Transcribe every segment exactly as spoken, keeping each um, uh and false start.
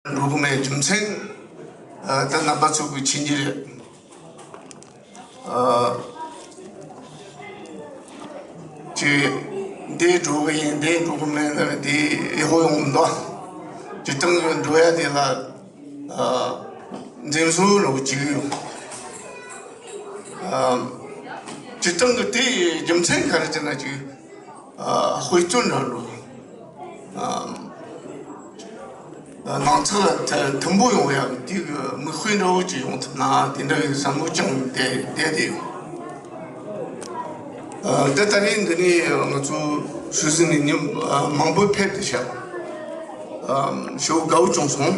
འགྲོ་གི་མེད། རྒྱུ་མཚན་ད་རྣམ་པ་ཚོ་གི་མཁྱེན་གྱི་རེད། ཅི། འདི་འགྲོ་གི་ཡིན། འདི་འགྲོ་གི་མེད་ན་འདི་ཡག་པོ་ཡོང་མི་འདུག་སྤྱིར་བཏང་གི་འགྲོ་ཡ་དེ་ལ་འཛེམ་ཟོན་རོགས་བྱེད་ཀྱི་ཡོད། སྤྱིར་བཏང་གི་དེའི་རྒྱུ་མཚན་ག་རེ་ཟེར་ན། ཅིག་དཔེ་སྟོན་འདྲ་འགྲོ། ནང་ཚགས་ལ་མཐུན་པོ་ཡོང་ཡག་དེ་གི་མིག་དཔེ་འདྲ་བོ་ཅིག་ཡོང་ཐུབ་ན་དེ་འདྲ་གི་བསམ་བློ་བཅངས་བསྡད་བསྡད་དེ་ཡོད། ད་ད་རེས་འདི་ནས་ང་ཚོ་ཧྲུའུ་ཅི་ནས་མི་མང་པོ་ཕེབས་ཏེ་བཞག་ཞེ་པོ་དགའ་བོ་བྱུང་སོང་།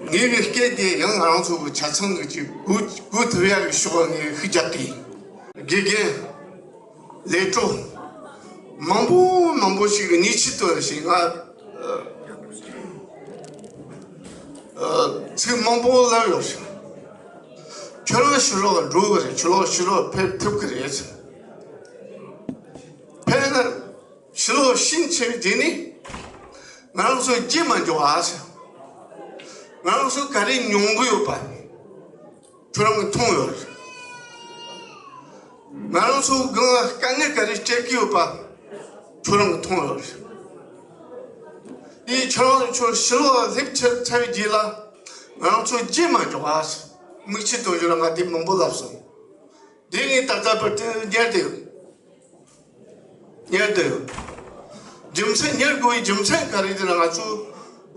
ངའི་གི་སྐད་དེ་ཡང་ང་རང་ཚོ་གི་ཆ་ཚང་གི་ཅིག་གོ་གོ་ཐུབ་ཡག་གི་ཕྱོགས་ནས་ཤུགས་རྒྱག་གི་ཡིན། དགེ་རྒན། ལས་གྲོགས་མང་པོ་མང་པོ་ཞིག་གིས་ཉེས་ཆད་གཏོང་ཞིང་། ང་ཚིག་མང་པོ་ལབ་ཡོད་ཞིང་། ཁྱོད་རང་ཕྱི་ལོགས་འགྲོ་གི་རེད། ཁྱོད་རང་ཕྱི་ལོགས་ཕེབས་ཐུབ་ཀྱི་རེད། ཕེབས་ན་ཕྱི་ལོགས་ཕྱིན་ཆད་དེ་ནི་ང་རང་ཚོ་བརྗེད་མ་འཇོག་ཨ་ཟེར། ང་རང་ཚོ་ག་རེ་མྱོང་གི་ཡོད་པ། ཁྱོད་རང་གིས་མཐོང་ཡོད་རེད། ང་རང་ཚོ་སྒང་ལ་དཀའ་ངལ་ག་རེ་སྤྲད་ཀྱི་ཡོད་པ་ཁྱོད་རང་གིས་མཐོང་ཡོད་རེད། དེ་ཁྱོད་རང་ཚོ་ཕྱི་ལོགས་ལ་སླེབས་ཚར་ཚར་བའི་རྗེས་ལ་ང་རང་ཚོ་བརྗེད་མ་འཇོག་ཨ། མིག་ཆུ་གཏོང་རྒྱུ་ལ་ང་དེ་མང་པོ་ལབ་སོང་། དེ་ངས་ད་ལྟ་བར་དུ་ཉར་བསྡད་ཡོད། ཉར་བསྡད་ཡོད། རྒྱུ་མཚན་ཉར་དགོས་པའི་རྒྱུ་མཚན་ག་རེ་ཟེར་ན། ང་ཚོ་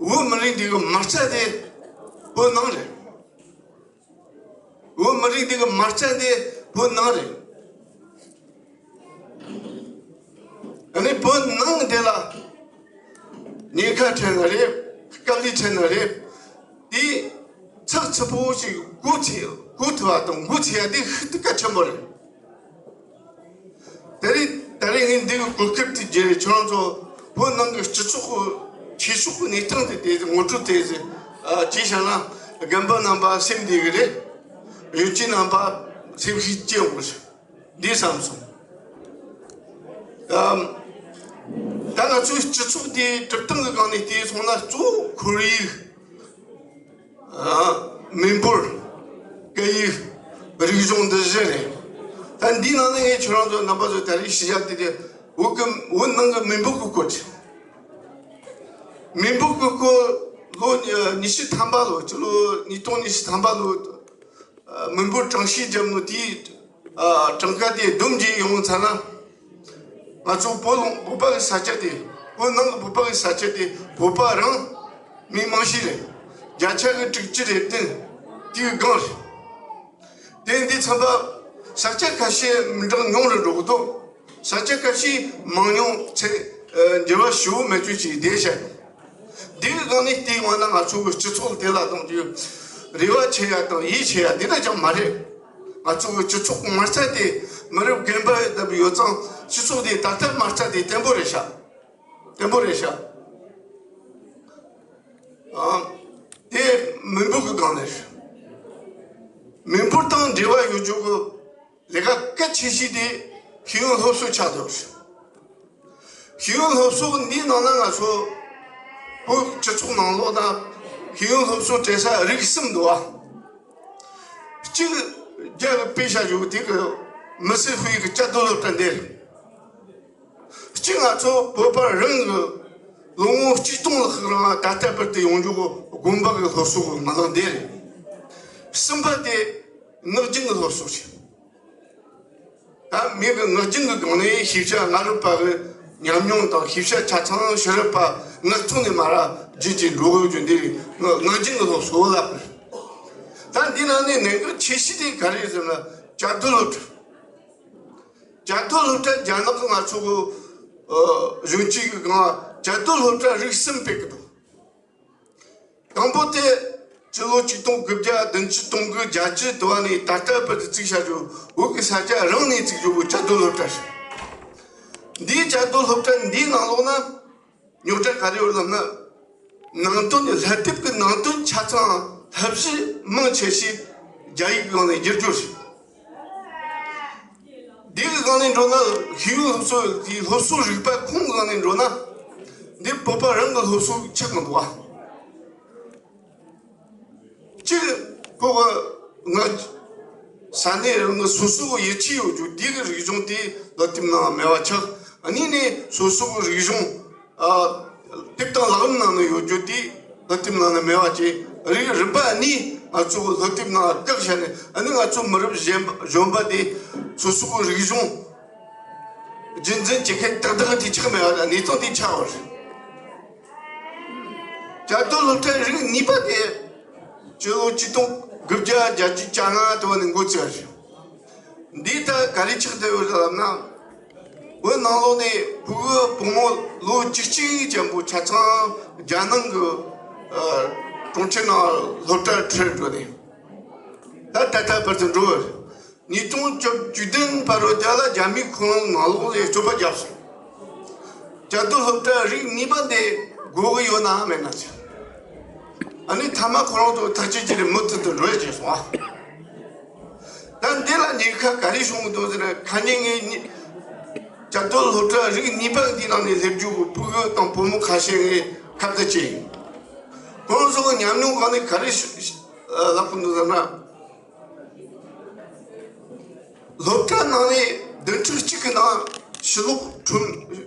བོད་མི་རིགས་འདི་གི་མ་རྩ་དེ་བོད་ནང་རེད། བོད་མི་རིགས་འདི་གི་མ་རྩ་དེ་བོད་ནང་རེད། ཨ་ནི་བོད་ནང་དེ་ལ་ཉེན་ཁ་འཕྲད་ན་རེད། དཀའ་ལས་འཕྲད་ན་རེད། དེ་ཚགས་ཚུད་པོ་ཞིག་གོ་ཐུབ་གོ་ཐུབ་པ་དང་གོ་ཐུབ་ཡ་དེ་ཤིན་ཏུ་གལ་ཆེན་པོ་རེད། ད་རེས་ད་རེས་ངས་འདི་གི་གོ་སྐབས་དེ་བརྒྱུད་ནས་ཁྱོད་རང་ཚོ་བོད་ནང་གི་སྤྱི་ཚོགས་ཀྱི་ཆོས་ཕྱོགས་ཀྱི་གནས་སྟངས་དེ་དེ་ངོ་སྤྲོད་དེ་ཅིག་བྱས་བཞག་ན། རྒན་པ་རྣམ་པ་སེམས་བདེ་གི་རེད། གཞོན་སྐྱེས་རྣམ་པ་སེམས་ཤུགས་སྐྱེ་ཡོང་གི་རེད། འདི་བསམ་སོང་། ཨམ། ད་ང་ཚོའི་སྤྱི་ཚོགས་འདི་སྒྲུབ་སྟངས་ཀྱི་སྒང་ནས་བལྟས་སོང་ན། གཙོ་བོ་ཁོར་ཡུག་ཨ། མི་འབོར། སྐད་ཡིག་རིག་གཞུང་འདི་བཞི་རེད། ད་འདིའི་ནང་ནས་ངས་ཁྱོད་རང་ཚོ་རྣམ་པ་ཚོ་ད་རེས་ཞུ་ཡ་དེ་དེ་བོད་ཀྱི་བོད་ནང་གི་མི་འབོར་གྱི་སྐོར་རེད། མི་འབོར་གྱི་སྐོར་ལོ་ཉི་ཤུ་ཐམ་པ་ལོ། སྤྱི་ལོ་ཉིས་སྟོང་ཉི་ཤུ་ཐམ་པ་ལོ། མི་འབོར་གྲངས་བཤེར་བརྒྱབ་ནོ་དེའི་གྲངས་ཀ་དེ་བསྡོམས་བྱས་ཡོང་ཚར་ན། ང་ཚོ་བོད་ལུང་བོད་པ་གི་ས་ཆ་དེ། བོད་ནང་གི་བོད་པ་གི་ས་ཆ་དེ་བོད་པ་རང་མི་མང་ཤོས་རེད། བརྒྱ་ཆ་གི་དྲུག་ཅུ་རེ་བདུན་དེའི་སྒང་རེད། དེ་འདི་ཚན་པ་ས་ཆ་ཁ་ཤས་མི་འདྲ་ཉུང་རུ་འགྲོ་གི་འདུག་ས་ཆ་ཁ་ཤས་མང་ཉུང་ཚད་འགྱུར་བ་ཞེ་པོ་མེད་ཚུལ་ཞིག་བསྡད་བཞག་ཡོད། འདི་གི་སྒང་ནས་བལྟས་ཡོང་ན་ང་ཚོ་གི་སྤྱི་ཚོགས་དེ་ལ་གཏོང་རྒྱུ་རེ་བ་ཆེ་ཡ་དང་ཡིད་ཆེས་ཡ་འདི་འདྲ་ཅང་མ་རེད། ང་ཚོ་གི་སྤྱི་ཚོགས་མ་རྩ་དེ་མི་རབས་རྒན་པ་ཡོད་ཙང་། སྤྱི་ཚོགས་དེ་ད་ལྟ་མ་རྩ་དེ་བརྟན་པོ་རེད་ཤག་བརྟན་པོ་རེད་ཤག་ཨང་། དེ་མི་འབོར་གི་སྒང་ནས་རེད། མི་འབོར་དང་འབྲེལ་བ་ཡོད་རྒྱུ་གི་ལས་ཀ་གལ་ཆེ་ཤོས་དེ་ཤེས་ཡོན་སློབ་གསོ་ཆགས་འདུག་ཤེས་ཡོན་སློབ་གསོ་འདིའི་ནང་ན་ང་ཚོ་བོད་སྤྱི་ཚོགས་ནང་ལོགས་ན་ཤེས་ཡོན་སློབ་གསོ་སྤྲད་ས་རིགས་གསུམ་འདུག་ཨ། གཅིག་རྒྱ་གི་དཔེ་བཞག་ཡོད་དེ་གི་མི་སེར་ཧུའེ་གི་བཅའ་སྡོད་སློབ་གྲྭ་འདི་རེད། གཅིག་ང་ཚོ་བོད་པ་རང་གི་ལོ་ངོ་གཅིག་སྟོང་ལྷག་རིང་ད་ལྟ་བར་དུ་ཡོང་རྒྱུ་དགོན་པ་གི་སློབ་གསོ་གི་མ་ལག་འདི་རེད། གསུམ་པ་དེ་ངག་རྒྱུན་གི་སློབ་གསོ་རེད། ད་མི་གི་ངག་རྒྱུན་གི་སྒང་ནས་ཤེས་བྱ་སྔ་རབས་པ་གི་ཉམས་མྱོང་དང་། ཤེས་བྱ་ཆ་ཚང་ཕྱི་རབས་པ་ངག་ཐོག་ནས་མར་རྒྱུན་གྱི་འགྲོ་དགོས་རྒྱུ་འདི་རེད། ངག་ངག་རྒྱུན་གི་སློབ་གསོ་ལབ་རེད། ད་འདི་ནང་ནས་གནད་འགག་ཆེ་ཤོས་དེ་ག་རེ་ཟེར་ན། བཅའ་སྡོད་སློབ་གྲྭ། བཅའ་སྡོད་སློབ་གྲྭ་རྒྱ་ནག་གི་ང་ཚོ་གི་ཨ་གཞོན་སྐྱེས་ཀྱི་སྒང་བཅའ་སྡོད་སློབ་གྲྭ་རིགས་གསུམ་སྤེལ་གི་འདུག་དང་པོ་དེ་སྤྱི་ལོ་ཆིག་སྟོང་དགུ་བརྒྱ་བདུན་ཅུ་དོན་དགུ་བརྒྱད་ཅུ་དུ་བ་ནས་ད་ལྟ་བར་དུ་བཙུགས་བཞག་རྒྱུ། བོད་ཀྱི་ས་ཆ་རང་ནས་བཙུགས་རྒྱུ་གི་བཅའ་སྡོད་སློབ་གྲྭ་རེད། འདིའི་བཅའ་སྡོད་སློབ་གྲྭ་འདིའི་ནང་ལོགས་ན་རྙོག་དྲ་ག་རེ་ཡོད་ལབ་ན། ནང་དོན་ནི་བསླབ་དེབ་ཀྱི་ནང་དོན་ཆ་ཚང་བསླབ་གཞི་མང་ཆེ་ཤོས་རྒྱ་ཡིག་གི་སྒང་ནས་བསྒྱུར་རྒྱུ་རེད། འདི་གི་སྒང་ནས་འགྲོ་ན། ཤེས་ཡོན་སློབ་གསོ་དེའི་སློབ་གསོ་རིག་པ་ཁོངས་སྒང་ནས་འགྲོ་ན། འདི་བོད་པ་རང་གི་སློབ་གསོ་ཆགས་མི་འདུག་བ། གཅིག་ཁོ་གི་ང་ས་གནས་རང་གི་སོ་སོ་གི་ཡིད་ཆེས་ཡོད་རྒྱུ་དེ་གི་རིག་གཞུང་དེ་སློབ་དེབ་ནང་མེད་པ་ཆགས། གཉིས་ནས་སོ་སོ་གི་རིག་གཞུང་ཨ་དེབ་དང་ལག་ལེན་ནང་ནས་ཡོད་རྒྱུ་དེ་སློབ་དེབ་ནང་ནས་མེད་པ་བཅས། རིགས་རིམ་པ་གཉིས་ང་ཚོ་གི་སློབ་དེབ་ནང་བཀག་བཞག་ནས། ཨ་ནི་ང་ཚོ་མི་རབས་གཞོན་པ་གཞོན་པ་དེ་སོ་སོ་གི་རིག་གཞུང་རྒྱུན་འཛིན་བྱེད་མཁན་ཏག་ཏག་དེ་ཆགས་མེད་པ་དང་གནས་སྟངས་དེ་ཆགས་པ་རེད། བཅའ་སྡོད་སློབ་གྲྭ་རིགས་གཉིས་པ་དེ་སྤྱི་ལོ་ཆིག་སྟོང་དགུ་བརྒྱ་བརྒྱད་ཅུ་གྱ་ལྔ་དུ་བ་ནས་འགོ་བཙུགས་པ་རེད། འདི་ད་ག་རེ་ཆགས་བསྡད་ཡོད་ལབ་ན། བོད་ནང་ལོགས་ནས་ཕྲུ་གུ་བུ་མོ་ལོ་བཅུ་གཅིག་ཙམ་པོ་ཆ་ཚང་རྒྱ་ནང་གི་ཨ་གྲོང་ཁྱེར་ནང་སློབ་གྲྭར་ཁྲིད་འགྲོ་ནས། ད་ད་ལྟ་བར་དུ་འགྲོ་བར། ཉིས་སྟོང་བཅུ་བདུན་བར་དུ་རྒྱ་ལ་རྒྱ་མིས་ཁོ་རང་ནང་ལོགས་ལ་སྤྱོད་པ་བརྒྱབ་སོང་། བཅའ་སྡོད་སློབ་གྲྭ་རིགས་གཉིས་པ་འདི་དགོས་ཀྱི་ཡོད་ནའང་མེད་ན་ཟེར། ཨ་ནི་མཐའ་མ་ཁོ་རང་ཚོ་ཐག་གཅོད་བྱས་ནས་མུ་མཐུད་དུ་འགྲོ་ཡ་བྱས་སོང་ཨ། ད་འདི་ལ་ཉེན་ཁ་ག་རེ་བྱུང་གི་འདུག་ཟེར་ན། ཁ་ཉིན་ངས་ཉི་བཅའ་སྡོད་སློབ་གྲྭ་རིགས་གཉིས་པ་འདི་ནང་ནས་སླེབས་རྒྱུ་གི་ཕྲུ་གུ་དང་བུ་མོ་ཁ་ཤས་ངས་ཁ་བརྡ་བྱས་ཡིན། ཁོང་ཚོ་གི་ཉམས་མྱོང་སྒང་ནས་ག་རེ་ཞུ་ལབ་གི་འདུག་ཟེར་ན། སློབ་གྲྭ་ནང་ནས་བདུན་ཕྲག་གཅིག་གི་ནང་ཕྱི་ལོགས་ཁྲོམ་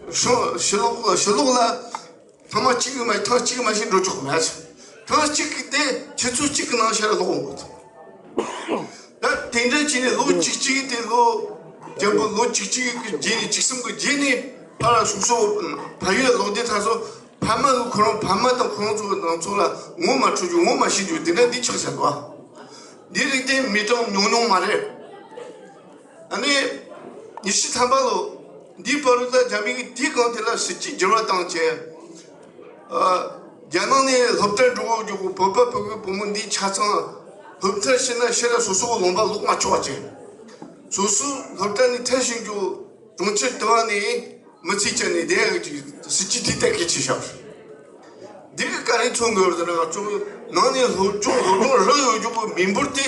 ཕྱི་ཕྱི་ལོགས་ཕྱི་ལོགས་ལ་ཐེངས་མ་གཅིག་གི་མ་ཐེངས་གཅིག་གི་མ་ཞིག་འགྲོ་ཆོག་མེད། ཐེངས་གཅིག་གི་དེ་ཆུ་ཚོད་གཅིག་གི་ནང་ཕྱིར་ལོག་འོང་དགོས། ད་དེ་འདྲ་བྱས་ནས་ལོ་གཅིག་གཅིག་དེ་ལོ་རྒྱང་པོ་ལོ་གཅིག་གཅིག་གི་རྗེས་ནས་གཅིག་གསུམ་གི་རྗེས་ནས་ཕར་སོ་སོ་ཕ་ཡུལ་ལ་ལོག་དུས་ད་གཟོད་ཕ་མ་གི་ཁོ་རང་ཕ་མ་དང་ཁོ་རང་ཚོ་གི་ནང་ཚོ་ལ་ངོ་མ་འཕྲོད་རྒྱུ་ངོ་མ་ཤེས་རྒྱུ་དེ་འདྲ་འདི་ཆགས་ཟེར་བ། འདི་རིགས་དེ་མི་གྲངས་ཉུང་ཉུང་མ་རེད། ཨ་ནི་ཉི་ཤུ་ཐམ་པ་ལོ་འདིའི་བར་དུ་ད་རྒྱ་མི་གིས་དེའི་སྒང་དེ་ལ་སྲིད་ཇུས་འགྱུར་བ་བཏང་བྱས། ཨ། རྒྱ་ནང་ནས་སློབ་གྲྭར་འགྲོ་དགོས་རྒྱུ་བོད་པ་ཕྲུ་གུ་བུ་མོ་འདི་ཆ་ཚང་སློབ་མཐར་ཕྱིན་ན་ཕྱིར་སོ་སོ་གི་ལུང་པ་ལོག་མ་ཆོག་པ་བྱས། སོ་སོ་སློབ་གྲྭ་ནས་མཐར་ཕྱིན་རྒྱུ་གྲོང་ཁྱེར་དུ་བ་ནས་མི་ཚེ་སྐྱེལ་ནས་བསྡད་ཡག་གི་སྲིད་ཇུས་དེ་ལྟར་གལ་ཆེ་ཤོས། འདི་གི་ག་རེ་མཚོན་དགོས་ཟེར་ན། ང་ཚོ་ནང་ནས་སློབ་སྦྱོང་སློབ་སྦྱོང་རག་ཡོད་རྒྱུ་གི་མི་འབོར་དེ།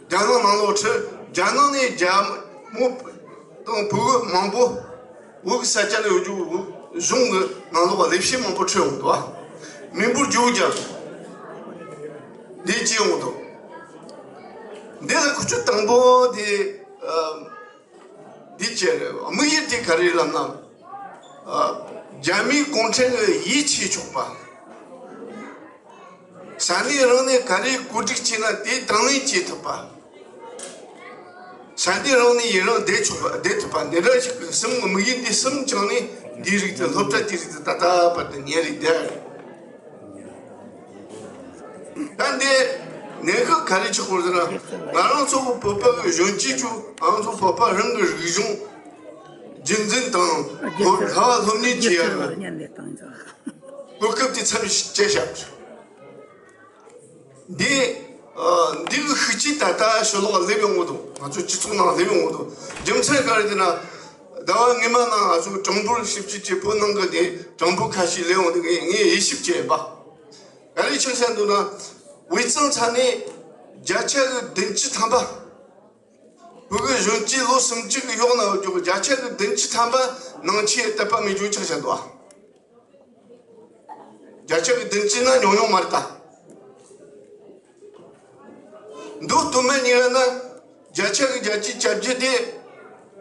རྒྱ་ནག་ནང་ལོགས་ཁྲིད། རྒྱ་ནག་ནས་རྒྱ་མོ་དང་བུ་གུ་མང་པོ་བོད་ཀྱི་ས་ཆ་ལ་ཡོད་རྒྱུ་བོད་གཞུང་གི་ནང་ལོགས་ལ་ལས་བྱེད་མང་པོ་ཁྲིད་འོང་འདུག་བ། མི་འབོར་བཅུ་བརྒྱ་འདི་སྐྱེས་འོང་འདུག་འདི་ལ་ཁུ་ཆུ་དང་པོ་དེ་ཨ། འདི་བྱས་རེད། དམིགས་ཡུལ་དེ་ག་རེ་ལབ་ན། ཨ། རྒྱ་མིའི་གུང་ཁྲན་གྱི་ཡིད་ཆེས་ཆོག་པ། ས་གནས་རང་ནས་ག་རེ་བཀོད་སྒྲིག་བྱས་ན་དེ་དང་ལེན་བྱེད་ཐུབ་པ། ས་གནས་རང་ནས་ཡུན་རིང་བསྡད་ཆོག་པ། བསྡད་ཐུབ་པ། འདི་འདྲ་ཞིག་གི་གསུམ་གྱི་དམིགས་ཡུལ་འདི་གསུམ་བཅངས་ནས་འདིའི་རིགས་དེ་སློབ་གྲྭ་དེའི་རིགས་དེ་ད་ལྟ་བར་དུ་ཉན་རེད་བསྡད་རེད། ད་འདི་གནད་འགག་ག་རེ་ཆགས་པ་རེད་ཟེར་ན། ང་རང་ཚོ་གི་བོད་པ་གི་གཞོན་སྐྱེས་ཚོ་ང་རང་ཚོ་བོད་པ་རང་གི་རིག་གཞུང་རྒྱུན་འཛིན་དང་སློབ་ལྟ་བ་སློབ་གཉེར་བྱེད་ཡ་གི་གོ་སྐབས་དེ་མཚམས་བཅད་བཞག་འདི་ཨ། འདི་གི་ཤུགས་རྐྱེན་ད་ལྟ་ཕྱི་ལོགས་ལ་སླེབས་ཡོང་གི་འདུག་ང་ཚོ་སྤྱི་ཚོགས་ནང་སླེབས་ཡོང་གི་འདུག་རྒྱུ་མཚན་ག་རེ་ཟེར་ན། ཟླ་བ་སྔོན་མ་ནང་ང་ཚོ་གྲངས་འབོར་ཞིབ་དཔྱད་བྱེད་པོ་ནང་གི་ནས་གྲངས་འབོར་ཁ་ཤས་སླེབས་ཡོང་དུས། ངས་ངས་དབྱེ་ཞིབ་བྱས་པ། ག་རེ་ཆགས་བསྡད་འདུག་ན། དབུས་གཙང་ས་གནས་བརྒྱ་ཆ་གི་བདུན་ཅུ་ཐམ་པ། བོད་ཀྱི་གཞོན་སྐྱེས་ལོ་སུམ་ཅུ་གི་གཡོག་ན་ཡོད་རྒྱུ་བརྒྱ་ཆ་གི་བདུན་ཅུ་ཐམ་པ་ནང་ཆོས་དད་པ་མེད་རྒྱུ་ཆགས་བསྡད་འདུག་ཨ། བརྒྱ་ཆ་གི་བདུན་ཅུ་ན་ཉུང་ཉུང་མ་རེད་ད། མདོ་སྟོད་སྨད་གཉིས་ཀ་ན་བརྒྱ་ཆ་གི་བརྒྱད་ཅུ་གྱ་བརྒྱད་དེ་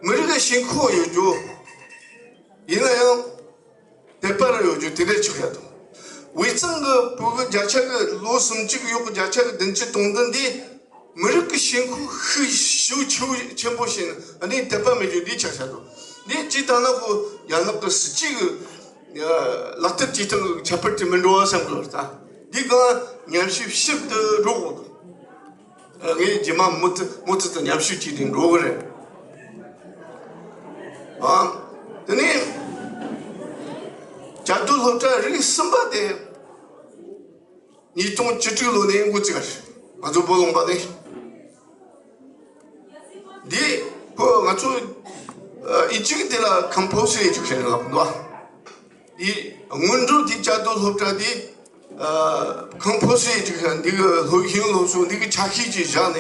མི་རིགས་ཀྱི་ཞེན་ཁོག་ཡོད་རྒྱུ། ཡིན་ན་ཡང་དད་པ་རང་ཡོད་རྒྱུ་དེ་འདྲ་ཆགས་ཡ་དང་། དབུས་གཙང་གི་བོད་ཀྱི་བརྒྱ་ཆ་གི་ལོ་སུམ་ཅུ་གི་གཡོག་གི་བརྒྱ་ཆ་གི་བདུན་ཅུ་དོན་བདུན་འདི་མི་རིགས་ཀྱི་ཞེན་ཁོག་ཤུགས་ཤུགས་ཆེ་བོ་ཆེན་པོ་ཞིག་ཨ་ནི་དད་པ་མེད་རྒྱུ་འདི་ཆགས་བཞག་འདུག་འདི་ཅི་ལྟར་ན་ཁོ་རྒྱ་ནག་གི་སྲིད་ཇུས་ཀྱི་ལག་བསྟར་བྱེད་སྟངས་ཀྱི་ཁྱད་པར་དེ་མི་འགྲོ་བ་བསམ་གི་ལོར་ད། འདི་གང་ཉམས་ཞིབ་ཞིབ་ཏུ་འགྲོ་དགོས་འདུག་ངས་རྗེས་མ་མུ་མཐུད་མུ་མཐུད་དུ་ཉམས་ཞིབ་བྱས་ཏེ་འགྲོ་གི་རེད། ཨ། དེ་ནས་བཅའ་སྡོད་སློབ་གྲྭ་རིགས་གསུམ་པ་དེ། ཉིས་སྟོང་བཅུ་དྲུག་ལོ་ནས་འགོ་བཙུགས་པ་རེད། ང་ཚོ་བོད་ལུང་པ་ནས། འདི་ཁོ་ང་ཚོ་ཨིན་ཇི་གི་དེ་ལ་compulsory education ལབ་འདུག་འདི་སྔོན་འགྲོ་འདི་བཅའ་སྡོད་སློབ་གྲྭ་འདི་compulsory education འདི་གི་སློབ་ཤེས་སློབ་གསོ་འདི་གི་ཆ་ཤས་ཅིག་བཞག་ནས་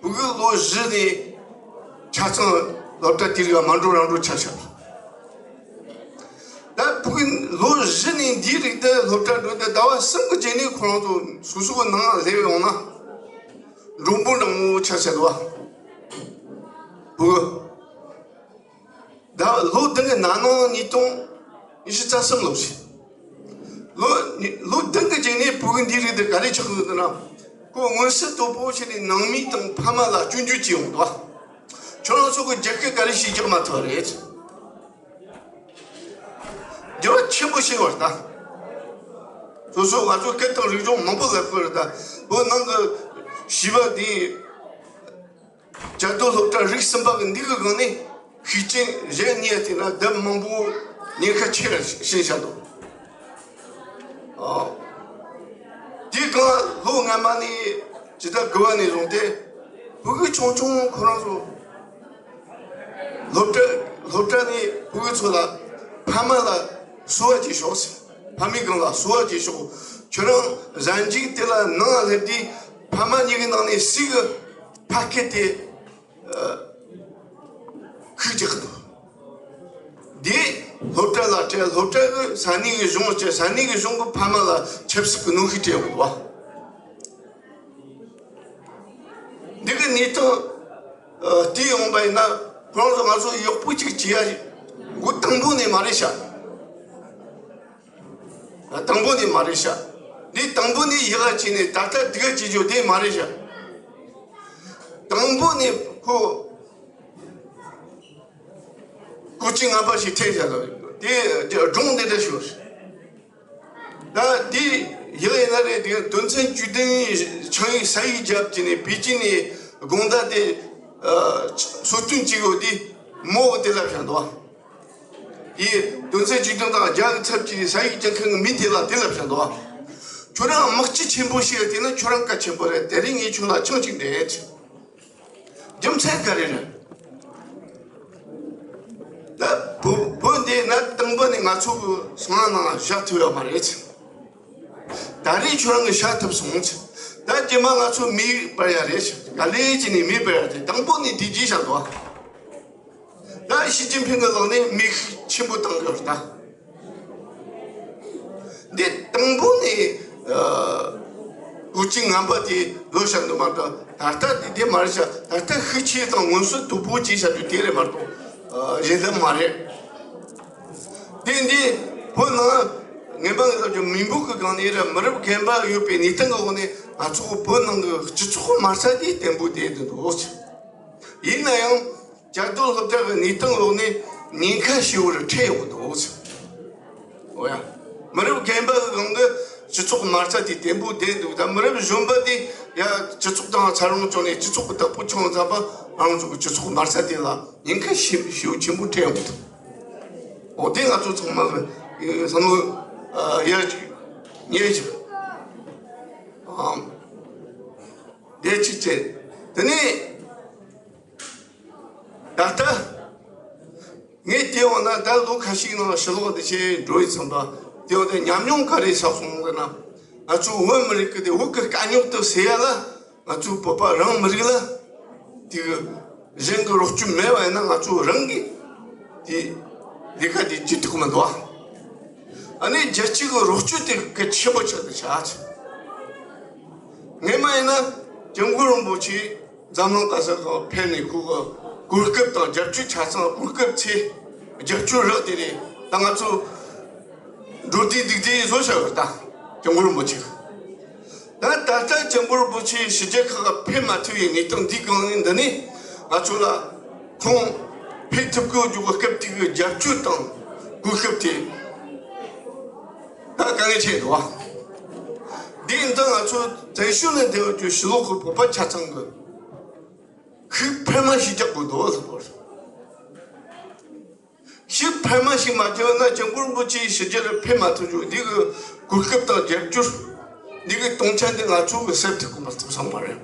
ཕྲུ་གུ་ལོ་བཞི་ནས་ཆ་ཚང་སློབ་གྲྭ་དེ་རིགས་མ་འགྲོ་རང་འགྲོ་ཆ་བཞག་ཕྲུ་གུ་ལོ་བཞི་ནས་འདིའི་རིགས་དེ་སློབ་གྲྭ་འགྲོ་དུས་ཟླ་བ་གསུམ་གྱི་རྗེས་ནས་ཁོ་རང་ཚོ་སོ་སོ་གི་ནང་སླེབས་ཡོང་ན་མགྲོན་པོ་འདྲ་མོ་ཆགས་ཆགས་འདུག་བ། ཕྲུ་གུ། ཟླ་བ་ལོ་བདུན་གྱི་ནང་ནང་ཉིས་སྟོང་ཉི་ཤུ་རྩ་གསུམ་ལོ་ཞིག་ལོ་ལོ་བདུན་གྱི་རྗེས་ནས་ཕྲུ་གུ་འདིའི་རིགས་དེ་ག་རེ་ཆགས་ཡོད་ན། ཁོ་མངོན་གསལ་དོད་པོ་བྱས་ནས་ནང་མི་དང་ཕ་མ་ལ་སྐྱོན་བརྗོད་བྱས་ཡོང་འདུག་བ། ཁྱོད་རང་ཚོ་གི་རྒྱབ་སྐྱོར་ག་རེ་བྱས་རྒྱག་མ་ཐུབ་པ་རེད། འགྱུར་བ་ཆེན་པོ་ཕྱིན་པ་རེད་ད། སོ་སོ་ང་ཚོ་སྐད་དང་རིག་གཞུང་མང་པོ་ལབ་དགོས་རེད་ད། བོད་ནང་གི་བྱིས་པ་འདི་བཅའ་སྡོད་སློབ་གྲྭ་རིགས་གསུམ་པ་གི་འདི་གི་སྒང་ནས་ཤུགས་རྐྱེན་གཞན་གཉིས་བལྟས་ན་ལྡབ་མང་པོ་ཉེན་ཁ་ཆེ་ར་ཕྱིན་བཞག་འདུག་ཨ། དེའི་སྒང་ལོ་སྔ་མ་ནས་ཇི་ལྟར་དགུ་བ་ནས་བཟུང་སྟེ་ཕྲུ་གུ་ཆུང་ཆུང་ཁོ་རང་ཚོ་སློབ་གྲྭ་སློབ་གྲྭ་ནས་ཕྲུ་གུ་ཚོ་ལ་ཕ་མ་ལ་གསོལ་བ་བྱེད་ཤོག་ཕ་མའི་སྒང་ལ་གསོལ་བ་བྱེད་ཤོག་ཁྱོད་རང་གཟའ་མཇུག་དེ་ལ་ནང་སླེབས་དུས་ཕ་མ་གཉིས་ཀྱི་ནང་ནས་སུ་གི་ཕ་སྐད་དེ་ཤུགས་རྒྱག་གི་འདུག་འདི་སློབ་གྲྭ་ལ་སྤྲད། སློབ་གྲྭ་གི་ས་གནས་ཀྱི་གཞུང་སྤྲད། ས་གནས་ཀྱི་གཞུང་གི་ཕ་མ་ལ་ཆབ་སྲིད་ཀྱི་གནོན་ཤུགས་སྤྲད་ཡོང་གི་འདུག་བ། འདི་གི་གནས་སྟངས་ཨ་བལྟས་ཡོང་པ་ཡིན་ན་ཁོ་རང་ཚོ་ང་ཚོ་ཡག་པོ་ཅིག་བྱེད་ཡ་འགོ་དང་པོ་ནས་མ་རེད་ཤག་དང་པོ་ནས་མ་རེད་ཤག་འདི་དང་པོ་ནས་ཡག་ག་བྱས་ནས་ད་ལྟ་སྡུག་ག་བྱེད་རྒྱུ་དེ་མ་རེད་ཤག་དང་པོ་ནས་ཁོ་སྐུ་ཅི་ངན་པ་ཞིག་ཐེབས་བཞག་ལ་དེ་སྒྲུང་འདི་འདྲ་ཞུ། ད་འདི་ཡག་ཡིན་ན་རེད། དེ་དོན་ཚན་བཅུ་བདུན་ཆིངས་ཡིག་ས་ཡིག་བརྒྱབ་ཀྱི་ནས་པེ་ཅིན་ནས་དགོང་དག་དེ་ཨ་སོ་བདུན་གཅིག་ཡོད་དེ་མོ་གི་དེ་ལབ་བཞག་འདུག་བ། དེ་དོན་ཚན་བཅུ་བདུན་དང་རྒྱ་གི་ཚབ་ཀྱི་ས་ཡིག་བརྒྱབ་མཁན་གྱི་མི་དེ་ལ་དེ་ལབ་བཞག་འདུག་བ། ཁྱོད་རང་དམག་སྤྱི་ཆེན་པོ་ཞིག་ཡོད་དེ་ན་ཁྱོད་རང་གལ་ཆེན་པོ་རེད། དེ་རིང་ངས་ཁྱོད་ལ་ཆང་གཅིག་འདྲེན། རྒྱུ་མཚན་ག་རེ་རེད། ད་བོད་བོད་འདི་ན་དང་པོ་ནས་ང་ཚོ་གི་སང་ནང་བཞག་ཐུབ་ཡོད་མ་རེད། ད་རེས་ཁྱོད་རང་གི་བཞག་ཐུབ་སོང་། ད་རྗེས་མ་ང་ཚོ་མེ་སྤར་ཡ་རེད། ག་ལེ་ཅི་ནས་མེ་སྤར་ཡ་རེད། དང་པོ་ནས་དེ་རྗེས་བཞག་འདུག་ད་ཞི་ཅིན་ཕིང་གི་ལག་ནས་མེ་ཤུགས་ཆེན་པོ་བཏང་གི་ཡོད་ད། འདི་དང་པོ་ནས་ཨ་སྐུ་ཅི་ངན་པ་དེ་ལོ་ཤར་འདུག་མ་གཏོགས་ད་ལྟ་འདི་དེ་མ་རེད་ཤག་ད་ལྟ་ཤུགས་ཆེ་དང་མངོན་གསལ་དོད་པོ་བྱས་བཞག་རྒྱུ་དེ་རེད་མ་གཏོགས་ཨ་གཞན་དོན་མ་རེད། དེ་འདི་བོད་ནང་ངན་པ་ངན་པ་ཀྱི་མི་འབོར་གྱི་སྒང་ནས་ར་མི་རབས་རྒན་པ་ཡོད་པའི་གནས་སྟངས་ཀྱི་འོག་ནས་ང་ཚོ་བོད་ནང་གི་སྤྱི་ཚོགས་མ་རྩ་དེ་བརྟན་པོ་བསྡད་འདུག་ཡིན་ན་ཡང་། བཅའ་སྡོད་སློབ་གྲྭ་གི་གནས་སྟངས་འོག་ནས་ཉེན་ཁ་ཞེ་པོ་རུ་འཕྲད་ཡོང་གི་འདུག་འོ་ཡ། མི་རབས་རྒན་པ་གི་སྒང་གི་སྤྱི་ཚོགས་མ་རྩ་དེ་བརྟན་པོ་བསྡད་འདུག་ད་མི་རབས་གཞོན་པ་དེ་ཡ་སྤྱི་ཚོགས་དང་འཚར་ལོངས་བྱུང་ནས་སྤྱི་ཚོགས་ཀྱི་བདག་པོ་བྱུང་ཙམ་པ་རང་ཚོ་གི་སྤྱི་ཚོགས་མ་རྩ་དེ་ལ་ཉེན་ཁ་ཞེ་ཞེ་པོ་ཆེན་པོ་འཕྲད་ཡོང་གི་འདུག་འོ་དེ་ང་ཚོ་ཚང་མ་གི་བསམ་བློ་ཡར་ཅིག་ཉེར་ཅིག་ཨམ་བསྡད་ཅིག་བྱས། དེ་ནས། ད་ལྟ་ངས་བལྟས་འོང་ན་ད་ལོ་ཁ་ཤས་ནང་ཕྱི་ལོགས་འདི་ཆེ་འགྲོ་ཡི་ཚང་པ་བལྟས་འོང་དེ་ཉམས་མྱོང་ག་རེ་བསགས་སོང་ཟེར་ན། ང་ཚོ་བོད་མི་རིགས་ཀྱི་དེ་བོད་ཀྱི་དཀའ་རྙོག་དེ་སེལ་ཡ་ལ་ང་ཚོའི་བོད་པ་རང་མི་རིགས་ལ་དེ་གི་གཞན་གྱི་རོགས་སྐྱོར་མེད་པ་ཡིན་ན་ང་ཚོ་རང་གི་དེ་ལས་ཀ་དེ་བྱེད་ཐུབ་ཀྱི་མི་འདུག་ཨ། ཨ་ནི་རྒྱལ་སྤྱི་གི་རོགས་སྐྱོར་དེ་གལ་ཆེན་པོ་ཆགས་ཏེ་ཆགས། སྔོན་མ་ཡིན་ན་སྐྱབས་མགོན་རིན་པོ་ཆེ་འཛམ་གླིང་ག་ས་གང་ཕེབས་ནས་ཁོ་གི་གོ་སྐབས་དང་རྒྱབ་སྐྱོར་ཆ་ཚང་། གོ་སྐབས་ཚེ་རྒྱབ་སྐྱོར་རག་དེ་རེད། ད་ང་ཚོ་འགྲོ་དུས་འདུག་དུས་བཟོ་བྱ་བར་ད་སྐྱབས་མགོན་རིན་པོ་ཆེ། ད་ད་ལྟ་སྐྱབས་མགོན་རིན་པོ་ཆེ་ཕྱི་རྒྱལ་ཁག་ལ་ཕེབས་མ་ཐུབ་པའི་གནས་སྟངས་འདི་གང་ཡིན་འདི་ནི་ང་ཚོ་ལ་ཁོང་ཕེབས་ཐུབ་དགོས་རྒྱུ་གི་སྐབས་དེ་གི་རྒྱབ་སྐྱོར་དང་གོ་སྐབས་དེ་ད་དཀའ་ངལ་ཆེ་འདུག་བ། འདི་ཡིན་ཙང་ང་ཚོ་བཙན་བྱོལ་ནས་བསྡད་ཡོད་རྒྱུ་ཕྱི་ལོགས་གི་བོད་པ་ཆ་ཚང་གི་ཤུགས་འཕར་མ་ཞིག་རྒྱག་དགོས་འདུག་ལབ་པ་རེད། ཤུགས་འཕར་མ་ཞིག་མ་བརྒྱབ་ན་སྐྱབས་མགོན་རིན་པོ་ཆེ་ཕྱི་རྒྱལ་ལ་ཕེབས་མ་ཐུབ་རྒྱུ་འདི་གི་གོ་སྐབས་དང་རྒྱབ་སྐྱོར་འདི་གི་སྟོང་ཆ་འདི་ང་ཚོ་གི་སེལ་ཐུབ་ཀྱི་མ་ཐུབ་བསམ་པ་རེད།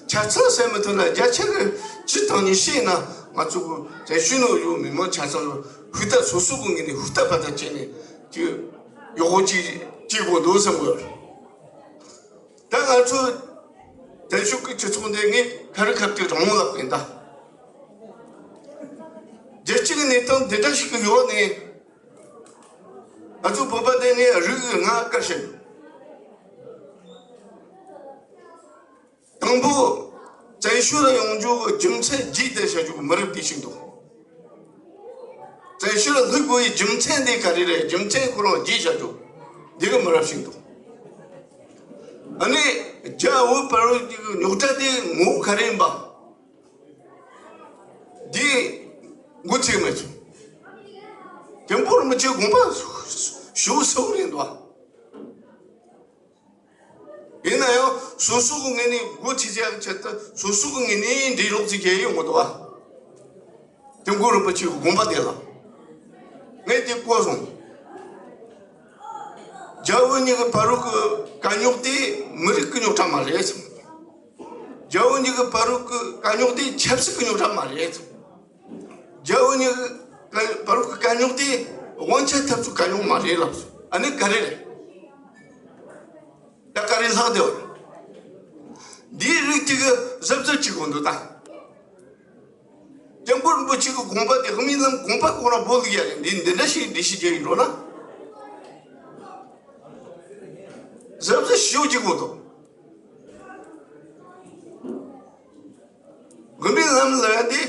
ཆ་ཚང་སེལ་མི་ཐུབ་ན་བརྒྱ་ཆ་གི་བཅུ་དང་ཉི་ཤུ་ཡིན་ན་ང་ཚོ་གི་བཙན་བྱོལ་ནང་ཡོད་མི་མང་ཆ་ཚང་གི་ཧུར་ཐག་སོ་སོ་གི་ངོས་ནས་ཧུར་ཐག་པ་ཐག་བྱས་ནས་ཅིག་ཡག་པོ་ཅིག་བྱེད་དགོས་འདུག་བསམ་གི་ཡོད་རེད། ད་ང་ཚོ་བཙན་བྱོལ་གྱི་སྤྱི་ཚོགས་འདི་ངས་ཁ་རི་ཁ་ཐུག་རང་དབང་ལབ་ཡིན་ད། རྒྱལ་སྤྱི་གི་གནས་སྟངས་འདི་འདྲ་ཞིག་གི་ཡོད་ནས་ ང་ཚོ་བོད་པ་དེ་ནས་རིགས་ལྔ་བཀར་བཞག་ཡོད། དང་པོ། བཙན་བྱོལ་ལ་ཡོང་རྒྱུ་གི་རྒྱུ་མཚན་བརྗོད་བསྡད་བྱ་རྒྱུ་གི་མི་རབས་དེ་ཞིག་འདུག་བཙན་བྱོལ་ལ་ལྷོད་དགོས་པའི་རྒྱུ་མཚན་དེ་ག་རེ་རེད། རྒྱུ་མཚན་ཁོ་རང་བརྗོད་བྱ་རྒྱུ་འདི་གི་མི་རབས་ཞིག་འདུག་ཨ་ནི་རྒྱ་བོད་བར་གྱི་རྙོག་དྲ་དེ་ངོ་བོ་ག་རེ་ཡིན་པ་འདི་མགོ་ཚོས་མེད་ཚུལ། སྐྱབས་མགོན་རིན་པོ་ཆེའི་དགོངས་པ་ཞུ་སོ་རེད་འདུག་ཡིན་ན་ཡང་སོ་སོ་གི་ངོས་ནས་སྒོ་ཕྱེ་བྱ་ཆེད་དུ་སོ་སོ་གི་ངོས་ནས་འབྲེལ་ལོག་ཅིག་བྱས་ཡོང་གི་འདུག་བ། དེ་སྐྱབས་མགོན་རིན་པོ་ཆེ་གི་དགོངས་པ་དེ་ལ་ངས་དེ་གོ་སོང་། རྒྱ་བོད་གཉིས་ཀྱི་བར་རུ་གི་དཀའ་རྙོག་དེ་མི་རིགས་ཀྱི་རྙོག་དྲ་མ་རེད་བསམ། རྒྱ་བོད་གཉིས་ཀྱི་བར་རུ་གི་དཀའ་རྙོག་དེ་ཆབ་སྲིད་ཀྱི་རྙོག་དྲ་མ་རེད་བསམ། རྒྱ་བོད་གཉིས་ཀྱི་བར་གྱི་དཀའ་རྙོག་དེ་དབང་ཆ་འཐབ་རྩོད་དཀའ་རྙོག་མ་རེད་ལབ་སོང་། ཨ་ནི་ག་རེ་རེད། ད་ག་རེ་ལྷག་བསྡད་པ་རེད། འདིའི་རིགས་དེ་གི་གཟབ་གཟབ་བྱེད་དགོས་འདུག་ད། སྐྱབས་མགོན་རིན་པོ་ཆེ་གི་དགོངས་པ་དེ་དབུ་མའི་ལམ་དགོངས་པ་ཁོ་རང་བོད་ལུགས་ཡ་རེད། འདི་འདི་འདྲ་ཞིག་འདི་ཞིག་བྱས་ཡིན་འགྲོ་ན། གཟབ་གཟབ་ཞིག་བྱེད་དགོས་འདུག་དབུ་མའི་ལམ་ལ་ཡ་དེ།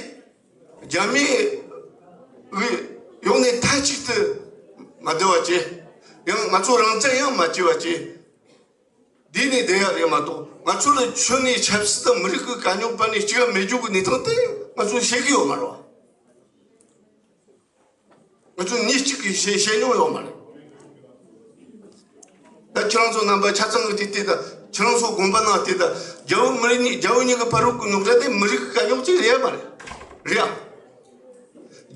རྒྱ་མི་ཡོང་ནས་མཐའ་གཅིག་ཏུ་མ་བསྡད་པ་བྱས། ཡང་ང་ཚོ་རང་བཙན་ཡང་མ་བྱེད་པ་བྱས། འདི་ནས་བསྡད་ཡ་རེད་མ་གཏོགས། ང་ཚོ་ལ་ཁྱོན་ནས་ཆབ་སྲིད་དང་མི་རིགས་ཀྱི་དཀའ་རྙོག་བར་ནས་གཅིག་ཡང་མེད་རྒྱུ་གི་གནས་སྟངས་དེ་ང་ཚོ་ཤེས་ཀྱི་ཡོད་མ་རེད་བ། ང་ཚོ་མི་གཅིག་གིས་བཤད་བཤད་མྱོང་ཡོད་མ་རེད། ད་ཁྱེད་རང་ཚོ་རྣམ་པ་ཆ་ཚང་གི་དེ་བལྟས། ད་ཁྱེད་རང་ཚོ་དགོངས་པ་ནང་བལྟས། ད་རྒྱ་བོད་མི་རིགས་གཉིས། རྒྱ་བོད་གཉིས་ཀྱི་བར་རུ་གི་རྙོག་དྲ་དེ་མི་རིགས་ཀྱི་དཀའ་རྙོག་ཅིག་རེད་མ་རེད། རེད་ཨ།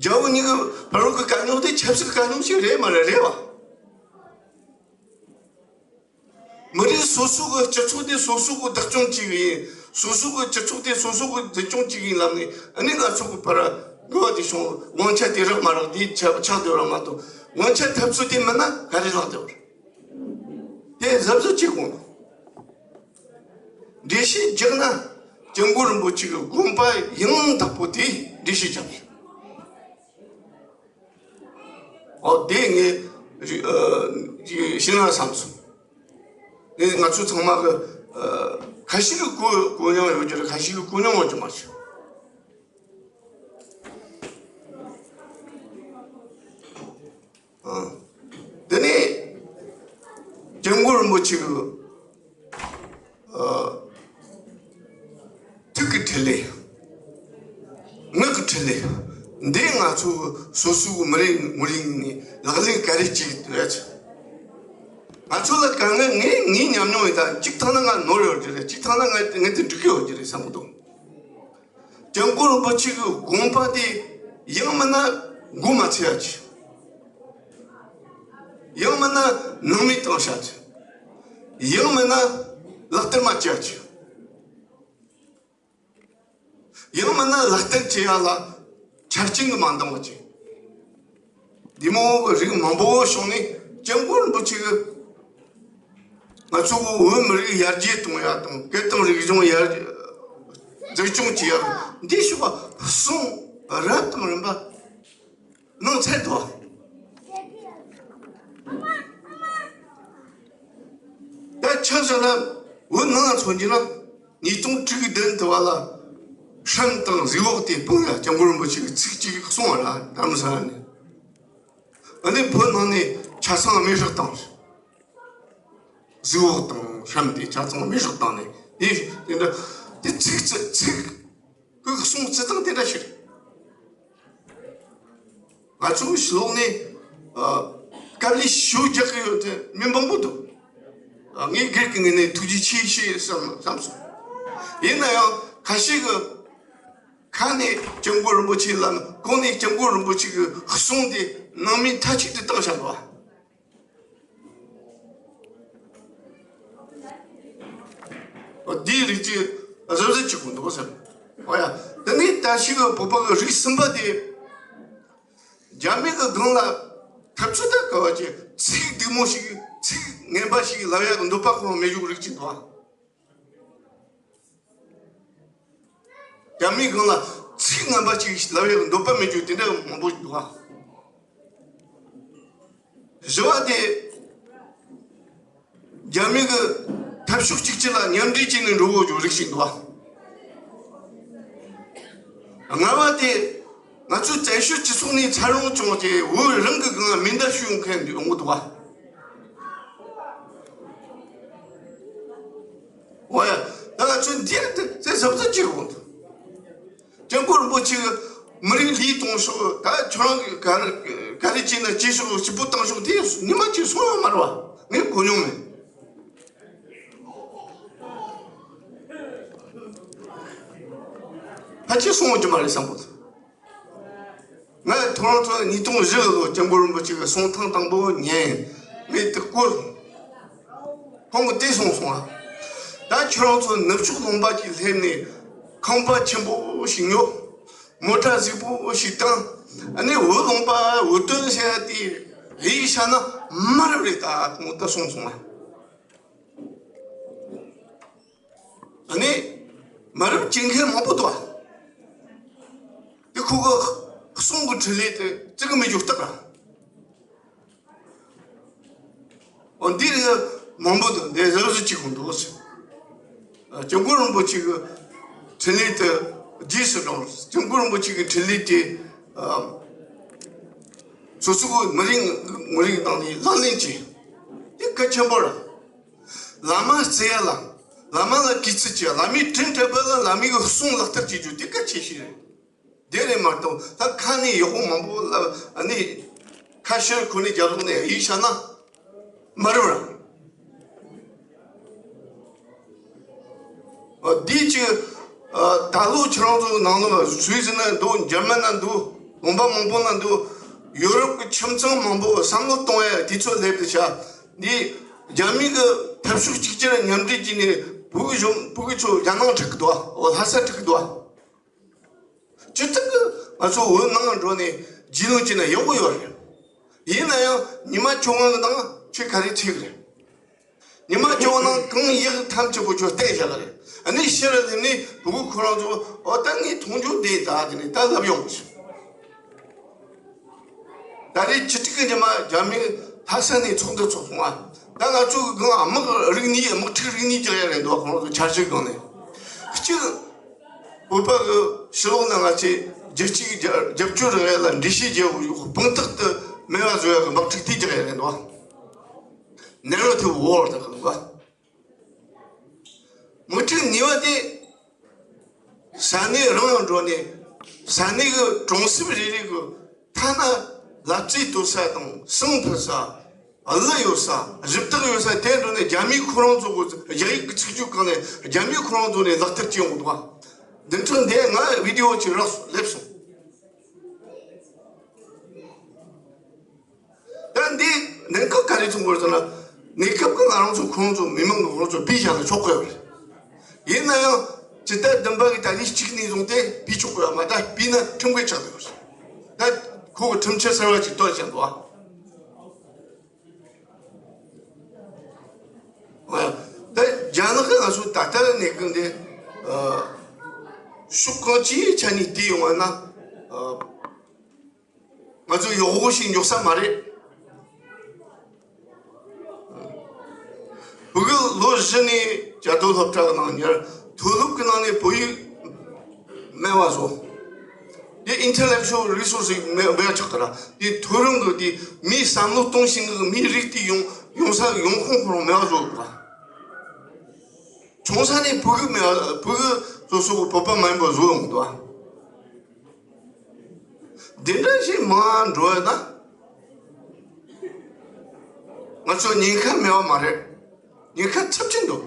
རྒྱ་བོད་གཉིས་ཀྱི་བར་རུ་གི་དཀའ་རྙོག་དེ་ཆབ་སྲིད་དཀའ་རྙོག་ཅིག་རེད་མ་རེད། རེད་བ། མི་རིགས་སོ་སོ་གི་སྤྱི་ཚོགས་དེ་སོ་སོ་གི་བདག་སྐྱོང་བྱེད་ཀྱི་ཡིན། སོ་སོ་གི་སྤྱི་ཚོགས་དེ་སོ་སོ་གི་འཛིན་སྐྱོང་བྱེད་ཀྱི་ཡིན་ལབ་ནས། ཨ་ནི་ང་ཚོ་གི་བར་འགལ་བ་དེ་བྱུང་། དབང་ཆ་དེ་རག་མ་རག་དེ་ཆགས་ཆགས་བསྡད་པ་མ་གཏོགས། དབང་ཆ་འཐབ་རྩོད་དེ་མིན་ན་ག་རེ་ལྷག་བསྡད་པ་རེད། དེ་གཟབ་གཟབ་བྱེད་དགོས། འགྲེལ་བཤད་རྒྱག་ན་སྐྱབས་མགོན་རིན་པོ་ཆེ་གི་དགོངས་པ་ཡང་དག་པོ་དེ་འགྲེལ་བཤད་རྒྱག་དགོས། ཨོ་དེ་ངས་རི་ཨ་ཞེ་ན་བསམ་སོང་། དེ་ང་ཚོ་ཚང་མ་གི་ཨ་ཁ་ཤས་ཀྱིས་གོ་གོ་མྱོང་ཡོད་ཀྱི་རེད། ཁ་ཤས་ཀྱིས་གོ་མྱོང་ཡོད་ཀྱི་མ་རེད། ཨ་དེ་ནས་སྐྱབས་མགོན་རིན་པོ་ཆེ་གི་ཨ་ཐུགས་ཀྱི་འཕྲིན་ལས། ངག་གི་འཕྲིན་ལས་འདི་ང་ཚོ་སོ་སོའི་མི་རིགས་ངོས་ནས་ལག་ལེན་ག་རེ་བྱེད་ཀྱི་འདུག་ཡ། ང་ཚོ་ལ་དཀའ་ངལ། ངས་ངའི་ཉམས་མྱོང་ཡིན། ད་གཅིག་ཐང་ན་ང་ནོར་ཡོད་ཀྱི་རེད། གཅིག་ཐང་ན་ང་ངས་དེ་འགྲིག་གི་ཡོད་ཀྱི་རེད་བསམ་གྱི་འདུག་སྐྱབས་མགོན་རིན་པོ་ཆེ་གི་དགོངས་པ་དེ་ཡང་མིན་ན་མགོ་མ་ཚོས་ཡ་ཅིག་ཡང་མིན་ན་སྣང་མེད་བཏང་བྱ་ཅིག་ཡང་མིན་ན་ལག་བསྟར་མ་བྱེད་ཡ་ཅིག་ཡང་མིན་ན་ལག་བསྟར་བྱེད་ཡ་ལ་ཆ་རྐྱེན་གྱིས་མ་འདང་བ་ཅིག་འདི་མོ་གི་རིགས་མང་པོ་བྱུང་ནས། སྐྱབས་མགོན་རིན་པོ་ཆེ་གིས་ང་ཚོ་བོད་མི་རིགས་ཡར་རྒྱས་གཏོང་ཡ་དང་། སྐད་དང་རིག་གཞུང་ཡར་འཛུགས་སྐྱོང་བྱེད་ཡ། འདི་ཞུ་བ་གསུང་རབ་དང་རིམ་པ་གནང་ཚར་འདུག་ད་ཆ་བཞག་ན་བོད་ནང་ལ་མཚོན་རྒྱུ་ན། ཉིས་སྟོང་དྲུག་གི་བདུན་དུ་བ་ལ་ཧྲམ་དང་རི་འོག་དེ་སྤུངས་ཡ་སྐྱབས་མགོན་རིན་པོ་ཆེ་གིས་ཚིག་གཅིག་གསུངས་པ་ར། རྡ་རམ་ས་ལ་ནས། ཨ་ནི་བོད་ནང་ནས་ཆ་ཚང་མེ་སྲེག་བཏང་། རི་འོག་དང་ཧྲམ་དེ་ཆ་ཚང་མེ་སྲེག་བཏང་ནས། དེ་དེ་འདྲ་དེ་ཚིག་ཚིག་ཚིག་གི་གསུང་བྱེད་སྟངས་དེ་འདྲ་ཞིག་རེད། ང་ཚོའི་ཕྱི་ལོགས་ནས་ཨ་དཀའ་ལས་ཞེ་པོ་རྒྱག་གི་ཡོད་དེ་མི་མང་པོ་འདུག་ཨ་ངས་སྒེར་གྱི་ངོས་ནས་ཐུགས་རྗེ་ཆེ་ཞེས་བསམ་བསམ་སོང་། ཡིན་ན་ཡང་ཁ་ཤས་ཀྱིས་ཁ་ནས་སྐྱབས་མགོན་རིན་པོ་ཆེ་ལབ། གོང་ནས་སྐྱབས་མགོན་རིན་པོ་ཆེ་གི་གསུང་དེ་སྣང་མེད་མཐའ་གཅིག་ཏུ་བཏང་བཞག་པ། འདིའི་རིགས་ཀྱི་གཟབ་གཟབ་བྱེད་དགོས་འདུག་ཟེར། འོ་ཡ། དེ་ནས་ད་ཞིག་བོད་པ་གི་རིགས་གསུམ་པ་དེ། རྒྱ་མི་གི་སྒང་ལ་འཐབ་རྩོད་ད་ག་བ་ཅིག་ཚིག་སྡུག་མོ་ཞིག་ཚིག་ངན་པ་ཞིག་ལབ་ཡ་གི་འདོད་པ་ཁོ་རང་མེད་རྒྱུ་རིགས་ཅིག་འདུག་ཨ། རྒྱ་མིའི་སྒང་ལ་ཚིག་ངན་པ་ཅིག་ལབ་ཡག་འདོད་པ་མེད་རྒྱུ་དེ་འདྲ་མང་པོ་ཞིག་འདུག་ག་བཞི་བ་དེ། རྒྱ་མི་གི་འཐབ་ཕྱོགས་གཅིག་གྱུར་ལ་མཉམ་འབྲེལ་བྱས་ནས་འགྲོ་དགོས་རྒྱུ་རིགས་ཤིག་འདུག་བ། ལྔ་བ་དེ། ང་ཚོའི་བཙན་བྱོལ་སྤྱི་ཚོགས་ནས་འཚར་ལོངས་བྱུང་སྟེ་བོད་རང་གི་སྒང་མེ་མདའ་གཞུ་ཡོང་མཁན་འདུག་འོང་གི་འདུག་བ། འོ་ཡ། ད་ང་ཚོས་འདིར་དེ་དེ་གཟབ་གཟབ་བྱེད་དགོས་འདུག་སྐྱབས་མགོན་རིན་པོ་ཆེ་གི་མི་རིགས་ལུས་གཏོང་ཕྱོགས། ད་ཁྱོད་རང་གི་ག་རེ་ག་རེ་བྱས་ན་བྱེད་ཕྱོགས་སྐྱིད་པོ་བཏང་ཕྱོགས་དེ་ཉི་མ་གཅིག་སོང་ཡོད་མ་རེད་བ། ངས་གོ་མྱོང་མེད། ཕལ་ཆེར་སོང་ཡོད་ཀྱི་མ་རེད་བསམ་གོ། ང་ཐོ་རོན་ཊོ་ཉིས་སྟོང་བཞི་ལོ་སྐྱབས་མགོན་རིན་པོ་ཆེ་གི་གསུང་ཐེངས་དང་པོ་ཉན། ངས་དེ་གོ། ཁོང་གིས་དེ་གསུངས་སོང་ཨ། ད་ཁྱོད་རང་ཚོ་ནུབ་ཕྱོགས་ལུང་པ་ཅིག་སླེབས་ནས་ཁང་པ་ཆེན་པོ་ཞིག་ཉོ། མོ་ཊ་གཟུགས་པོ་ཞིག་བཏང་། ཨ་ནི་བོད་ལུང་པ་བོད་དོན་བཤད་ཡ་དེ་ཡིག་ཤ་ན་མ་རབས་རེད། ད་ཁོང་ད་གསུངས་སོང་ཨ། ཨ་ནི་མ་རབས་སྐྱེ་མཁན་མང་པོ་འདུག་ཨ། དེ་ཁོ་གི་གསུང་གི་འཕྲིན་ལས་དེ་བརྩི་གི་མེད་རྒྱུ་རྟགས་ར། འོ་འདི་རིགས་མང་པོ་འདུག་འདི་གཟབ་གཟབ་བྱེད་དགོས་འདུག་ཟེར། ཨ། སྐྱབས་མགོན་རིན་པོ་ཆེ་གི་འཕྲིན་ལས་དེ་རྗེས་སུ་འབྲངས། སྐྱབས་མགོན་རིན་པོ་ཆེ་གི་འཕྲིན་ལས་དེ། ཨ། སོ་སོ་གི་མི་རིགས་ངོ་རིགས་ནང་ནས་ལག་ལེན་བྱས། དེ་གལ་ཆེན་པོ་རེད། བླ་མ་བརྩི་ཡ་ལ། བླ་མ་ལ་གུས་བརྩི་བྱེད། བླ་མའི་དྲིན་དྲན་པ་ལ་བླ་མའི་གི་གསུང་ལག་བསྟར་བྱེད་རྒྱུ་དེ་གལ་ཆེ་ཤོས་རེད། དེ་རེད་མ་གཏོགས་ད་ཁ་ནས་ཡག་པོ་མང་པོ་ལབ། ཨ་ནི་ཁ་ཕྱིར་ཁོ་ནས་རྒྱབ་ལོག་ནས་ཡིག་ཤ་ན་མ་རུང་ར། འོ་འདི་ཅིག་ཨ། ད་ལོ་ཁྱེད་རང་ཚོ་ནང་ལོགས་སུད་སི་ན་འདུག་འཇར་མན་ན་འདུག་ལུང་པ་མང་པོ་ན་འདུག་ཡོ་རོབ་ཀྱི་ཁྱིམ་ཚང་མང་པོ་བསམ་བློ་གཏོང་ཡ་དུས་ཚོད་སླེབས་ཏེ་ཤག་འདི་རྒྱ་མི་གི་འཐབ་ཕྱོགས་གཅིག་གྱུར་མཉམ་འབྲེལ་བྱས་ནས་བོད་གཞུང་བོད་ཀྱི་ཆོ་རྒྱ་ནག་ཁྲིད་གི་འདུག་འོ་ལྷ་ས་ཁྲིད་གི་འདུག་སྤྱིར་བཏང་གི་ང་ཚོ་བོད་ནང་འགྲོ་ནས་རྒྱུས་ལོན་བྱས་ན་ཡག་པོ་ཡོད་རེད། ཡིན་ན་ཡང་ཉི་མ་བཅོ་ལྔ་གི་ནང་ཁྱོད་ག་རེ་ཐེབས་རེད། ཉི་མ་བཅོ་ལྔ་ནང་གང་ཡག་ཐམས་ཅད་པོ་ཁྱོད་བལྟས་བཞག་གི་རེད། ཨ་ནི་ཕྱིར་སླེབས་ནས་བུ་གུ་ཁོ་རང་ཚོ་འོ་ད་ངས་མཐོང་རྒྱུ་བསྡད་ད་དེ་ནས་ད་ལབ་ཡོང་གི་ཞིག་ད་རེས་བཅུ་དྲུག་གི་ཉི་མ་རྒྱ་མི་ལྷ་ས་ནས་ཚོགས་འདུ་ཚོགས་སོང་ང་། ད་ང་ཚོ་གི་སྒང་དམག་རིག་གནས་དམག་འཁྲུག་རིག་གནས་རྒྱག་ཡ་རེད་འདུག་ཁོང་ཚོ་འཆར་གཞི་སྒང་ནས། གཅིག་བོད་པ་གི་ཕྱི་ལོགས་ན་ང་ཚོས་རྒྱལ་སྤྱིའི་རྒྱ་རྒྱབ་སྐྱོར་རག་ཡ་ལ་འགྲེལ་བཤད་རྒྱག་དགོས་དཔང་རྟགས་དུ་མེད་པ་བཟོ་ཡ་གི་དམག་འཁྲུག་དེ་རྒྱག་ཡ་རེད་འདུག Narrative war ད་གི་འདུག་དམག་འཁྲུག་གཉིས་པ་དེ། ས་གནས་རང་ལ་འགྲོ་ནས་ས་གནས་ཀྱི་གྲོང་གསེབ་རེ་རེ་གི་ཐ་ན་ལབ་རྩེ་གཏོད་ས་དང་ཟངས་འཕུར་ས། གླུ་ཡོད་ས། རི་དྭགས་ཡོད་ས་དེ་འགྲོ་ནས་རྒྱ་མིའི་ཁོ་རང་ཚོ་གི་རྒྱ་ཡིག་གི་ཚིག་རྒྱུག་གང་ནས་རྒྱ་མིའི་ཁོ་རང་ཚོ་ནས་ལག་བསྟར་བྱེད་ཡོང་གི་འདུག་བ། འདི་འཕྲོ་འདི་ང་བི་ཌི་ཡོ་ཅིག་རག་སོང་སླེབས་སོང་། ད་འདི་གནད་འགག་ག་རེ་མཚོན་གྱི་ཡོད་ཟེར་ན། གནས་སྐབས་ཀྱི་ང་རང་ཚོ་ཁོང་ཚོ་མི་མང་གི་ཁོང་ཚོ་ཕུད་བཞག་ན་ཆོག་གི་ཡོད་རེད། ཡིན་ན་ཡང་ཇི་ལྟར་བདུན་པ་གི་ད་རེས་གཅིག་ནས་བཟུང་སྟེ་ཕུད་ཆོག་གི་ཡོད་མ་རེད། ད་ཕུད་ན་ཁྲིམས་འགལ་ཆགས་བསྡད་ཡོད་རེད། ད་ཁོ་གི་ཁྲིམས་ཆད་གསར་བ་ཅིག་གཏོང་བཞག་འདུག་ཨ། ད་རྒྱ་ནག་གི་ང་ཚོ་ད་ལྟ་གནས་སྐབས་འདི་ཕྱོགས་གང་ཅིའི་ཆ་ནས་བལྟས་ཡོང་བ་ན། ང་ཚོ་ཡག་པོ་ཞིག་འཇོག་ས་མ་རེད། བོད་ཀྱི་ལོ་བཞི་ནས་རྒྱ་དོ་སློབ་གྲྭ་གི་ནང་ཉར། མཐོ་སློབ་ཀྱི་ནང་ནས་བོད་ཡིག་མེད་པ་བཟོ། དེ་intellectual resource ཞིག་མེད་མེད་ཆགས་ཀྱི་ར། དེ་མཐོ་རིམ་གྱི་དེ་མིའི་བསམ་བློ་གཏོང་ཤེས་ཀྱི་མིའི་རིགས་དེ་ཡོང་ཡོང་ས་ཡོང་ཁུངས་ཁོ་རང་མེད་པ་བཟོ་གི་ར། ཆུང་ས་ནས་བོད་ཡིག་མེད་པ་བོད་ཡིག་སོ་སོ་གི་བོད་པ་མ་ཡིན་པ་བཟོ་ཡོང་གི་འདུག་ཨ། འདི་འདྲ་ཞིག་མང་འགྲོ་ཡོད་ན། ང་ཚོ་ཉེན་ཁ་མེད་པ་མ་རེད། ཉེན་ཁ་ཚབས་ཆེན་འདུག་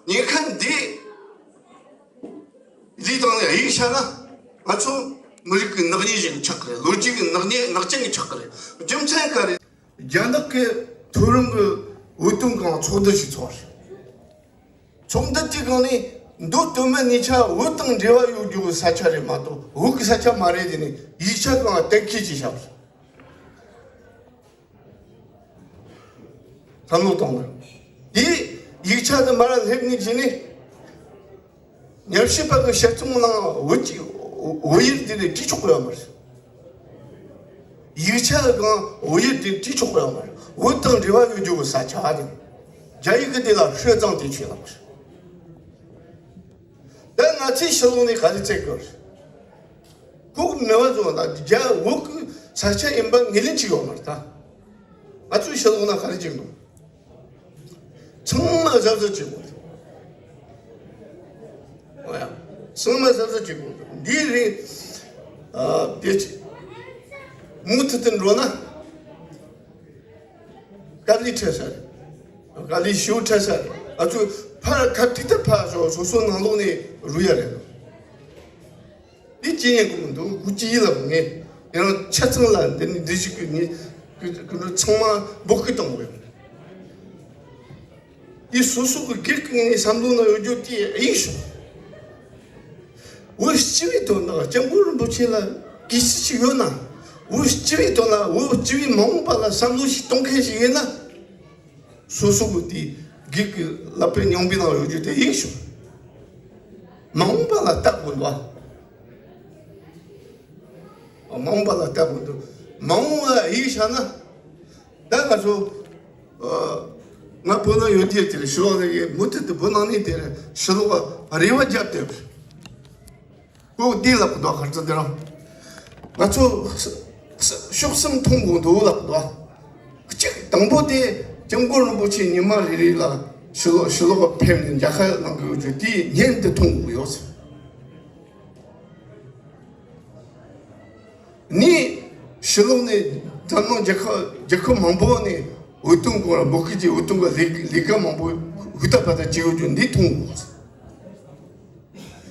ཉེན་ཁ་འདི་ལུས་དང་ཡིག་བྱ་ན་ང་ཚོ་མི་རིགས་ཀྱི་ནག་ཉེས་ཤིག་ཆགས་ཀྱི་རེད། ལོ་རྒྱུས་ཀྱི་ནག་ཉེས་ནག་རྐྱེན་ཞིག་ཆགས་ཀྱི་རེད། རྒྱུ་མཚན་ག་རེ། རྒྱ་ནག་གི་མཐོ་རིམ་གྱི་བོད་དོན་སྒང་ཚོགས་འདུ་ཞིག་ཚོགས་རེད། ཚོགས་འདུ་དེའི་སྒང་ནས་མདོ་སྟོད་སྨད་གཉིས་ཆ་བོད་དང་འབྲེལ་བ་ཡོད་རྒྱུ་གི་ས་ཆ་རེད་མ་གཏོགས་བོད་ཀྱི་ས་ཆ་མ་རེད་དེ་ནས་ཡིག་ཆ་སྒང་གཏན་འཁེལ་གྱིས་བཞག་རེད། བསམ་བློ་གཏོང་དགོས། དེ་ཡིག་ཆ་དེ་མར་སླེབས་ནས་བྱས་ནས་ཉམས་ཞིབ་པ་གི་དཔྱད་རྩོམ་ནང་བོད་ཀྱི་བོད་ཡིག་དེ་ནས་བྲིས་ཆོག་གི་ཡོད་མ་རེད། ཡིག་ཆ་གང་བོད་ཡིག་དེ་བྲིས་ཆོག་པ་ཡོད་མ་རེད། བོད་དང་འབྲེལ་བ་ཡོད་རྒྱུ་གི་ས་ཆ་དེ། རྒྱ་ཡིག་གི་དེ་ལ་ཧྲེ་ཙང་དེ་ཆོས་ལ་མ་རེད། ད་ང་ཚོའི་ཕྱི་ལོགས་ནས་ག་རེ་བཙལ་དགོས་རེད། ཁོ་གི་མེད་པ་བཟོ་ན་རྒྱ་བོད་ཀྱི་ས་ཆ་ཡིན་པ་ངོས་ལེན་བྱེད་ཡོད་མ་རེད་ད། ང་ཚོའི་ཕྱི་ལོགས་ན་ག་རེ་བྱེད་འདུག་ཚང་མ་གཟབ་གཟབ་བྱེད་དགོས་རེད། ཨོ་ཡ། ཚང་མ་གཟབ་གཟབ་བྱེད་དགོས་རེད། འདི་རེད། ཨ་དེ་ཅི། མུ་མཐུད་དུ་འགྲོ་ན། དཀའ་ལས་འཕྲད་ས་རེད། དཀའ་ལས་ཞེ་པོ་འཕྲད་ས་རེད། ཨ་ཚོ་ཕར་ཁ་ཐུག་ཏུ་ཕར་སོ་སོ་སོ་ནང་ལོགས་ནས་རུལ་ཡ་རེད། འདི་ཅི་ཡིན་གི་མི་འདུག་ཀུ་ཅི་ཡིན་ལབ་ངས། དེ་རང་ཆ་ཚང་ལ་འདི་ནི་འདི་ཞིག་གི་ནི་ཀུ་ཀུ་ནི་ཚང་མ་འབོད་སྐུལ་གཏོང་དགོས། འདི་སོ་སོ་གི་སྒེར་གྱི་ངའི་བསམ་བློ་ན་ཡོད་རྒྱུ་དེ་ཡིན་ཤོག་བོད་སྤྱི་པའི་དོན་དག་སྐྱབས་མགོན་རིན་པོ་ཆེ་ལ་གུས་བརྩི་ཞིག་ཡོད་ན། བོད་སྤྱི་པའི་དོན་ལ་བོད་སྤྱི་པའི་མ་འོངས་པ་ལ་བསམ་བློ་ཞིག་གཏོང་མཁན་ཞིག་ཡིན་ན། སོ་སོ་གི་དེ་སྒེར་གྱི་ལག་པའི་རྙིང་པའི་ནང་ཡོད་རྒྱུ་དེ་ཡིན་ཤོག་མ་འོངས་པ་ལ་ལྟ་དགོས་འདུག་མ་འོངས་པ་ལ་ལྟ་དགོས་འདུག་མ་འོངས་པ་ཡིན་ཤག་ན། ད་ང་ཚོ་ཨ་ང་བོད་ནང་ཡོད་དུས་དེར་ཕྱི་ལོགས་ལ་ཡོད་མུ་མཐུད་དུ་བོད་ནང་ནས་དེར་ཕྱི་ལོགས་རེ་བ་རྒྱབ་སྟེ། ཁོ་འདི་ལབ་དགོས་ག་རེ་ཟེར་ན། ང་ཚོ་ས་ས་ཕྱོགས་གསུམ་མཐོང་དགོས་འདུག་ལབ་དགོས། གཅིག་དང་པོ་དེ་སྐྱབས་མགོན་རིན་པོ་ཆེ་ཉི་མ་རེ་རེ་ལ་ཕྱི་ལོགས་ཕྱི་ལོགས་ཕེབས་ནས་མཇལ་ཁ་གནང་དགོས་རྒྱུ་དེ་ཉིན་དེ་མཐོང་དགོས་ཡོད་ཟེར། ནི་ཕྱི་ལོགས་ནས་འཛམ་གླིང་རྒྱལ་ཁབ་རྒྱལ་ཁབ་མང་པོ་ནས་འོས་བསྡུ་སྐོར་འབོད་སྐུལ་གྱིས་འོས་བསྡུ་གི་ལས་ལས་ཀ་མང་པོ་ཧུར་ཐག་བར་ཐག་བྱེད་ཡོད་རྒྱུ་འདི་མཐོང་དགོས།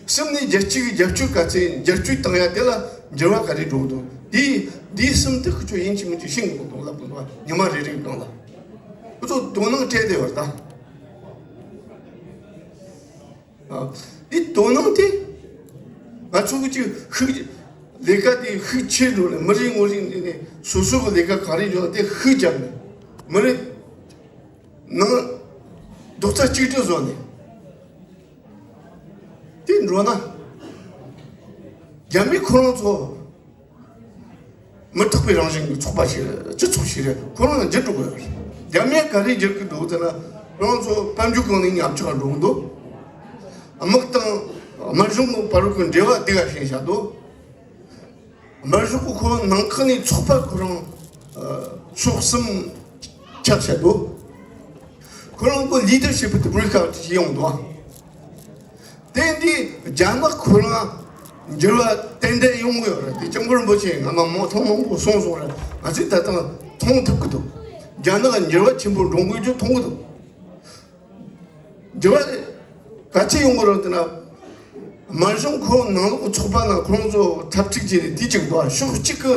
གསུམ་ནས་རྒྱལ་སྤྱི་གི་རྒྱབ་སྐྱོར་ག་ཚད་རྒྱབ་སྐྱོར་བཏང་ཡ་དེ་ལ་འགྱུར་བ་ག་རེ་འགྲོ་འདུག་འདི་འདི་གསུམ་དེ་ཁུ་ཆོ་ཡིན་གཅིག་མིན་གཅིག་ཤེས་དགོས་འདུག་ལབ་དགོས་འདུག་ཉི་མ་རེ་རེའི་སྒང་ལ་ཁོ་ཚོ་དོ་སྣང་སྤྲད་བསྡད་པ་རེད་ད། ཨ། འདི་དོ་སྣང་དེ་ང་ཚོ་གི་ཅིག་ཤུགས་ལས་ཀ་དེ་ཤུགས་ཆེ་འགྲོ་ནས་མི་རེ་ངོ་རེ་ནས་ནས་སོ་སོ་གི་ལས་ཀ་ག་རེ་འཇོག་དེ་ཤུགས་བརྒྱབ་ནས་མི་རེ་ནང་རྡོག་རྩ་གཅིག་སྒྲིལ་བཟོ་ནས་དེ་འགྲོ་ན་རྒྱ་མི་ཁོ་རང་ཚོ། མི་རྟག་པའི་རང་བཞིན་གྱི་ཚོགས་པ་ཞིག་རེད། སྤྱི་ཚོགས་ཤིག་རེད། ཁོ་རང་ལ་འགྱུར་འགྲོ་གི་ཡོད་རེད། རྒྱ་མིས་ག་རེ་བསྒྱུར་གི་འདུག་ཟེར་ན། ཁོ་རང་ཚོ་དཔལ་འབྱོར་གང་ནས་ཉམས་ཆག་འགྲོ་གི་འདུག་དམག་དང་དམག་གཞུང་གི་བར་གྱི་འབྲེལ་བ་འདི་ག་ཞན་ཆགས་འདུག་དམག་གཞུང་གི་ཁོ་རང་ནང་ཁུལ་ནས་ཚོགས་པ་ཁོ་རང་ཕྱོགས་གསུམ་ཁྱབ་ཆགས་འདུག་ཁོ་རང་གི་ལི་ཌར་ཤིབ་དེ་བོའི་ཁ་ཅིག་ཡོང་འདུག་དེ་འདི་རྒྱ་ནག་ཁོ་རང་འགྱུར་བ་ཏན་ཏན་ཡོང་གི་ཡོད་རེད། དེ་སྐྱབས་མགོན་རིན་པོ་ཆེ་ང་མ་མང་ཐོག་མང་པོ་གསུངས་སོང་རེད། ང་ཚོས་ད་ཐེངས་མཐོང་ཐུབ་ཀྱི་འདུག་རྒྱ་ནག་འགྱུར་བ་ཆེན་པོ་འགྲོ་དགོས་རྒྱུ་མཐོང་གི་འདུག་འགྱུར་བ་ག་ཚོད་ཡོང་གི་རེད་ཟེར་ན། དམག་གཞུང་ཁོ་ནང་ལོགས་ཚོགས་པ་ནང་ཁོ་རང་ཚོ་འཐབ་འཁྲུག་བྱས་ནས་དེ་གཅིག་འདུག་ཕྱོགས་གཅིག་གི་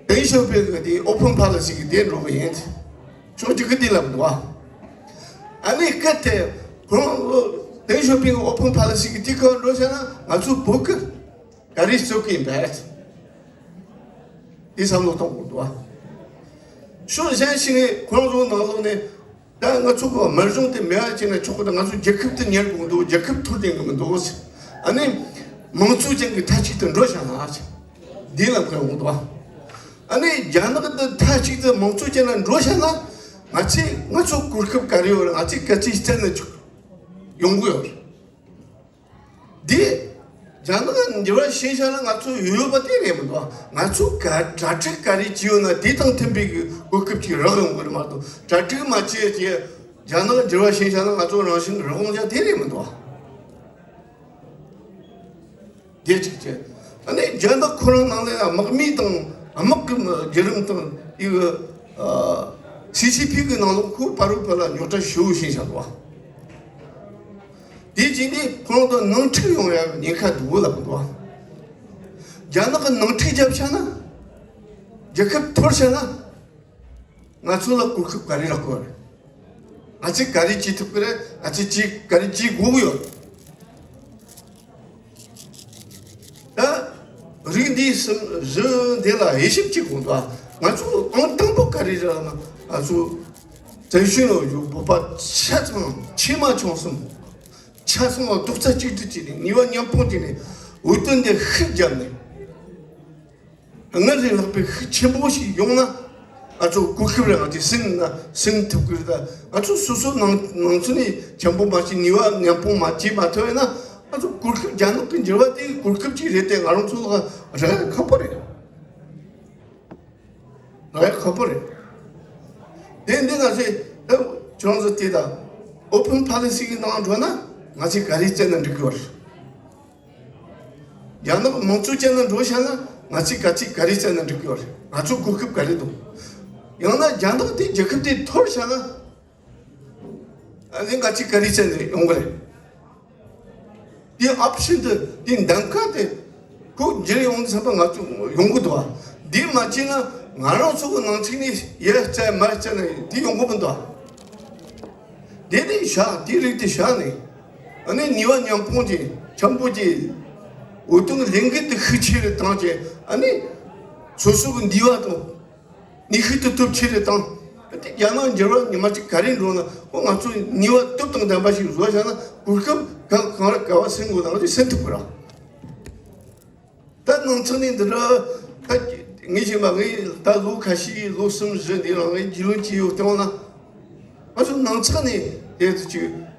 ཏེང་ཞའོ་ཕིང་གི་དེ་ཨོ་ཕན་ཕོ་ལི་སི་གི་དེ་འགྲོ་གི་ཡིན། ཕྱོགས་གཅིག་གི་དེ་ལབ་འདུག་ཨ་ནི་སྐད་དེ་ཁོ་རང་ཏེང་ཞའོ་ཕིང་གི་ཨོ་ཕན་ཕོ་ལི་སི་གི་དེ་ག་འགྲོ་བྱས་ན་ང་ཚོ་བོད་ཀྱི་ག་རེ་བཟོ་གི་ཡིན་པས། དེ་བསམ་བློ་གཏོང་དགོས་འདུག་ཕྱོགས་གཞན་ཞིག་ནས་ཁོ་རང་ཚོ་ནང་ལོགས་ནས་ད་ང་ཚོ་གི་དམག་གཞུང་དེ་མེད་པ་བྱས་ན་ཆོག་གི། ད་ང་ཚོ་རྒྱལ་ཁབ་དེ་གཉེར་དགོས་འདུག་རྒྱལ་ཁབ་འཐོར་བསྡད་གི་མི་འདུག་ཨ་ནི་མང་གཙོ་ཅན་གྱི་མཐའ་གཅིག་ཏུ་འགྲོ་བྱ་ན་འདི་ལ་མཁས་འོང་འདུག་ཨ་ནི་རྒྱ་ནག་འདི་མཐའ་གཅིག་ཏུ་མང་གཙོ་ཅན་ལ་འགྲོ་བྱ་ན་ང་ཚོས་ང་ཚོ་གོ་སྐབས་ག་རེ་ཡོད་རེད། ང་ཚོས་ག་ཚོད་བཙལ་ན་ཆོག་ཡོང་གི་ཡོད་རེད། འདི་རྒྱ་ནག་འགྱུར་བ་ཕྱིན་བཞག་ན་ང་ཚོ་ཡོད་པ་དེ་རེད་མི་འདུག་ང་ཚོ་ག་གྲ་སྒྲིག་ག་རེ་བྱས་ཡོད་ན་དེ་དང་མཐུན་པའི་གོ་སྐབས་ཅིག་རག་ཡོང་གི་རེད་མ་གཏོགས། གྲ་སྒྲིག་མ་བྱས་ཀྱི་རྒྱ་ནག་འགྱུར་བ་ཕྱིན་བཞག་ན་ང་ཚོ་རང་བཞིན་རང་དབང་ཆ་དེ་རེད་མི་འདུག་དེ་གཅིག་བྱས། ཨ་ནི་རྒྱ་ནག་ཁོ་རང་ནང་ལ་ཡང་དམག་མི་དང་དམག་གི་བརྒྱུད་རིམ་དང་ཨི་བ་སི་སི་ཕི་གི་ནང་ལོགས་ཁོ་བར་རུ་བར་ལ་རྙོག་དྲ་ཞེ་པོ་ཕྱིན་བཞག་འདུག་དེ་རྗེས་ནས་ཁོ་རང་དང་ནང་འཁྲུག་ཡོང་ཡག་ཉེན་ཁ་འདུག་ལབ་འདུག་རྒྱ་ནག་གི་ནང་འཁྲུག་བརྒྱབ་བཞག་ན་རྒྱལ་ཁབ་འཐོར་བཞག་ན་ང་ཚོ་ལ་གོ་སྐབས་ག་རེ་རག་གི་རེད། ང་ཚོས་ག་རེ་བྱེད་ཐུབ་ཀྱི་རེད། ང་ཚོས་ཅི་ག་རེ་བྱེད་དགོས་ཀྱི་ཡོད། ད་རིགས་འདི་གསུམ་བཞི་འདི་ལ་དབྱེ་ཞིབ་བྱེད་དགོས་འདུག་ང་ཚོ་ཨང་དང་པོ་ག་རེ་རེད་ལབ་ན། ང་ཚོ་བཙན་བྱོལ་ནང་ཡོད་བོད་པ་ཆ་ཚང་ཆེ་མ་ཆུང་གསུམ་ཆ་ཚང་ལ་རྡོག་རྩ་གཅིག་སྒྲིལ་བྱས་ནས་ནུས་པ་མཉམ་སྤུངས་བྱས་ནས་འོས་བསྡུ་འདི་ཤུགས་བརྒྱབ་ནས། སྔར་ལས་ལྷག་པའི་ཤུགས་ཆེན་པོ་ཞིག་ཡོང་ན། ང་ཚོ་གོ་སྐབས་རེད། ང་ཚོས་ཟིན་ན་ཟིན་ཐུབ་ཀྱི་རེད། ད་ང་ཚོ་སོ་སོ་ནང་ནང་ཚུན་ནས་འཆམ་པོ་མ་བྱས། ནུས་པ་མཉམ་སྤུངས་མ་བྱས་མ་ཐུབ་ཡིན་ན། ང་ཚོ་གོ་སྐབས། རྒྱ་ནག་གི་འགྱུར་བ་དེ་གི་གོ་སྐབས་ཅིག་རེད་དེ། ང་རང་ཚོ་ལ་རག་ཡ་ཁག་པོ་རེད། རག་ཡ་ཁག་པོ་རེད། དེ་འདི་ང་ཚོས་ད་ཁྱོད་རང་ཚོ་དེ་ད་ཨོ་ཕན་ཕོ་ལི་སི་གི་ནང་འགྲོ་ན། ང་ཚོས་ག་རེ་བཙལ་ན་འགྲིག་གི་ཡོད་རེད། རྒྱ་ནག་དམངས་གཙོ་ཅན་ལ་འགྲོ་བྱ་ན། ང་ཚོས་ག་ཚོད་ག་རེ་བཙལ་ན་འགྲིག་གི་ཡོད་རེད། ང་ཚོ་གོ་སྐབས་ག་རེ་འདུག། ཡང་ན་རྒྱ་ནག་དེ་རྒྱལ་ཁབ་དེ་འཐོར་བྱ་ན། ཨ་ནི་ང་ཚོས་ག་རེ་བཙལ་ནས་ཡོང་གི་རེད། དེ་ཨོབ་ཤན་དེ། དེ་གདམ་ག་དེ་ཁོ་འགྱུར་ཡོང་བསམ་པ་ང་ཚོ་ཡོང་གི་འདུག་བ། འདི་མ་བྱས་ན་ང་རང་ཚོ་གི་ནང་ཚིག་ནས་ཡར་བཙལ་མར་བཙལ་ན་དེ་ཡོང་གི་མི་འདུག་བ། དེ་ནས་བཞག། དེའི་རིགས་དེ་བཞག་ནས། ཨ་ནི་ནུས་པ་མཉམ་སྤུངས་ཀྱིས་འཆམ་པོ་ཀྱིས་འོས་བསྡུ་ལས་འགུལ་དེ་ཤུགས་ཆེ་རུ་བཏང་བྱས། ཨ་ནི་སོ་སོ་གི་འདུས་པ་དང་ནུས་ཤུགས་དེ་སྟོབས་ཆེ་རུ་བཏང་། དེ་རྒྱ་ནག་འགྱུར་བ་ཉི་མ་གཅིག་ག་རེ་འགྲོ་ན། འོ་ང་ཚོ་ནུས་པ་སྟོབས་དང་ལྡན་པ་ཞིག་བཟོ་བྱ་ན། གོ་སྐབས་གང་གང་ར་ག་བ་ཟིན་དགོས་ན་ང་ཚོས་ཟིན་ཐུབ་ཀྱི་རེད། ད་ནང་ཚན་ནས་འདི་འདྲ། ད་ངས་བཤད་པ། ངས་ད་ལོ་ཁ་ཤས། ལོ་གསུམ་བཞི་འདི་རང་ངས་རྒྱུས་ལོན་བྱས་ཡོད་སྟེང་ན། ང་ཚོ་ནང་ཚན་ནས་དེ་ཚོ་ཅིག་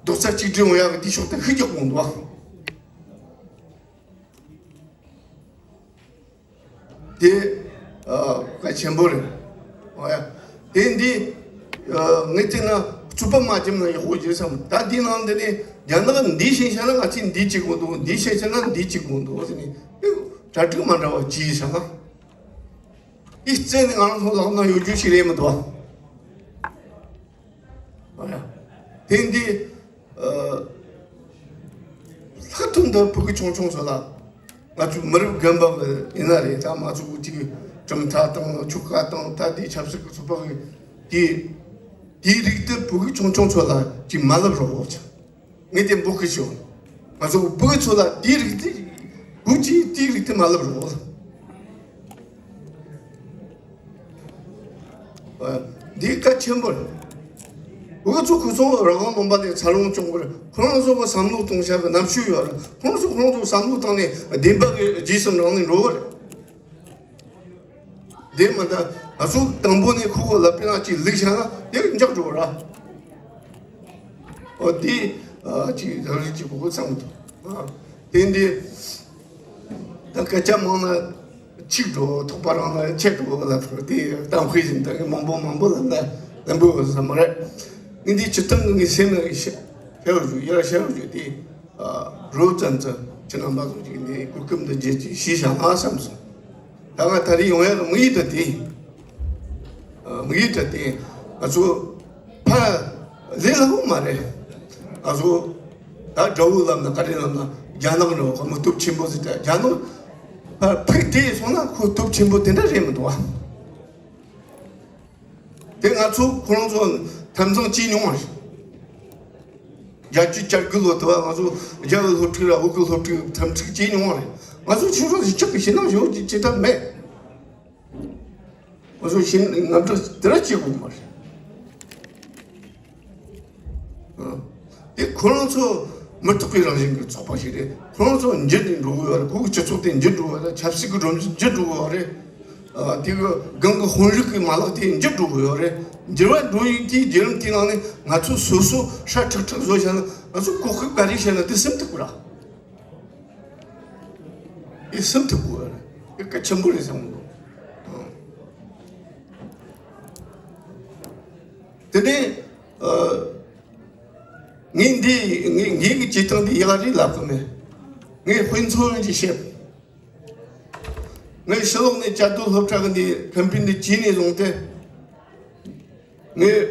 རྡོག་རྩ་གཅིག་སྒྲིལ་ཡོང་ཡག་གི་དེ་ཕྱོགས་དེ་ཤུགས་རྒྱག་དགོས་འདུག་བ། དེ་ཨ་གལ་ཆེན་པོ་རེད། འོ་ཡ། དེ་འདི་ཨ་ངས་བལྟས་ན་རྩོད་པ་མ་བརྒྱབ་ན་ཡག་པོ་ཡོད་བསམ། ད་འདི་ནང་འདི་ནས་རྒྱ་ནག་འདི་བྱས་བྱས་ན་ང་ཚོས་འདི་བྱེད་དགོས་འདུག། འདི་བྱས་བྱས་ན་འདི་བྱེད་དགོས་འདུག་ཟེར་ནས་གྲ་སྒྲིག་མ་འདྲ་བ་བྱས་བྱས་ན། དེ་རྩ་ནས་ང་རང་ཚོ་ལག་ན་ཡོད་རྒྱུ་ཞིག་རེད་མི་འདུག་བ། དེ་འདི་ལྷག་དོན་དུ་ཕྲུ་གུ་ཆུང་ཆུང་ཚོ་ལ། ང་ཚོ་མི་རབས་རྒན་པ་ཡིན་ན་རེད། ད་ང་ཚོ་གི་ཅིག་གྲུབ་མཐའ་དང་ཆོལ་ཁ་དང་། ད་དེ་ཆབ་སྲིད་ཀྱི་ཚོགས་པ་གི་དེ་དེའི་རིགས་དེ་ཕྲུ་གུ་ཆུང་ཆུང་ཚོ་ལ་ཅིག་མ་བསླབ་རོགས། ངས་དེ་འབོད་སྐུལ་ཞུ། ང་ཚོ་ཕྲུ་གུ་ཚོ་ལ་དེའི་རིགས་དེ། བུ་གཅིག་དེའི་རིགས་དེ་མ་བསླབ་རོགས། འདི་གལ་ཆེན་པོ་རེད། འུ་ཚོ་ཁོ་ཚོ་རང་དབང་ལུང་པ་ནས་འཚར་ལོངས་བྱུང་བར། ཁོ་རང་ཚོ་གི་བསམ་བློ་གཏོང་བྱ་གི་རྣམ་དཔྱོད་ཡོད་རེད། ཁོ་རང་ཚོ་ཁོ་རང་ཚོ་བསམ་བློ་བཏང་ནས་བདེན་པ་གི་རྗེས་སུ་འབྲངས་ནས་འགྲོ་གི་རེད། དེ་མ་ད་ང་ཚོ་དང་པོ་ནས་ཁོ་ཁོ་ལ་དཔེར་ན་ཅིག་ལུག་བྱ་ན་དེ་འཇག་འགྲོ་ར། ཨོ་དེ་ཨ་ཅིག་རང་རིགས་ཀྱི་གོ་སྐབས་བསམ་གི་འདུག། ཨ་དེ་འདི་ད་སྐད་ཆ་མང་ན་འཕྱུགས་འགྲོ། ཐོགས་པ་རང་ལ་ཆད་འགྲོ་ལབ་དེ་གཏམ་དཔེ་བཞིན། ད་ངས་མང་པོ་མང་པོ་ལབ་ན་ལན་པོ་ཡོད་ས་མ་རེད། ངས་འདི་སྤྱིར་བཏང་གི་ངའི་སེམས་ནང་གི་བཤད་བཤད་པ་ཞུ། ཡར་བཤད་པ་ཞུ། དེ་ཨ་རོབ་ཙམ་ཙམ་ཁྱེད་རྣམ་པ་ཚོ་ཅིག་འདི་གོ་སྐབས་འདི་བརྗེད་ཅིག་ཤེས་བྱ་ང་བསམ་སོང་། ད་ང་ད་རེས་ཡོང་ཡག་གི་དམིགས་ཡུལ་ད་དེ། དམིགས་ཡུལ་ད་དེ། ང་ཚོ་ཕ་ལས་སླ་པོ་མ་རེད། ང་ཚོ་ད་དགྲ་བོ་ལབ་ན་ག་རེ་ལབ་ན། རྒྱ་ནག་འདྲ་བོ་ཁོ་མི་སྟོབས་ཆེན་པོ་ཟེར་ད། རྒྱ་ནག་ཕར་ཕུད་དེ་སོང་ན་ཁོ་སྟོབས་ཆེན་པོ་དེ་འདྲ་རེད་མི་འདུག་བ། དེ་ང་ཚོ་ཁོ་རང་ཚོ་འཐབ་འཛིང་བྱས་མྱོང་བ་རེད། བརྒྱད་ཅུ་གྱ་དགུ་ལོ་དུ་བ་ང་ཚོ་རྒྱ་གི་སློབ་ཕྲུག་ར་བོད་གི་སློབ་ཕྲུག་འཐབ་འཁྲུག་བྱས་མྱོང་བ་རེད། ང་ཚོ་ཆུང་ཆུང་ཞིག་ཆགས་པའི་ཞེད་སྣང་ཞེ་པོ་ཅིག་བྱེད་ཐབས་མེད། ང་ཚོ་ཞིང་ངམ་འགྲོ་དེ་ར་བྱེད་དགོས་མ་རེད། ཨ། དེ་ཁོ་རང་ཚོ་མི་རྟག་པའི་རང་བཞིན་གྱི་ཚོགས་པ་ཞིག་རེད། ཁོ་རང་ཚོ་འགྱུར་ནས་འགྲོ་གི་ཡོད་རེད། ཁོ་གི་སྤྱི་ཚོགས་དེ་འགྱུར་འགྲོ་གི་ཡོད་རེད། ཆབ་སྲིད་ཀྱི་སྒྲོམ་གཞི་འགྱུར་འགྲོ་གི་ཡོད་རེད། ཨ། དེ་གི་སྒང་གི་དཔོན་རིགས་ཀྱི་མ་ལག་དེ་འགྱུར་འགྲོ་གི་ཡོད་རེད། འགྱུར་བ་འགྲོ་ཡི་དེའི་བརྒྱུད་རིམ་དེའི་ནང་ནས་ང་ཚོ་སོ་སོ་ཧྲ་ཁྲག་ཁྲག་བཟོ་བྱས་ན། ང་ཚོ་གོ་སྐབས་ག་རེ་བྱས་ན་དེ་སེམས་ཐུབ་དགོས་ར། ཨེ་སེམས་ཐུབ་དགོས་རེད། ཨེ་གལ་ཆེན་པོ་རེད་བསམ་གི་འདུག། དེ་ནས་ཨ་ངས་འདི་ངས་ངས་ཀྱི་བྱེད་སྟངས་འདི་ཡག་རེད་ལབ་གི་མེད། ངས་དཔེ་མཚོན་ཅིག་བཤད། ངས་ཕྱི་ལོགས་ནས་བཅའ་སྡོད་སློབ་གྲྭ་གི་འདི་ཁེམ་པིན་འདི་བྱས་ནས་བཟུང་སྟེ། ངས་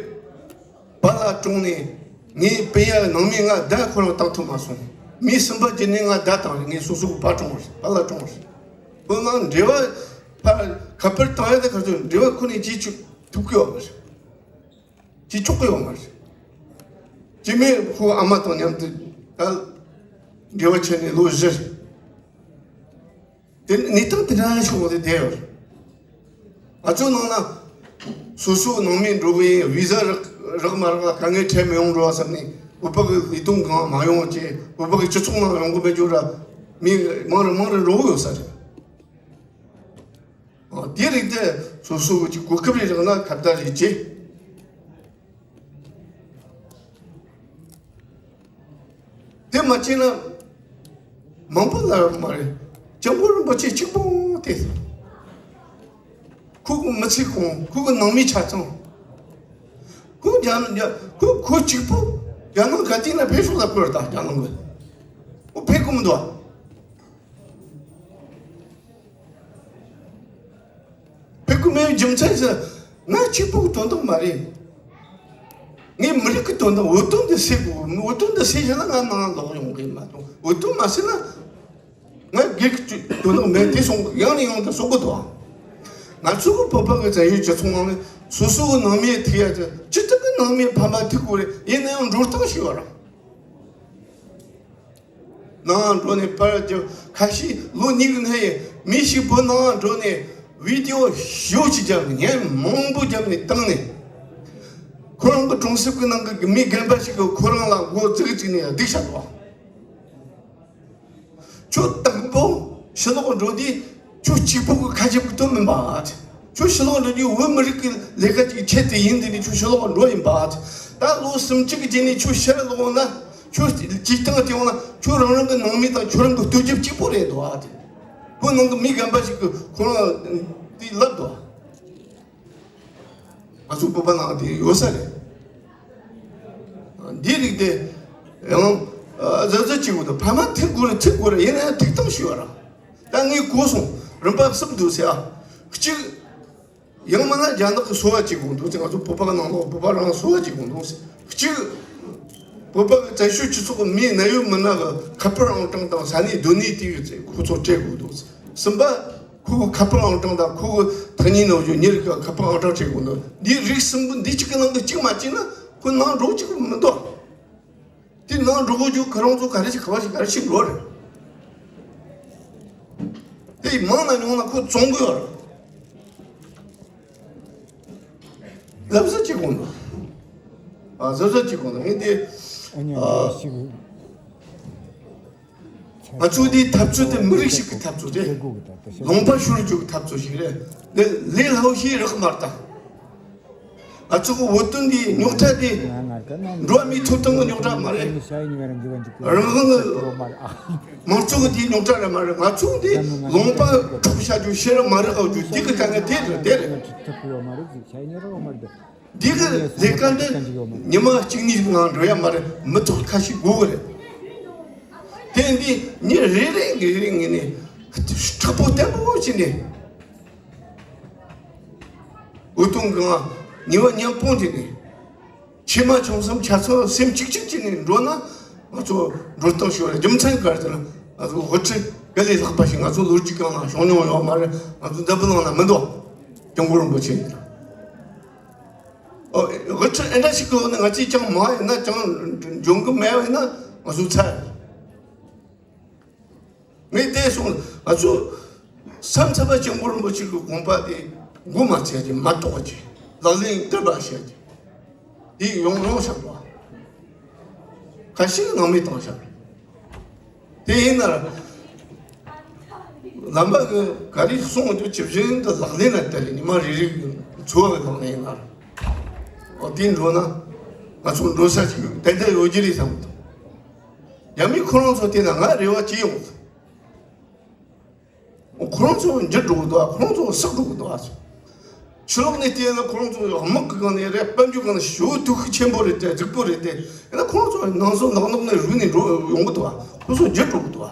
པཱ་ལགས་བཀྲོངས་ནས་ངའི་སྤུན་ཡ་ནང་མི་ལྔ་བརྡ་ཁོ་རང་བཏང་ཐུབ་མ་སོང་། མི་གསུམ་པ་བརྒྱུད་ནས་ང་བརྡ་བཏང་རེད། ངས་སོ་སོ་གི་པཱ་བཀྲོངས་རེད། པཱ་ལགས་བཀྲོངས་རེད། ཁོ་ནང་འབྲེལ་བ་ཕར་ཁ་པར་བཏང་ཡ་དེ་ག་ཚོད་འབྲེལ་བ་ཁོ་ནས་བྱེད་ཆོག་ཐུབ་ཀྱི་ཡོད་མ་རེད། བྱེད་ཆོག་གི་ཡོད་མ་རེད། སྐྱེ་དམན་ཁོའི་ཨ་མ་དང་མཉམ་དུ་ད་འབྲེལ་བ་བྱས་ནས་ལོ་བཞི་རེད། དེ་གནས་སྟངས་དེ་འདྲ་ཞིག་འོང་སྟེ་བསྡད་ཡོད་རེད། ང་ཚོའི་ནང་ན་སོ་སོའི་ནང་མི་འགྲོ་གི་ཡིན། བི་ཟ་རག་རག་མ་རག་ལ་དཀའ་ངལ་འཕྲད་མི་ཡོང་འགྲོ་བ་བསམ་ནས། བོད་པ་གི་ལས་དོན་གང་མ་ཡོང་བ་བྱས། བོད་པ་གི་སྤྱི་ཚོགས་ནང་ཡོང་གི་མེད་རྒྱུ་ར། མི་མང་རུ་མང་རུ་འགྲོ་གི་ཡོད་ས་རེད། ཨ། དེ་རིགས་དེ་སོ་སོ་གི་གོ་སྐབས་རེ་རག་ན་ཁ་བརྡ་རེ་བྱེད། དེ་མ་བྱས་ན་མང་པོ་ལ་མ་རེད། སྐྱབས་མགོན་རིན་པོ་ཆེ་གཅིག་པོ་དེ། ཁོ་གི་མི་ཚེ་གང་། ཁོ་གི་ནང་མི་ཆ་ཚང་། ཁོ་རྒྱ་ནག་རྒྱ་ཁོ་ཁོ་གཅིག་པོ་རྒྱ་ནག་ག་དུས་ན་ཕེབས་སོང་ལ་བསྐུར་ད། རྒྱ་ནག་གི་ཁོ་ཕེབས་གི་མི་འདུག་ཕེབས་གི་མེད་པའི་རྒྱུ་མཚན་ཟེར་ན། གཅིག་པོ་གི་དོན་དག་མ་རེད། ངས་མི་རིགས་ཀྱི་དོན་དག། འོས་བསྡུ་འདི་སེལ་དགོས། འོས་བསྡུ་འདི་སེལ་བྱས་ན་ང་ནང་ལོག་ཡོང་གི་མ་གཏོགས། འོས་བསྡུ་མ་སེལ་ན་ང་སྒེར་གྱི་དོན་དག་མེད། དེ་སོང་ཡང་ནས་ཡང་དུ་གསུང་གི་འདུག་ང་ཚོ་གི་བོད་པ་གི་བཙན་བྱོལ་སྤྱི་ཚོགས་ནང་ནས་སོ་སོ་གི་ནང་མི་ཐུག་ཡ་ཅི་ཅི་ལྟར་གི་ནང་མི་ཕ་མ་ཐུག་དགོས་རེད། ཡིན་ན་ཡང་འགྲོ་སྟངས་ཤིག་ཡོད་ར། ནང་འགྲོ་ནས་པར་རྒྱབ། ཁ་ཤས་ལོ་གཉིས་ཀྱི་སྔ་ཡི་མི་ཞིག་བོད་ནང་འགྲོ་ནས་བི་ཌི་ཨོ་ཞེ་པོ་ཅིག་བརྒྱབ་ནས། བརྙན་མང་པོ་བརྒྱབ་ནས་བཏང་ནས། ཁོ་རང་གི་གྲོང་གསེབ་ཀྱི་ནང་གི་མི་རྒན་པ་ཞིག་གིས་ཁོ་རང་ལ་མགོ་བཙུགས་བཙུགས་ནས་སྡིགས་བྱས་འདུག་ཁྱོད་དང་པོ་ཕྱི་ལོགས་འགྲོ་དུས་ཁྱོད་གཅིག་པུ་གི་ཁ་རྒྱབ་ཀྱི་དོན་མིན་པ། ཁྱོད་ཕྱི་ལོགས་འགྲོ་དུས་བོད་མི་རིགས་ཀྱི་ལས་ཀ་ཅིག་ཆེད་དུ་ཡིན། དེ་ནས་ཁྱོད་ཕྱི་ལོགས་འགྲོ་ཡིན་པ། ད་ལོ་སུམ་ཅུ་གི་རྗེས་ནས་ཁྱོད་ཕྱིར་ལོག་ན། ཁྱོད་སྤྱིར་བཏང་དེ་འོང་ན་ཁྱོད་རང་རང་གི་ནང་མི་དང་ཁྱོད་རང་གི་སྟོབས་རྒྱབ་གཅིག་པོ་རེད་འདུག་ཨ། དེ་ཁོ་ནང་གི་མི་རྒན་པ་ཞིག་གིས་ཁོ་རང་དེ་ལབ་འདུག་ང་ཚོ་བོད་པ་ནང་དེ་ཡོད་ས་རེད། འདི་རིགས་དེ་ཡང་གཟབ་གཟབ་བྱེད་དགོས་འདུག་ཕ་མ་ཐུག་དགོས་རེད། ཐུག་དགོས་རེད། ཡིན་ན་ཡང་ཐུག་སྟངས་ཤིག་ཡོད་ར། ད་ངས་གོ་སོང་། རིམ་པ་གསུམ་འདུག་ཟེར་ཨ། གཅིག་ཡང་མིན་ན་རྒྱ་ནག་གི་སོ་པ་བྱེད་དགོས་འདུག་ཟེར། ང་ཚོ་བོད་པ་གི་ནང་ལོགས་བོད་པ་རང་སོ་པ་བྱེད་དགོས་འདུག་ཟེར། གཅིག་བོད་པ་གི་བཙན་བྱོལ་སྤྱི་ཚོགས་ཀྱི་མིའི་གནད་ཡོད་མི་སྣ་གི་ཁ་པར་ཨང་གྲངས་དང་ས་གནས་སྡོད་གནས་དེ་གི་ཁོ་ཚོ་སྤྲད་དགོས་འདུག་གསུམ་པ་ཁོ་གི་ཁ་པར་ཨང་གྲངས་དང་ཁོ་གི་ཐག་ཉེ་ནོར་བུ་གཉིས་ཀྱི་ཁ་པར་ཨང་གྲངས་སྤྲད་དགོས་འདུག་འདིའི་རིགས་གསུམ་པོ་འདི་གཅིག་གི་ནང་གི་གཅིག་མ་བྱས་ན་ཁོ་ནང་འགྲོ་གཅིག་མི་འདུག་དེ་ནང་འགྲོ་དགོས་རྒྱུ་ཁོ་རང་ཚོ་ག་རེ་ཞིག་ག་བ་ཞིག་ག་རེ་ཞིག་འགྲོ་རེད། དེ་མང་ན་ཉུང་ན་ཁོ་བཙོང་གི་ཡོད་རེད། གཟབ་གཟབ་བྱེད་དགོས་འདུག་ཨ། གཟབ་གཟབ་བྱེད་དགོས་འདུག་ངས་དེ། ཨ། ང་ཚོ་འདིའི་འཐབ་རྩོད་དེ་མི་རིགས་ཤིག་གི་འཐབ་རྩོད་རེད། ལུང་པ་ཤོར་རྒྱུ་གི་འཐབ་རྩོད་ཞིག་རེད། འདི་ལས་སླ་པོ་ཞིག་རག་མ་རེད་ད། ང་ཚོ་གི་འོས་བསྡུ་འདིའི་རྙོག་དྲ་དེ་འགྲོ་བ་མིའི་ཐོབ་ཐང་གི་རྙོག་དྲ་མ་རེད། རང་དབང་གི་མང་གཙོ་གི་དེའི་རྙོག་དྲ་རེད་མ་རེད། ང་ཚོ་འདི་ལུང་པ་འཕྲོག་བྱ་རྒྱུ། ཤེས་རབ་མ་རག་རྒྱུ་འདི་གི་དཀའ་ངལ་དེ་རེད། དེ་རེད། འདི་གི་ལས་ཀ་འདི་ཉི་མ་གཅིག་གཉིས་ནང་འགྲོ་ཡ་མ་རེད། མི་ཐོག་ཁ་ཤས་དགོས་གི་རེད། དེ་འདི་ཉིན་རེ་རེ་རེ་རེ་ངེས་ནས་མཁྲེགས་པོ་བརྟན་པོ་བྱས་ནས། འོས་བསྡུ་གི་ངང་ཉི་མ་མཉམ་སྤུངས་བྱས་ནས། ཆེ་མ་ཆུང་གསུམ་ཆ་ཚང་སེམས་གཅིག་གཅིག་བྱས་ནས་འགྲོ་ན། ང་ཚོ་འགྲོ་སྟངས་ཤིག་ཡོད་རེད། རྒྱུ་མཚན་ག་རེ་ཟེར་ན། ང་ཚོ་དབུ་ཁྲིད་དཀའ་ལས་ལྷག་པ་ཞིག་ང་ཚོ་ལོ་རྒྱུས་སྒང་ལ་བྱུང་མྱོང་ཡོད་མ་རེད། ང་ཚོ་འཛམ་བུ་གླིང་ལ་མི་འདུག་སྐྱབས་མགོན་རིན་པོ་ཆེ། ཨོ། དབུ་ཁྲིད་ཨེ་འདྲ་ཞིག་གི་འོག་ནས་ང་ཚོས་ཅང་མ་ཡིན་ན་ཅང་འཇོན་གི་མེད་པ་ཡིན་ན་ང་ཚོ་ཚར། ངས་བལྟས་སོང་། ང་ཚོ་ས་མཚམས་པ་སྐྱབས་མགོན་རིན་པོ་ཆེ་གི་དགོངས་པ་དེ་མགོ་མ་ཚོས་ཀྱི། མ་གཏོགས་ཀྱི་ལག་ལེན་བསྟར་བ་བྱས་ཀྱི། དེ་ཡོང་ཡོང་བཞག་པ། ཁ་ཤས་ནང་མི་བཏང་བཞག་དེ་ཡིན་ན་ར། ལམ་པ་གི་ག་རེ་གསུང་རྒྱུ་ཇི་བཞིན་དུ་ལག་ལེན་ལ་བསྟར། ཉི་མ་རེ་རེ་གི་འཚོ་བ་གི་ལག་ལེན་ཡིན་ན་ར། འོ། དེ་འགྲོ་ན་ང་ཚོ་འགྲོ་ས་ཞིག་ཏན་ཏན་ཡོད་ཀྱི་རེད་བསམ་གི་འདུག་རྒྱ་མི་ཁོ་རང་ཚོ་དེ་ན་ང་རེ་བ་ཅི་ཡོང་། ཁོ་རང་ཚོ་འགྱུར་འགྲོ་གི་འདུག་ཁོ་རང་ཚོ་བསགས་འགྲོ་གི་འདུག་ཕྱི་ལོགས་ནས་བལྟས་ན་ཁོ་རང་ཚོ་དམག་གི་སྒང་ནས་རེད། དཔལ་འབྱོར་སྒང་ནས་ཞེ་པོ་སྟོབས་ཤུགས་ཆེན་པོ་རེད་དེ། རྫིག་པོ་རེད་དེ། ཡིན་ན་ཁོ་རང་ཚོ་ནང་སོ་ནག་ནོག་ནས་རུལ་ནས་འགྲོ་ཡོང་གི་འདུག་ཁོ་ཚོ་འགྱུར་འགྲོ་གི་འདུག་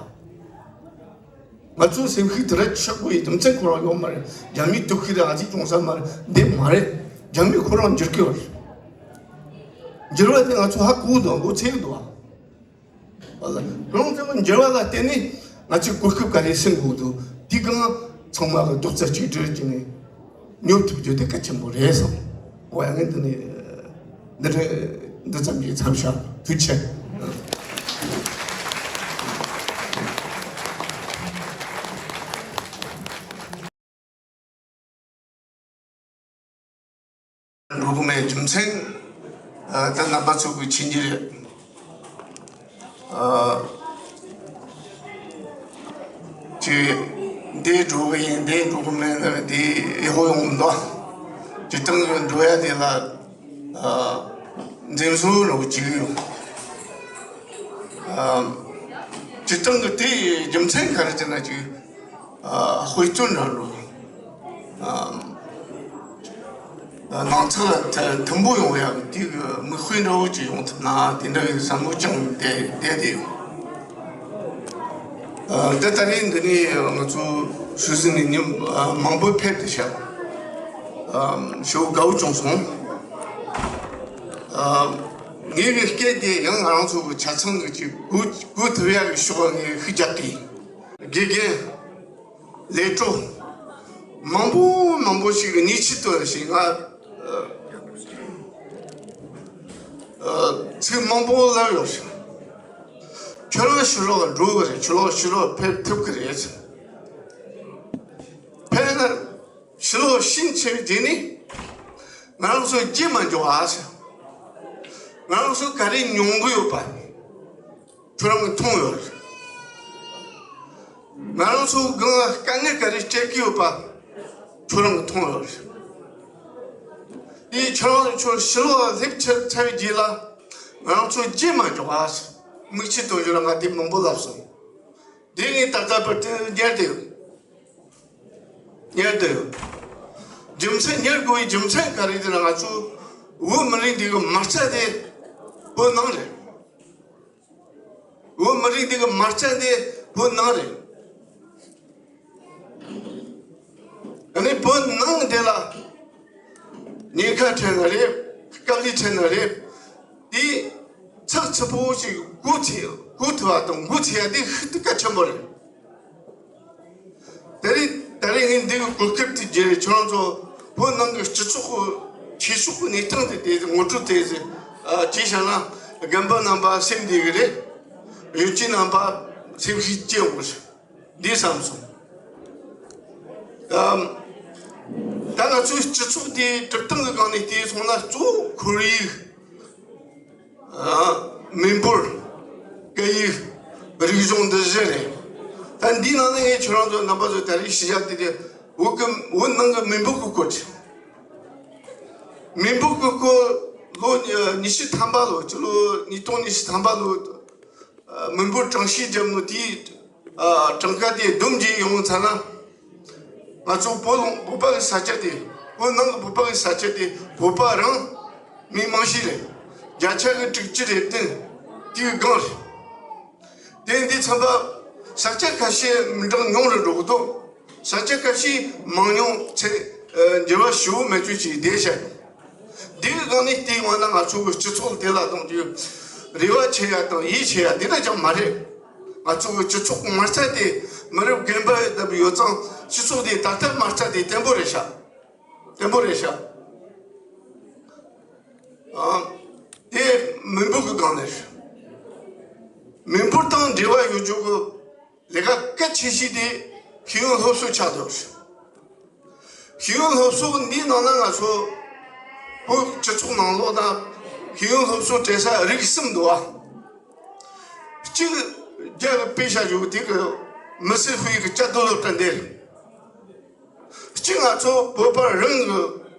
ང་ཚོའི་སེམས་ཤུགས་དེ་ར་ཆག་པོ་ཡི་རྒྱུ་མཚན་ཁོ་རང་ཡོད་མ་རེད། རྒྱ་མིའི་སྟོབས་ཤུགས་རེད། ཨ་ཙི་ཅུང་ཟད་མ་རེད། འདི་མ་རེད། རྒྱ་མི་ཁོ་རང་འགྱུར་གི་ཡོད་རེད། འགྱུར་བ་དེ་ང་ཚོ་ཧ་གོ་གི་འདུག་མགོ་ཚོས་གི་འདུག་ཨ། ལ་རང་ཚོ་འགྱུར་བ་ལ་བརྟེན་ནས་ང་ཚོས་གོ་སྐབས་ག་རེ་ཟིན་དགོས་འདུག་དེ་གང་ཚང་མ་གི་རྡོག་རྩ་གཅིག་སྒྲིལ་བྱས་ནས་ཉོ་ཐུབ་རྒྱུ་དེ་གལ་ཆེན་པོ་རེད་བསམ། འོ་ཡ། ངས་འདི་ནས་འདི་འདྲ་འདི་ཙམ་གྱིས་མཚམས་བཞག་ཐུགས་རྗེ་ཆེ། འགྲོ་གི་མེད། རྒྱུ་མཚན། ཨ། ད་རྣམ་པ་ཚོ་གིས་མཁྱེན་གྱི་རེད། ཨ། ཅིག་འདི་འགྲོ་གི་ཡིན། འདི་འགྲོ་གི་མིན་ཟེར། འདི་ཡག་པོ་ཡོང་མི་འདུག་སྤྱིར་བཏང་གི་འགྲོ་ཡ་དེ་ལ་ཨ་འཛེམ་ཟོན་རོགས་བྱེད་ཀྱི་ཡོད། ཨ་སྤྱིར་བཏང་གི་དེའི་རྒྱུ་མཚན་ག་རེ་ཟེར་ན། ཅིག་ཨ་དཔེ་སྟོན་འདྲ་འགྲོ། ཨ་ནང་ཚགས་ལ་མཐུན་པོ་ཡོང་ཡག་དེ་གི་མིག་དཔེ་འདྲ་བོ་ཅིག་ཡོང་ཐུབ་ན། དེ་འདྲ་གི་བསམ་བློ་བཅངས་བསྡད་བསྡད་དེ་ཡོད། ཨ་ད་ད་རེས་འདི་ནས་ང་ཚོ་ཧྲུའུ་ཅི་ནས་མི་ཨ་མང་པོ་ཕེབས་ཏེ་བཞག་ཨ་ཞེ་པོ་དགའ་བོ་བྱུང་སོང་། ཨ་ངའི་གི་སྐད་དེ་ཡང་ང་རང་ཚོ་གི་ཆ་ཚང་གི་ཅིག་གོ་གོ་ཐུབ་ཡག་གི་ཕྱོགས་ནས་ཤུགས་རྒྱག་གི་ཡིན། དགེ་རྒན། ལས་གྲོགས་མང་པོ་མང་པོ་ཞིག་གིས་ཉེས་ཆད་གཏོང་ཞིག་ང་ཨ་ཨ་ཚིག་མང་པོ་ལབ་ཡོད་ཞིང་། ཁྱོད་རང་ཕྱི་ལོགས་འགྲོ་གི་རེད། ཁྱོད་རང་ཕྱི་ལོགས་ཕེབས་ཐུབ་ཀྱི་རེད། ཕེབས་ན་ཕྱི་ལོགས་ཕྱིན་ཚར་རྗེས་ནས་ང་རང་ཚོ་རྗེས་མ་འཇོག་ཨ་ཟེར། ང་རང་ཚོ་ག་རེ་མྱོང་གི་ཡོད་པ། ཁྱོད་རང་གིས་མཐོང་ཡོད་རེད། ང་རང་ཚོ་སྒང་ལ་དཀའ་ངལ་ག་རེ་སྤྲད་ཀྱི་ཡོད་པ་ཁྱོད་རང་གིས་མཐོང་ཡོད་རེད། དེ་ཁྱོད་རང་ཚོ་ཕྱི་ལོགས་ལ་སླེབས་ཚར་ཚར་བའི་རྗེས་ལ་ང་རང་ཚོ་རྗེས་མ་འཇོག་ཨ་ཟེར། མིག་ཆུ་འཐོར་རྒྱུ་ལ་ང་དེ་མང་པོ་ལབ་སོང་། དེ་ངས་ད་ལྟ་བར་དུ་ཉར་བསྡད་ཡོད། ཉར་བསྡད་ཡོད། རྒྱུ་མཚན་ཉར་དགོས་པའི་རྒྱུ་མཚན་ག་རེ་ཟེར་ན། ང་ཚོ་བོད་མི་རིགས་འདི་གི་མ་རྩ་དེ་བོད་ནང་རེད། བོད་མི་རིགས་འདི་གི་མ་རྩ་འདི་བོད་ནང་རེད། ཨ་ནི་བོད་ནང་འདི་ལ་ཉེན་ཁ་འཕྲད་ན་རེད། དཀའ་ལས་འཕྲད་ན་རེད། དེ་ཚགས་ཚུད་པོ་ཞིག་འགོ་ཚུགས་འགོ་ཚུགས་པ་དང་འགོ་ཚུགས་ཡ་དེ་ཤིན་ཏུ་གལ་ཆེན་པོ་རེད། དེ་རིང་ད་རེས་ངས་འདི་གི་གོ་སྐབས་དེ་བརྒྱུད་ནས་ཁྱོད་རང་ཚོ་བོད་ནང་གི་སྤྱི་ཚོགས་ཀྱི་ཆོས་ཕྱོགས་ཀྱི་གནས་སྟངས་དེ་དེ་ངོ་སྤྲོད་དེ་ཨ་བྱས་བཞག་ན། རྒན་པ་རྣམ་པ་སེམས་བདེ་གི་རེད། གཞོན་སྐྱེས་རྣམ་པ་སེམས་ཤུགས་སྐྱེ་འོང་གི་རེད། འདི་བསམ་སོང་། ཨམ། ད་ང་ཚོའི་སྤྱི་ཚོགས་དེ་སྒྲུབ་སྟངས་ཀྱི་སྒང་ནས་བལྟས་སོང་ན། གཙོ་བོ་ཁོར་ཡུག་ཨ། མི་འབོར། སྐད་ཡིག་རིག་གཞུང་འདི་བཞི་རེད། ད་འདིའི་ནང་ནས་ངས་ཁྱོད་རང་ཚོ་རྣམ་པ་ཚོ་ད་རེས་ཞུ་ཡག་དེ་དེ། བོད་ཀྱི་བོད་ནང་གི་མི་འབོར་གྱི་སྐོར་རེད། མི་འབོར་གྱི་སྐོར་ལོ་ཉི་ཤུ་ཐམ་པ་ལོ། སྤྱི་ལོ་ཉིས་སྟོང་ཉི་ཤུ་ཐམ་པ་ལོ། ཨ། མི་འབོར་གྲངས་བཤེར་བརྒྱབ་ནོ་དེའི་ཨ། གྲངས་ཀ་དེ་བསྡོམས་བྱས་ཡོང་ཚར་ན། ང་ཚོ་བོད་ལུང་བོད་པ་གི་ས་ཆ་དེ། བོད་ནང་གི་བོད་པ་གི་ས་ཆ་དེ་བོད་པ་རང་མི་མང་ཤོས་རེད། བརྒྱ་ཆ་གི་དྲུག་ཅུ་རེ་བདུན་དེའི་སྒང་རེད། དེ་འདི་ཚན་པ་ས་ཆ་ཁ་ཤས་མི་འདྲ་ཉུང་རུ་འགྲོ་གི་འདུག་ས་ཆ་ཁ་ཤས་མང་ཉུང་ཚད་ཨ། འགྱུར་བ་ཞེ་པོ་མེད་ཚུལ་ཞིག་བསྡད་བཞག་འདུག་འདི་གི་སྒང་ནས་བལྟས་ཡོང་ན། ང་ཚོ་གི་སྤྱི་ཚོགས་དེ་ལ་གཏོང་རྒྱུའི་རེ་བ་ཆེ་ཡ་དང་ཡིད་ཆེས་ཡ་འདི་འདྲ་ཅང་མ་རེད། ང་ཚོ་གི་སྤྱི་ཚོགས་མ་རྩ་དེ་མི་རབས་རྒན་པ་ལྟ་བུ་ཡོད་ཙང་། སྤྱི་ཚོགས་དེ་ད་ལྟ་མ་རྩ་དེ་བརྟན་པོ་རེད་ཤག་བརྟན་པོ་རེད་ཤག་ཨ། དེ་མི་འབོར་གི་སྒང་ནས་རེད། མི་འབོར་དང་འབྲེལ་བ་ཡོད་རྒྱུ་གི་ལས་ཀ་གལ་ཆེ་ཤོས་དེ་ཤེས་ཡོན་སློབ་གསོའི་ཆ་དེ་རེད། ཤེས་ཡོན་སློབ་གསོ་འདིའི་ནང་ན་ང་ཚོ་བོད་སྤྱི་ཚོགས་ནང་ལོགས་ན་ཤེས་ཡོན་སློབ་གསོ་སྤྲད་ས་རིགས་གསུམ་འདུག་ཨ། གཅིག་རྒྱ་གི་དཔེ་བཞག་ཡོད་དེ་གི་མི་སེར་སྤེལ་ཡུལ་གྱི་བཅའ་སྡོད་སློབ་གྲྭ་འདི་རེད། གཅིག་ང་ཚོ་བོད་པ་རང་གི་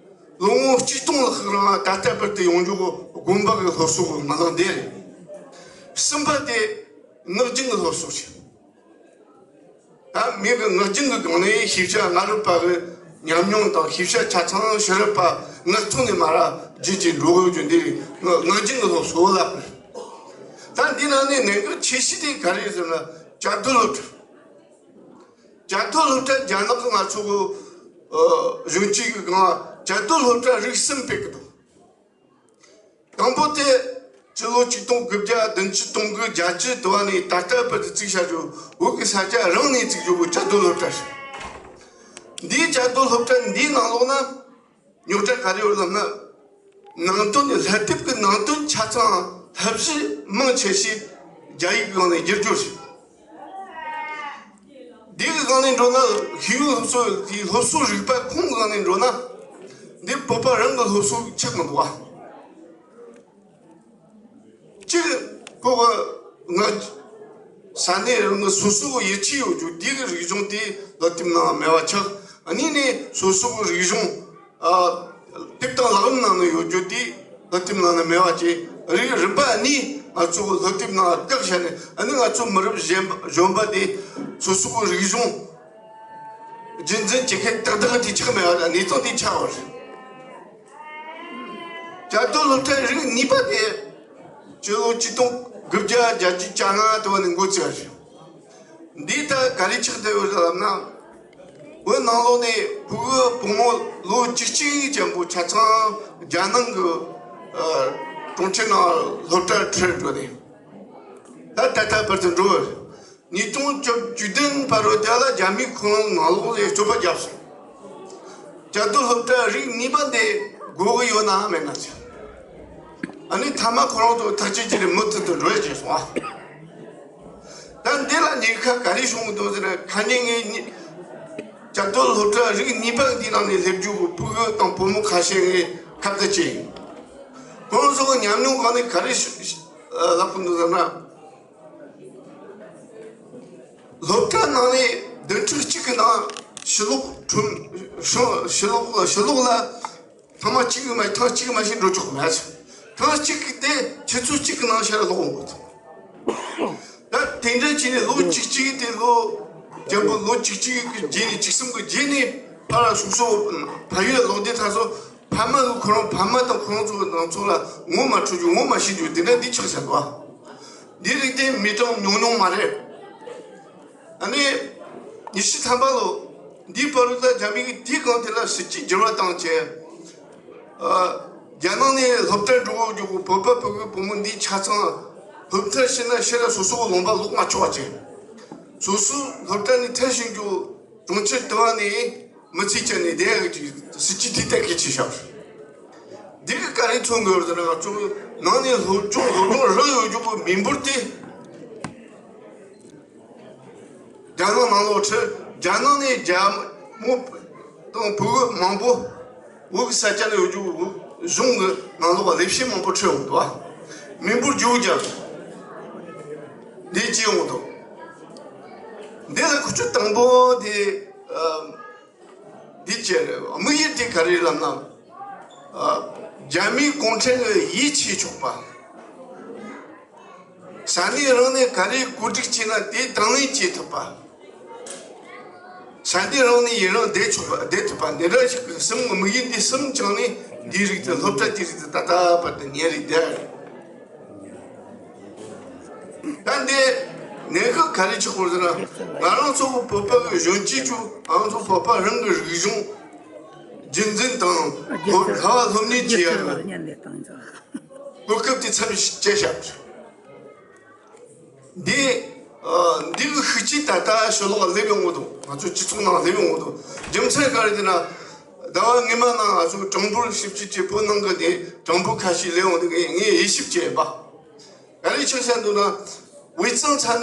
ལོ་ངོ་གཅིག་སྟོང་ལྷག་རིང་ལ་ད་ལྟ་བར་དུ་ཡོང་རྒྱུ་གི་དགོན་པ་གི་སློབ་གསོ་གི་མི་ལང་འདི་རེད། གསུམ་པ་དེ་ངག་རྒྱུན་གི་སློབ་གསོ་རེད། ད་མི་གི་ངག་རྒྱུན་གི་སྒང་ནས་ཤེས་བྱ་སྔ་རབས་པ་གི་ཉམས་མྱོང་དང་། ཤེས་བྱ་ཆ་ཚང་ཕྱི་རབས་པ་ངག་ཐོག་ནས་མར་རྗེས་ཀྱི་འགྲོ་གི་རྒྱུ་འདི་ངག་རྒྱུན་གི་སློབ་གསོ་ལབ་པ་རེད། ད་འདི་ནང་ནས་གནད་འགག་ཆེ་ཤོས་དེ་ག་རེ་ཟེར་ན། བཅའ་སྡོད་སློབ་གྲྭ། བཅའ་སྡོད་སློབ་གྲྭ་རྒྱ་ནག་གི་ང་ཚོ་གི་ཨ་གཞོན་སྐྱེས་ཀྱི་སྒང་བཅའ་སྡོད་སློབ་གྲྭ་རིགས་གསུམ་སྤེལ་གི་འདུག་དང་པོ་དེ་སྤྱི་ལོ་ཆིག་སྟོང་དགུ་བརྒྱ་བདུན་ཅུ་དོན་དགུ་བརྒྱད་ཅུ་དུ་བ་ནས་ད་ལྟ་བར་དུ་བཙུགས་བཞག་རྒྱུ། བོད་ཀྱི་ས་ཆ་རང་ནས་བཙུགས་རྒྱུ་བོ་བཅའ་སྡོད་སློབ་གྲྭ་རེད། འདིའི་བཅའ་སྡོད་སློབ་གྲྭ་འདིའི་ནང་ལོགས་ན་རྙོག་དྲ་ག་རེ་ཡོད་ལབ་ན། ནང་དོན་ནི་བསླབ་དེབ་ཀྱི་ནང་དོན་ཆ་ཚང་བསླབ་གཞི་མང་ཆེ་ཤོས་རྒྱ་ཡིག་གི་སྒང་ནས་བསྒྱུར་རྒྱུ་རེད། འདི་གི་སྒང་ནས་འགྲོ་ན། ཤེས་ཡོན་སློབ་གསོ་དེའི་སློབ་གསོ་རིག་པ་ཁོངས་སྒང་ནས་འགྲོ་ན། འདི་བོད་པ་རང་གི་སློབ་གསོ་ཆགས་མི་འདུག་བ། གཅིག་བོད་ཀྱི་ངག་ ས་གནས་རང་གི་སོ་སོ་གི་ཡིད་ཆེས་ཡོད་རྒྱུ་དེ་གི་རིག་གཞུང་དེ་སློབ་དེབ་ནང་མེད་པ་ཆགས། གཉིས་ནས་སོ་སོ་གི་རིག་གཞུང་ཨ་དེབ་དང་ལག་ལེན་ནང་ནས་ཡོད་རྒྱུ་དེ་སློབ་དེབ་ནང་ནས་མེད་པ་བཅས། རིགས་རིམ་པ་གཉིས་ང་ཚོ་གི་སློབ་དེབ་ནང་བཀག་བཞག་ནས། ཨ་ནི་ང་ཚོ་མི་རབས་གཞོན་གཞོན་པ་དེ་སོ་སོ་གི་རིག་གཞུང་རྒྱུན་འཛིན་བྱེད་མཁན་ཏག་ཏག་དེ་ཆགས་མེད་པ་དང་། གནས་སྟངས་དེ་ཆགས་པ་རེད། བཅའ་སྡོད་སློབ་གྲྭ་རིགས་གཉིས་པ་དེ་སྤྱི་ལོ་ཆིག་སྟོང་དགུ་བརྒྱ་བརྒྱད་ཅུ་གྱ་ལྔ་དུ་བ་ནས་འགོ་བཙུགས་པ་རེད། འདི་ལྟར་ག་རེ་ཆགས་བསྡད་ཡོད་ལབ་ན། བོད་ནང་ལོགས་ནས་ཕྲུ་གུ་བུ་མོ་ལོ་བཅུ་གཅིག་ཙམ་པོ་ཆ་ཚང་རྒྱ་ནང་གི་ཨ་གྲོང་ཁྱེར་ནང་སློབ་གྲྭར་ཁྲིད་འགྲོ་ནས། ད་ད་ལྟ་བར་དུ་འགྲོ་བར། ཉིས་སྟོང་བཅུ་བདུན་བར་དུ་དེ་ལ་རྒྱ་མིས་ཁོ་རང་ནང་ལོགས་ལ་སྤྱོད་པ་བརྒྱབ་སོང་། བཅའ་སྡོད་སློབ་གྲྭ་རིགས་གཉིས་པ་འདི་དགོས་ཀྱི་ཡོད་ན་མེད་ན་ཟེར། ཨ་ནི་མཐའ་མ་ཁོ་རང་ཚོ་ཐག་གཅོད་བྱས་ནས་མུ་མཐུད་དུ་འགྲོ་ཡ་བྱས་སོང་ཨ། ད་འདི་ལ་ཉེན་ཁ་ག་རེ་བྱུང་འདུག་ཟེར་ན། ཁ་ཉིན་ངས་ཉི་བཅའ་སྡོད་སློབ་གྲྭ་རིགས་གཉིས་པ་འདི་ནང་ནས་སླེབས་རྒྱུ་གི་ཕྲུ་གུ་དང་བུ་མོ་ཁ་ཤས་ངས་ཁ་བརྡ་བྱས་ཡིན། ཁོང་ཚོ་གི་ཉམས་མྱོང་སྒང་ནས་ག་རེ་ཞུ་ཞུ་ལབ་གི་འདུག་ཟེར་ན། སློབ་གྲྭ་ནང་ནས་བདུན་ཕྲག་གཅིག་གི་ནང་ཕྱི་ལོགས་ཁྲོམ་ཕྱི་ཕྱི་ལོགས་ཕྱི་ལོགས་ལ་ཐེངས་མ་གཅིག་གི་མ་ཐེངས་གཅིག་གི་མ་ཞིག་འགྲོ་ཆོག་མེད། ཐེངས་གཅིག་གི་དེ་ཆུ་ཚོད་གཅིག་གི་ནང་ཕྱིར་ལོག་འོང་དགོས། ད་དེ་འདྲ་བྱས་ནས་ལོ་བཅུ་གཅིག་དེ་ལོ་རྒྱམ་པོ་ལོ་བཅུ་གཅིག་གི་རྗེས་ནས་བཅུ་གསུམ་གི་རྗེས་ནས་ཕར་སོ་སོ་ཕ་ཡུལ་ལ་ལོག་དུས་ད་སོ་ཕ་མ་གི་ཁོ་རང་ཕ་མ་དང་ཁོ་རང་ཚོ་གི་ནང་ཚོ་ལ་ངོ་མ་འཕྲོད་རྒྱུ་ངོ་མ་ཤེས་རྒྱུ་དེ་འདྲ་འདི་ཆགས་བཞག་འདུག་ཨ། འདི་རིགས་དེ་མི་གྲངས་ཉུང་ཉུང་མ་རེད། ཨ་ནི་ཉི་ཤུ་ཐམ་པ་ལོ་འདིའི་བར་དུ་ད་རྒྱ་མི་གིས་དེའི་སྒང་དེ་ལ་སྲིད་ཇུས་བསྒྱུར་བ་བཏང་བྱས། ཨ། རྒྱ་ནང་ནས་སློབ་གྲྭར་འགྲོ་དགོས་རྒྱུ་བོད་པ་བོད་པའི་བུ་མོ་འདི་ཆ་ཚང་སློབ་གྲྭར་ཕྱིན་ན་ཕྱིར་སོ་སོ་གི་ལུང་པ་ལོག་མ་ཆོག་པ་བྱས། སོ་སོ་སློབ་གྲྭ་ནས་ཐར་ཕྱིན་རྒྱུ་གྲོང་ཁྱེར་དུ་བ་ནས་མི་ཚེ་སྐྱེལ་ནས་བསྡད་ཡག་གི་སྲིད་ཇུས་དེ་གཏན་འཁེལ་བྱས་བཞག་འདི་གི་ག་རེ་མཚོན་གི་ཡོད་ཟེར་ན། ང་ཚོ་ནང་ནས་སློབ་སྦྱོང་སློབ་སྦྱོང་རག་ཡོད་རྒྱུ་གི་མི་འབོར་དེ། རྒྱ་ནག་ནང་ལོགས་ཁྲིད། རྒྱ་ནག་ནས་རྒྱ་མོ་དང་བུ་གུ་མང་པོ་བོད་ཀྱི་ས་ཆ་ལ་ཡོད་རྒྱུ་བོད་གཞུང་གི་ནང་ལོགས་ལས་བྱེད་མང་པོ་ཁྲིད་འོང་འདུག་མི་འབོར་རྒྱུ་རྒྱ་འདི་སྐྱེ་འོང་འདུག་འདི་ལ་ཁུ་ཆུ་དང་པོ་དེ་ཨ། འདི་བྱས་རེད། དམིགས་ཡུལ་དེ་ག་རེ་ལབ་ན། ཨ། རྒྱ་མིའི་གུང་ཁྲན་གྱི་ཡིད་ཆེས་ཆོག་པ། ས་གནས་རང་ནས་ག་རེ་བཀོད་སྒྲིག་བྱས་ན་དེ་དང་ལེན་བྱེད་ཐུབ་པ། ས་གནས་རང་ནས་ཡུན་རིང་བསྡད་ཆོག་པ། བསྡད་ཐུབ་པ་འདི་འདྲ་ཞིག་གི་གསུམ་དམིགས་ཡུལ་འདི་གསུམ་བཅངས་ནས་འདིའི་རིགས་དེ་སློབ་གྲྭ་དེའི་རིགས་དེ་ད་ལྟ་བར་དུ་ཉན་རེ་བསྡད་རེད། ད་འདི་གནད་འགག་ག་རེ་ཆགས་པ་རེད་ཟེར་ན། ང་རང་ཚོ་གི་བོད་པ་གི་གཞོན་སྐྱེས་ཚོ་ང་རང་ཚོ་བོད་པ་རང་གི་རིག་གཞུང་རྒྱུན་འཛིན་དང་སློབ་ལྟ་བ་སློབ་གཉེར་བྱེད་ཡ་གི་གོ་སྐབས་དེ་མཚམས་བཅད་བཞག་འདི་ཨ། འདི་གི་ཤུགས་རྐྱེན་ད་ལྟ་ཕྱི་ལོགས་སླེབས་ཡོང་གི་འདུག་ང་ཚོ་སྤྱི་ཚོགས་ནང་སླེབས་ཡོང་གི་འདུག་རྒྱུ་མཚན་ག་རེ་ཟེར་ན། ཟླ་བ་སྔོན་མ་ནང་ང་ཚོ་གྲངས་འབོར་ཞིབ་དཔྱད་བྱེད་པོ་ནང་གི་ནས་གྲངས་འབོར་ཁ་ཤས་སླེབས་ཡོང་དུས་ངས་ངས་དབྱེ་ཞིབ་བྱས་པ། ག་རེ་ཆགས་བཞག་འདུག་ན། དབུས་གཙང་ས་ནས་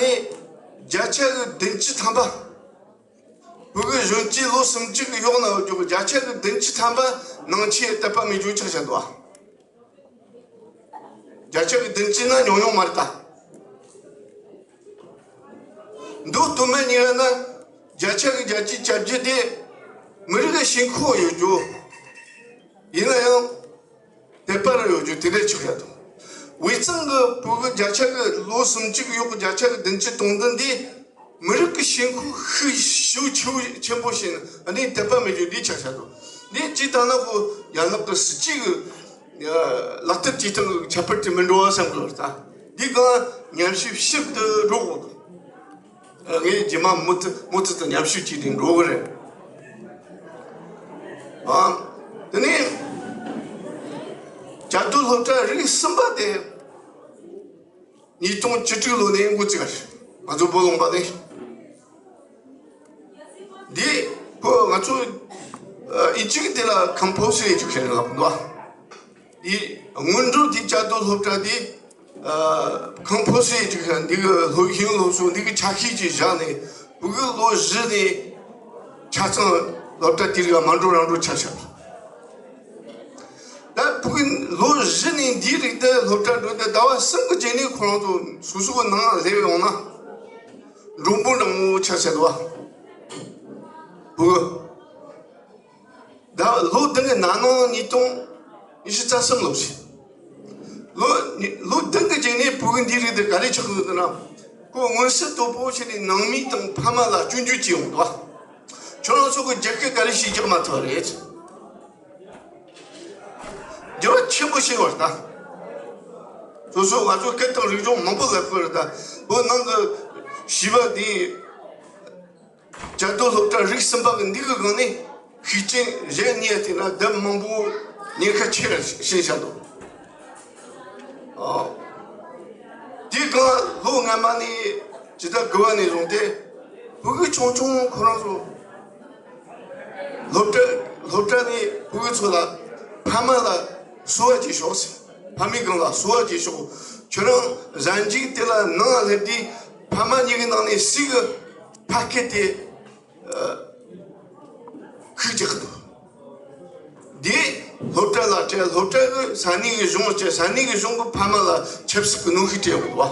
བརྒྱ་ཆ་གི་བདུན་ཅུ་ཐམ་པ། བོད་གི་གཞོན་སྐྱེས་ལོ་སུམ་ཅུ་གི་གཡོག་ན་ཡོད་རྒྱུ་བརྒྱ་ཆ་གི་བདུན་ཅུ་ཐམ་པ་ནང་ཆོས་དད་པ་མེད་རྒྱུ་ཆགས་བཞག་འདུག་ཨ། བརྒྱ་ཆ་གི་བདུན་ཅུ་ན་ཉུང་ཉུང་མ་རེད་ད། མདོ་སྟོད་སྨད་གཉིས་ཀ་ན་བརྒྱ་ཆ་གི་བརྒྱད་ཅུ་གྱ་བརྒྱད་དེ་མི་རིགས་ཀྱི་ཞེན་ཁོག་ཡོད་རྒྱུ། ཡིན་ན་ཡང་དད་པ་རང་ཡོད་རྒྱུ་དེ་འདྲ་ཆགས་ཡ་དང་། དབུས་གཙང་གི་བོད་གི་བརྒྱ་ཆ་གི་ལོ་སུམ་ཅུ་གི་གཡོག་གི་བརྒྱ་ཆ་གི་བདུན་ཅུ་སྟོང་བདུན་འདི་མི་རིགས་ཀྱི་ཞེན་ཁོག་ཤུགས་ཤུགས་ཆེ་བོ་ཆེན་པོ་ཞིག་ཨ་ནི་དད་པ་མེད་རྒྱུ་འདི་ཆགས་བཞག་འདུག་འདི་ཅི་ལྟར་ན་ཁོ་ཡན་ལག་གི་སྲིད་ཇུས་ཀྱི་ལག་བསྟར་བྱེད་སྟངས་ཀྱི་ཁྱད་པར་དེ་མི་འགྲོ་བ་བསམ་གི་ལ། ད་འདི་གང་ཉམས་ཞིབ་ཞིབ་ཏུ་འགྲོ་དགོས་འདུག་ངས་རྗེས་མ་མུ་མཐུད་མུ་མཐུད་དུ་ཉམས་ཞིབ་བྱས་ཏེ་འགྲོ་གི་རེད། ཨ། དེ་ནས་བཅའ་སྡོད་སློབ་གྲྭ་རིགས་གསུམ་པ་དེ། ཉིས་སྟོང་བཅུ་དྲུག་ལོ་ནས་འགོ་བཙུགས་པ་རེད། ང་ཚོ་བོད་ལུང་པ་ནས། འདི་ཁོ་ང་ཚོ་ཨིན་ཇི་གི་དེ་ལ་compulsory education ལབ་འདུག་འདི་སྔོན་འགྲོ་དེ་བཅའ་སྡོད་སློབ་གྲྭ་དེ་compulsory education འདི་གི་སློབ་ཤེས་སློབ་གསོ་འདི་གི་ཆ་ཤས་ཅིག་བཞག་ནས་ཕྲུ་གུ་ལོ་བཞི་ནས་ཆ་ཚང་སློབ་གྲྭ་དེ་རིགས་མ་འགྲོ་རང་འགྲོ་ཆ་བཞག་ད་ཕྲུ་གུ་ལོ་བཞི་ནས་འདིའི་རིགས་དེ་སློབ་གྲྭ་འགྲོ་དེ་ཟླ་བ་གསུམ་གི་རྗེས་ནས་ཁོ་རང་ཚོ་སོ་སོ་གི་ནང་སླེབས་ཡོང་ན། འབྲོང་བུ་འབྲོང་མོ་ཆ་བྱས་འདུག་བ། བུ་གུ། ད་ལོ་བདུན་གྱི་ནང་ནང་ཉིས་སྟོང་ཉི་ཤུ་རྩ་གསུམ་ལོ་ཞིག་ལོ་ལོ་བདུན་གྱི་རྗེས་ནས་བུ་གུ་འདིའི་རིགས་དེ་ག་རེ་ཆགས་ཡོད་ན། ཁོ་མངོན་གསལ་དོད་པོ་བྱས་ནས་ནང་མི་དང་ཕ་མ་ལ་སྐྱོན་བརྗོད་བྱེད་ཡོང་འདུག་བ། ཁྱོད་རང་ཚོ་གི་རྒྱབ་སྐྱོར་ག་རེ་ཞིག་རྒྱག་མ་ཐུབ་པ་རེད། འགྱུར་བ་ཆེན་པོ་ཞིག་བར་ད། སོ་སོ་ང་ཚོ་སྐད་དང་རིག་གཞུང་མང་པོ་ལ་བཀོད་རེད་ད། བོད་ནང་གི་བྱིས་པ་འདི་བཅའ་སྡོད་སློབ་གྲྭ་རིགས་གསུམ་པ་གི་འདི་གི་སྒང་ནས་ཤེས་ཆེན་གཞན་གཉིས་བལྟས་ན་ལྡབ་མང་པོ་ཉེན་ཁ་ཆེ་ར་ཤེས་བྱ་འདུག་ཨ། དེའི་སྒང་ལོ་སྔ་མ་ནས་ཇི་ལྟར་དགུ་བ་ནས་བཟུང་སྟེ་བུ་གུ་ཆུང་ཆུང་ཁོ་རང་ཚོ་སློབ་གྲྭ་སློབ་གྲྭ་ནས་བུ་གུ་ཚོ་ལ་ཕ་མ་ལ་གསོལ་བ་བྱེད་ཤོག་ཟེར། ཕ་མའི་སྒང་ལ་གསོལ་བ་བྱེད་ཤོག་ཁྱོད་རང་གཟའ་མཇུག་དེ་ལ་ནང་ལ་སླེབས་དུས་ཕ་མ་གཉིས་ཀྱི་ནང་ནས་སུ་གི་ཕ་སྐད་དེ་ཤུགས་རྒྱག་གི་འདུག་འདི་སློབ་གྲྭ་ལ་སྤྲད། སློབ་གྲྭ་གི་ས་གནས་ཀྱི་གཞུང་སྤྲད། ས་གནས་ཀྱི་གཞུང་གི་ཕ་མ་ལ་ཆབ་སྲིད་ཀྱི་གནོན་ཤུགས་སྤྲད་ཡོང་གི་འདུག་བ།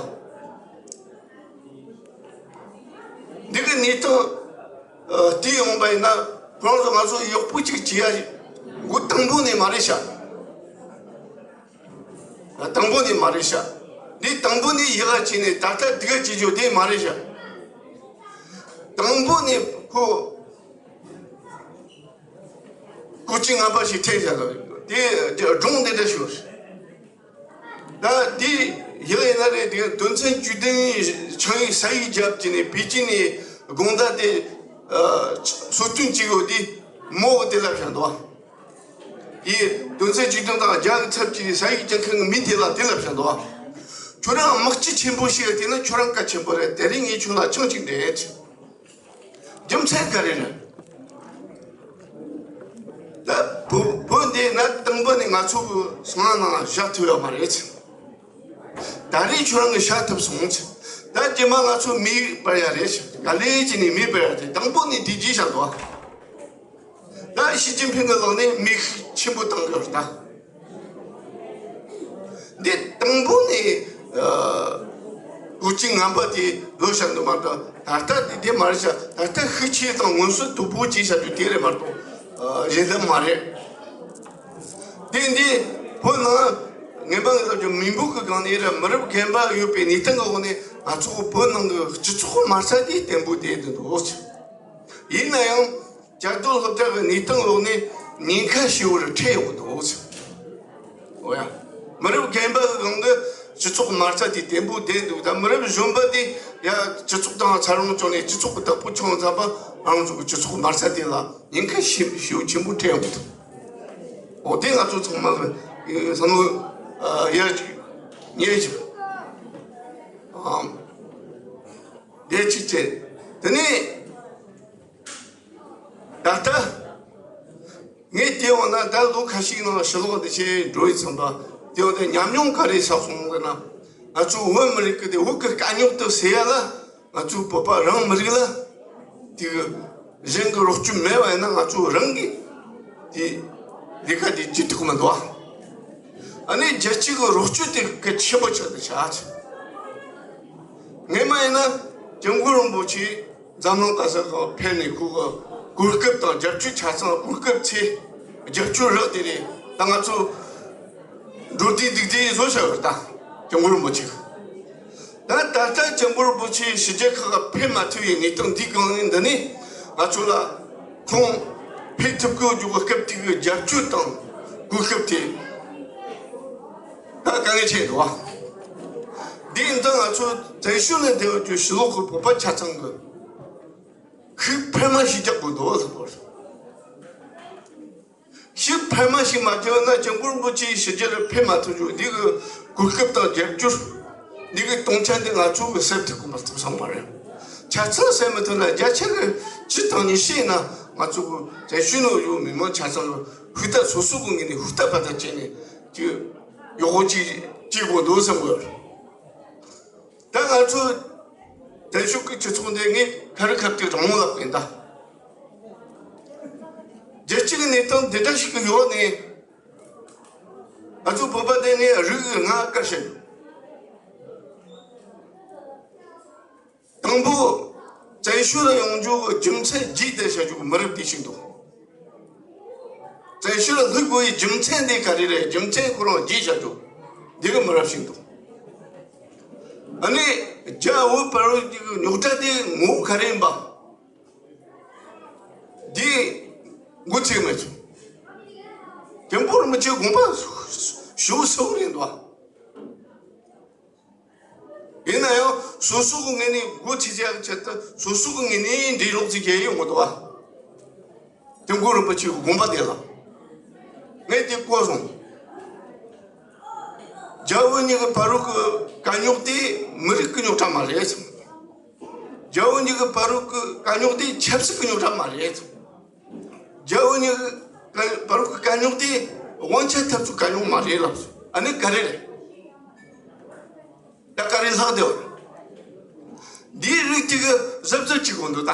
འདི་གི་གནས་སྟངས་ཨ་བལྟས་ཡོང་པ་ཡིན་ན་ཁོ་རང་ཚོ་ང་ཚོ་གཡོག་པོ་གཅིག་བྱེད་ཡ་འགོ་དང་པོ་ནས་མ་རེད་ཤག་ཨ་དང་པོ་ནས་མ་རེད་ཤག་འདི་དང་པོ་ནས་ཡག་ག་བྱས་ནས་ད་ལྟ་སྡུག་ག་བྱེད་རྒྱུ་དེ་མ་རེད་ཤག་དང་པོ་ནས་ཁོ་སྐུ་ཚེ་ངན་པ་ཞིག་ཐེབས་བཞག་ལ་དེ་སྒྲུང་འདི་འདྲ་ཞུ། ད་དེ་ཡག་ཡིན་ན་རེད། དེ་དོན་ཚན་བཅུ་བདུན་ཆིངས་ཡིག་ས་ཡིག་བརྒྱབ་ཀྱི་ནས་པེ་ཅིན་ནས་དགོང་དག་དེ་ཨ་སོ་བསྟུན་བྱེད་དགོས་དེ་མོ་གི་དེ་ལབ་བཞག་འདུག་བ། དེ་དོན་ཚན་བཅུ་བདུན་དང་རྒྱ་གི་ཚབ་ཀྱི་ས་ཡིག་བརྒྱབ་མཁན་གི་མི་དེ་ལ་དེ་ལབ་བཞག་འདུག་བ། ཁྱོད་རང་དམག་སྤྱི་ཆེན་པོ་ཞིག་ཡོད་དེ་ན་ཁྱོད་རང་གལ་ཆེན་པོ་རེད། དེ་རིང་ངས་ཁྱོད་ལ་ཆང་གཅིག་འདྲེན། རྒྱུ་མཚན་ག་རེ་རེད། ད་བོད་བོད་འདི་ན་དང་པོ་ནས་ང་ཚོ་གི་སང་ནང་བཞག་ཐུབ་ཡོད་མ་རེད། ད་རེས་ཁྱོད་རང་གིས་བཞག་ཐུབ་སོང་། ད་རྗེས་མ་ང་ཚོ་མེ་སྤར་ཡ་རེད། ག་ལེ་ཅི་ནས་མེ་སྤར་ཡ་རེད། དང་པོ་ནས་འདི་བརྗེད་བཞག་འདུག་ད་ཞི་ཅིན་ཕིང་གི་ལག་ནས་མེ་ཤུགས་ཆེན་པོ་བཏང་གི་ཡོད་རེད་ད། འདི་དང་པོ་ནས་ཨ་སྐུ་ཚེ་ངན་པ་དེ་ལོ་ཤར་འདུག་མ་གཏོགས་ད་ལྟ་དེ་དེ་མ་རེད་ཤག་ད་ལྟ་ཤུགས་ཆེ་དང་མངོན་གསལ་དོད་པོ་བྱས་བཞག་རྒྱུ་དེ་རེད་མ་གཏོགས་ཨ་གཞན་དོན་མ་རེད། དེ་འདི་བོད་ནང་ངན་པ་ངན་ལབ་རྒྱུ་མི་འབོར་གི་སྒང་ནས་ར་མི་རབས་རྒན་པ་ཡོད་པའི་གནས་སྟངས་ཀྱི་འོག་ནས་ང་ཚོ་བོད་ནང་གི་སྤྱི་ཚོགས་མ་རྩ་དེ་བརྟན་པོ་བསྡད་འདུག་ཡིན་ན་ཡང་། བཅའ་སྡོད་སློབ་གྲྭ་གི་གནས་སྟངས་འོག་ནས་ཉེན་ཁ་ཞེ་པོ་རུ་འཕྲད་ཡོང་གི་འདུག་འོ་ཡ། མི་རབས་རྒན་པ་གི་སྒང་གི་སྤྱི་ཚོགས་མ་རྩ་དེ་བརྟན་པོ་བསྡད་འདུག་ད་མི་རབས་གཞོན་པ་དེ་ཡ་སྤྱི་ཚོགས་དང་འཚར་ལོངས་བྱུང་ནས་སྤྱི་ཚོགས་ཀྱི་བདག་པོ་བྱུང་ཙམ་པ་ང་ཚོ་གི་སྤྱི་ཚོགས་མ་རྩ་དེ་ལ་ཉེན་ཁ་ཞེ་ཞེ་པོ་ཆེན་པོ་འཕྲད་ཡོང་གི་འདུག་འོ་དེ་ང་ཚོ་ཚང་མ་གི་བསམ་བློ་ཡར་ཅིག་ཉེར་ཅིག་ཨམ་དེ་གཅིག་བྱས། དེ་ནས། ད་ལྟ་ངས་བལྟས་འོང་ན་ད་ལོ་ཁ་ཤས་ནང་ཕྱི་ལོགས་འདི་ཆེ་འགྲོ་ཡི་ཚང་པ་བལྟས་འོང་དེ་ཉམས་མྱོང་ག་རེ་བསགས་སོང་ཟེར་ན། ང་ཚོ་བོད་མི་རིགས་ཀྱི་དེ་བོད་ཀྱི་དཀའ་རྙོག་དེ་སེལ་ཡ་ལ་ང་ཚོའི་བོད་པ་རང་མི་རིགས་ལ་དེ་གི་གཞན་གྱི་རོགས་སྐྱོར་མེད་པ་ཡིན་ན་ང་ཚོ་རང་གི་དེ་ལས་ཀ་དེ་བྱེད་ཐུབ་ཀྱི་མི་འདུག་ཨ་ནི་རྒྱལ་སྤྱི་གི་རོགས་སྐྱོར་དེ་གལ་ཆེན་པོ་ཆགས་ཏེ་ཆགས། སྔོན་མ་ཡིན་ན་སྐྱབས་མགོན་རིན་པོ་ཆེ་འཛམ་གླིང་ག་ས་གང་ཕེབས་ནས་ཁོ་གི་གོ་སྐབས་དང་རྒྱབ་སྐྱོར་ཆ་ཚང་གོ་སྐབས་ཚེ་རྒྱབ་སྐྱོར་རག་དེ་རེད། ད་ང་ཚོ་འགྲོ་དུས་འདུག་དུས་བཟོ་བྱ་བར་ད་སྐྱབས་མགོན་རིན་པོ་ཆེ་གི་ད་ད་ལྟ་སྐྱབས་མགོན་རིན་པོ་ཆེ་ཕྱི་རྒྱལ་ཁག་ག་ཕེབས་མ་ཐུབ་པའི་གནས་སྟངས་འདི་གང་ཡིན་འདི་ནི་ང་ཚོ་ལ་ཁོང་ཕེབས་ཐུབ་དགོས་རྒྱུ་གི་སྐབས་དེ་གི་རྒྱབ་སྐྱོར་དང་གོ་སྐབས་དེ་ད་དཀའ་ངལ་ཆེ་འདུག་བ། འདི་ཡིན་ད་ང་ཚོ་བཙན་བྱོལ་ནས་བསྡད་ཡོད་རྒྱུ་ཕྱི་ལོགས་ཀྱི་བོད་པ་ཆ་ཚང་གི་ཤུགས་འཕར་མ་ཞིག་རྒྱག་དགོས་འདུག་ཟེར་བ་རེད། ཤུགས་འཕར་མ་ཞིག་མ་བརྒྱབ་ན་སྐྱབས་མགོན་རིན་པོ་ཆེ་ཕྱི་རྒྱལ་ལ་ཕེབས་མ་ཐུབ་རྒྱུ་འདི་གི་གོ་སྐབས་དང་རྒྱབ་སྐྱོར་འདི་གི་སྟོང་ཆ་འདི་ང་ཚོ་གི་སེལ་ཐུབ་ཀྱི་མ་ཐུབ་སོང་བ་རེད། ཆ་ཚང་སེལ་མི་ཐུབ་ན་བརྒྱ་ཆ་གི་བཅུ་དང་ཉི་ཤུ་ཡིན་ན་ང་ཚོ་གི་བཙན་བྱོལ་ནང་ཡོད་མི་མང་ཆ་ཚང་གི་ཧུར་ཐག་སོ་སོ་གི་ངོས་ནས་ཧུར་ཐག་འབད་ཐག་བྱས་ནས་ཅིག་ཡག་པོ་ཅིག་བྱེད་དགོས་འདུག་བསམ་གི་ཡོད་རེད། ད་ང་ཚོ་བཙན་བྱོལ་གྱི་སྤྱི་ཚོགས་འདི་ངས་ཁ་རི་ཁ་ཐུག་དྲང་མོ་ལབ་ཡིན་ད། རྒྱལ་སྤྱི་གི་གནས་སྟངས་འདི་འདྲ་ཞིག་གི་ཡོད་ནས་ང་ཚོ་བོད་པ་དེ་ནས་རིགས་ཀྱི་ང་བཀའ་བཤད་དང་པོ། བཙན་བྱོལ་ལ་ཡོང་རྒྱུ་གི་རྒྱུ་མཚན་བརྗོད་བསྡད་བྱ་རྒྱུ་གི་མི་རབས་འདི་ཞིག་འདུག་བཙན་བྱོལ་ལ་ལྷོད་དགོས་པའི་རྒྱུ་མཚན་འདི་ག་རེ་རེད། རྒྱུ་མཚན་ཁོ་རང་བརྗོད་བྱ་རྒྱུ་འདི་གི་མི་རབས་ཤིག་འདུག་ཨ་ནི་རྒྱ་བོད་བར་གྱི་རྙོག་དྲ་དེ་ངོ་བོ་ག་རེ་ཡིན་པ་འདི་མགོ་ཚོས་མེད་ཚུལ། དེ་འབོར་མི་ཆེ་དགོངས་པ་ཞུ་སོང་རེད་འདུག་ཡིན་ན་ཡང་སོ་སོ་གི་ངོས་ནས་མགོ་ཚོས་ཡག་ཆེད་དུ་སོ་སོ་གི་ངོས་ནས་འདྲི་ལོག་ཚིག་བྱས་ཡོང་གི་འདུག་བ། དེ་འགོ་རིན་པོ་ཆེ་གི་དགོངས་པ་དེ་ལ་ངས་དེ་གོ་སོང་། རྒྱ་བོད་གཉིས་ཀྱི་བར་རུ་གི་དཀའ་རྙོག་དེ་མི་རིགས་ཀྱི་རྙོག་དྲ་མ་རེད། རྒྱ་བོད་གཉིས་ཀྱི་བར་རུ་གི་དཀའ་རྙོག་དེ་ཆབ་སྲིད་ཀྱི་རྙོག་དྲ་མ་རེད། རྒྱ་བོད་གཉིས་ཀྱི་བར་རུ་གི་དཀའ་རྙོག་དེ་དབང་ཆ་འཐབ་རྩོད་དཀའ་རྙོག་མ་རེད་ལབ་སོང་། ཨ་ནི་ག་རེ་རེད། ད་ག་རེ་ལྷག་བསྡད་པ་རེད། འདིའི་རིགས་དེ་གི་གཟབ་གཟབ་བྱེད་དགོས་འདུག་ད།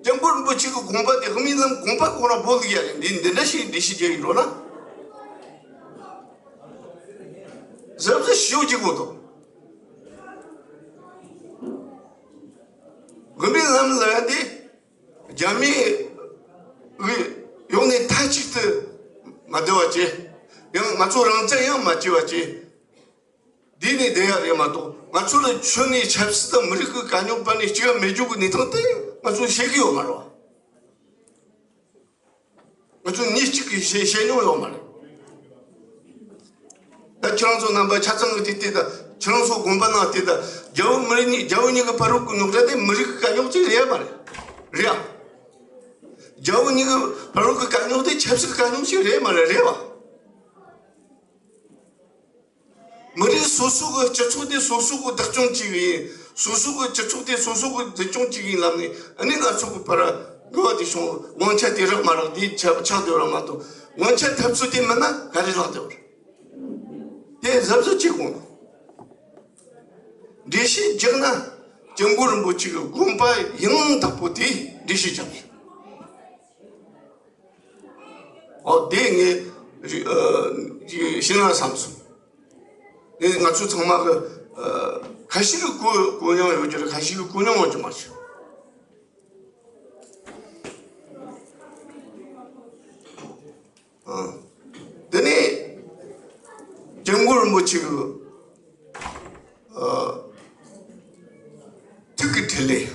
སྐྱབས་མགོན་རིན་པོ་ཆེ་གི་དགོངས་པ་དེ་དབུ་མའི་ལམ་དགོངས་པ་ཁོ་རང་བོད་ལུགས་ཡ་རེད། འདི་འདི་འདྲ་ཞིག་འགྲེལ་བཤད་རྒྱག་ཡིན་རོགས་ན། གཟབ་གཟབ་ཞུ་རྒྱུ་དགོས་འདུག་དབུ་མའི་ལམ་ལ་ཡ་དེ་རྒྱ་མི་གི་ཡོང་ནས་མཐའ་གཅིག་ཏུ་མ་བསྡད་པ་བྱས། ཡང་ང་ཚོ་རང་བཙན་ཡང་མ་བྱེད་པ་བྱས། འདི་ནས་བསྡད་ཡ་རེད་མ་གཏོགས། ང་ཚོ་ལ་ཁྱོན་ནས་ཆབ་སྲིད་དང་མི་རིགས་ཀྱི་དཀའ་རྙོག་བར་ནས་གཅིག་ཡང་མེད་རྒྱུ་གི་གནས་སྟངས་དེ་ང་ཚོ་ཤེས་ཀྱི་ཡོད་མ་རེད་བ། ང་ཚོ་མི་གཅིག་གིས་ཤེས་ཤེས་མྱོང་ཡོད་མ་རེད། ད་ཁྱེད་རང་ཚོ་རྣམ་པ་ཆ་ཚང་གི་དེ་བལྟས་ད། ཁྱེད་རང་ཚོ་དགོངས་པ་གནང་བལྟས་ད། རྒྱ་བོད་མི་རིགས་གཉིས་རྒྱ་བོད་གཉིས་ཀྱི་བར་རུ་གི་རྙོག་དྲ་དེ་མི་རིགས་ཀྱི་དཀའ་རྙོག་ཅིག་རེད་ཡ་མ་རེད། རེད་ཡ། རྒྱ་བོད་གཉིས་ཀྱི་བར་རུ་གི་དཀའ་རྙོག་དེ་ཆབ་སྲིད་དཀའ་རྙོག་ཅིག་རེད་མ་རེད། རེད་བ། མི་རིགས་སོ་སོ་གི་སྤྱི་ཚོགས་དེ་སོ་སོ་གི་བདག་སྐྱོང་བྱེད་ཀྱི་ཡིན། སོ་སོ་གི་སྤྱི་ཚོགས་དེ་སོ་སོ་གི་འཛིན་སྐྱོང་བྱེད་ཀྱི་ཡིན་ལབ་ནས། ཨ་ནི་ང་ཚོ་གི་བར་འགལ་བ་དེ་བྱུང་། དབང་ཆ་དེ་རག་མ་རག་དེ་ཆགས་ཆགས་བསྡད་པ་མ་གཏོགས། དབང་ཆ་འཐབ་རྩོད་དེ་མིན་ན་ག་རེ་ལྷག་བསྡད་པ་རེད། དེ་གཟབ་གཟབ་བྱེད་དགོས། འགྲེལ་བཤད་རྒྱག་ན་སྐྱབས་མགོན་རིན་པོ་ཆེ་གི་དགོངས་པ་ཡང་དག་པོ་དེ་འགྲེལ་བཤད་རྒྱག་དགོས། ཨོ་དེ་ངས་རི་ཨ་རི་ཤེས་ན་བསམ་སོང་། དེ་ང་ཚོ་ཚང་མ་གི་ཨ་ཁ་ཤས་ཀྱིས་གོ་གོ་མྱོང་ཡོད་ཀྱི་རེད། ཁ་ཤས་ཀྱིས་གོ་མྱོང་ཡོད་ཀྱི་མ་རེད། ཨ་དེ་ནས་སྐྱབས་མགོན་རིན་པོ་ཆེ་གི་ཨ་ཐུགས་ཀྱི་འཕྲིན་ལས།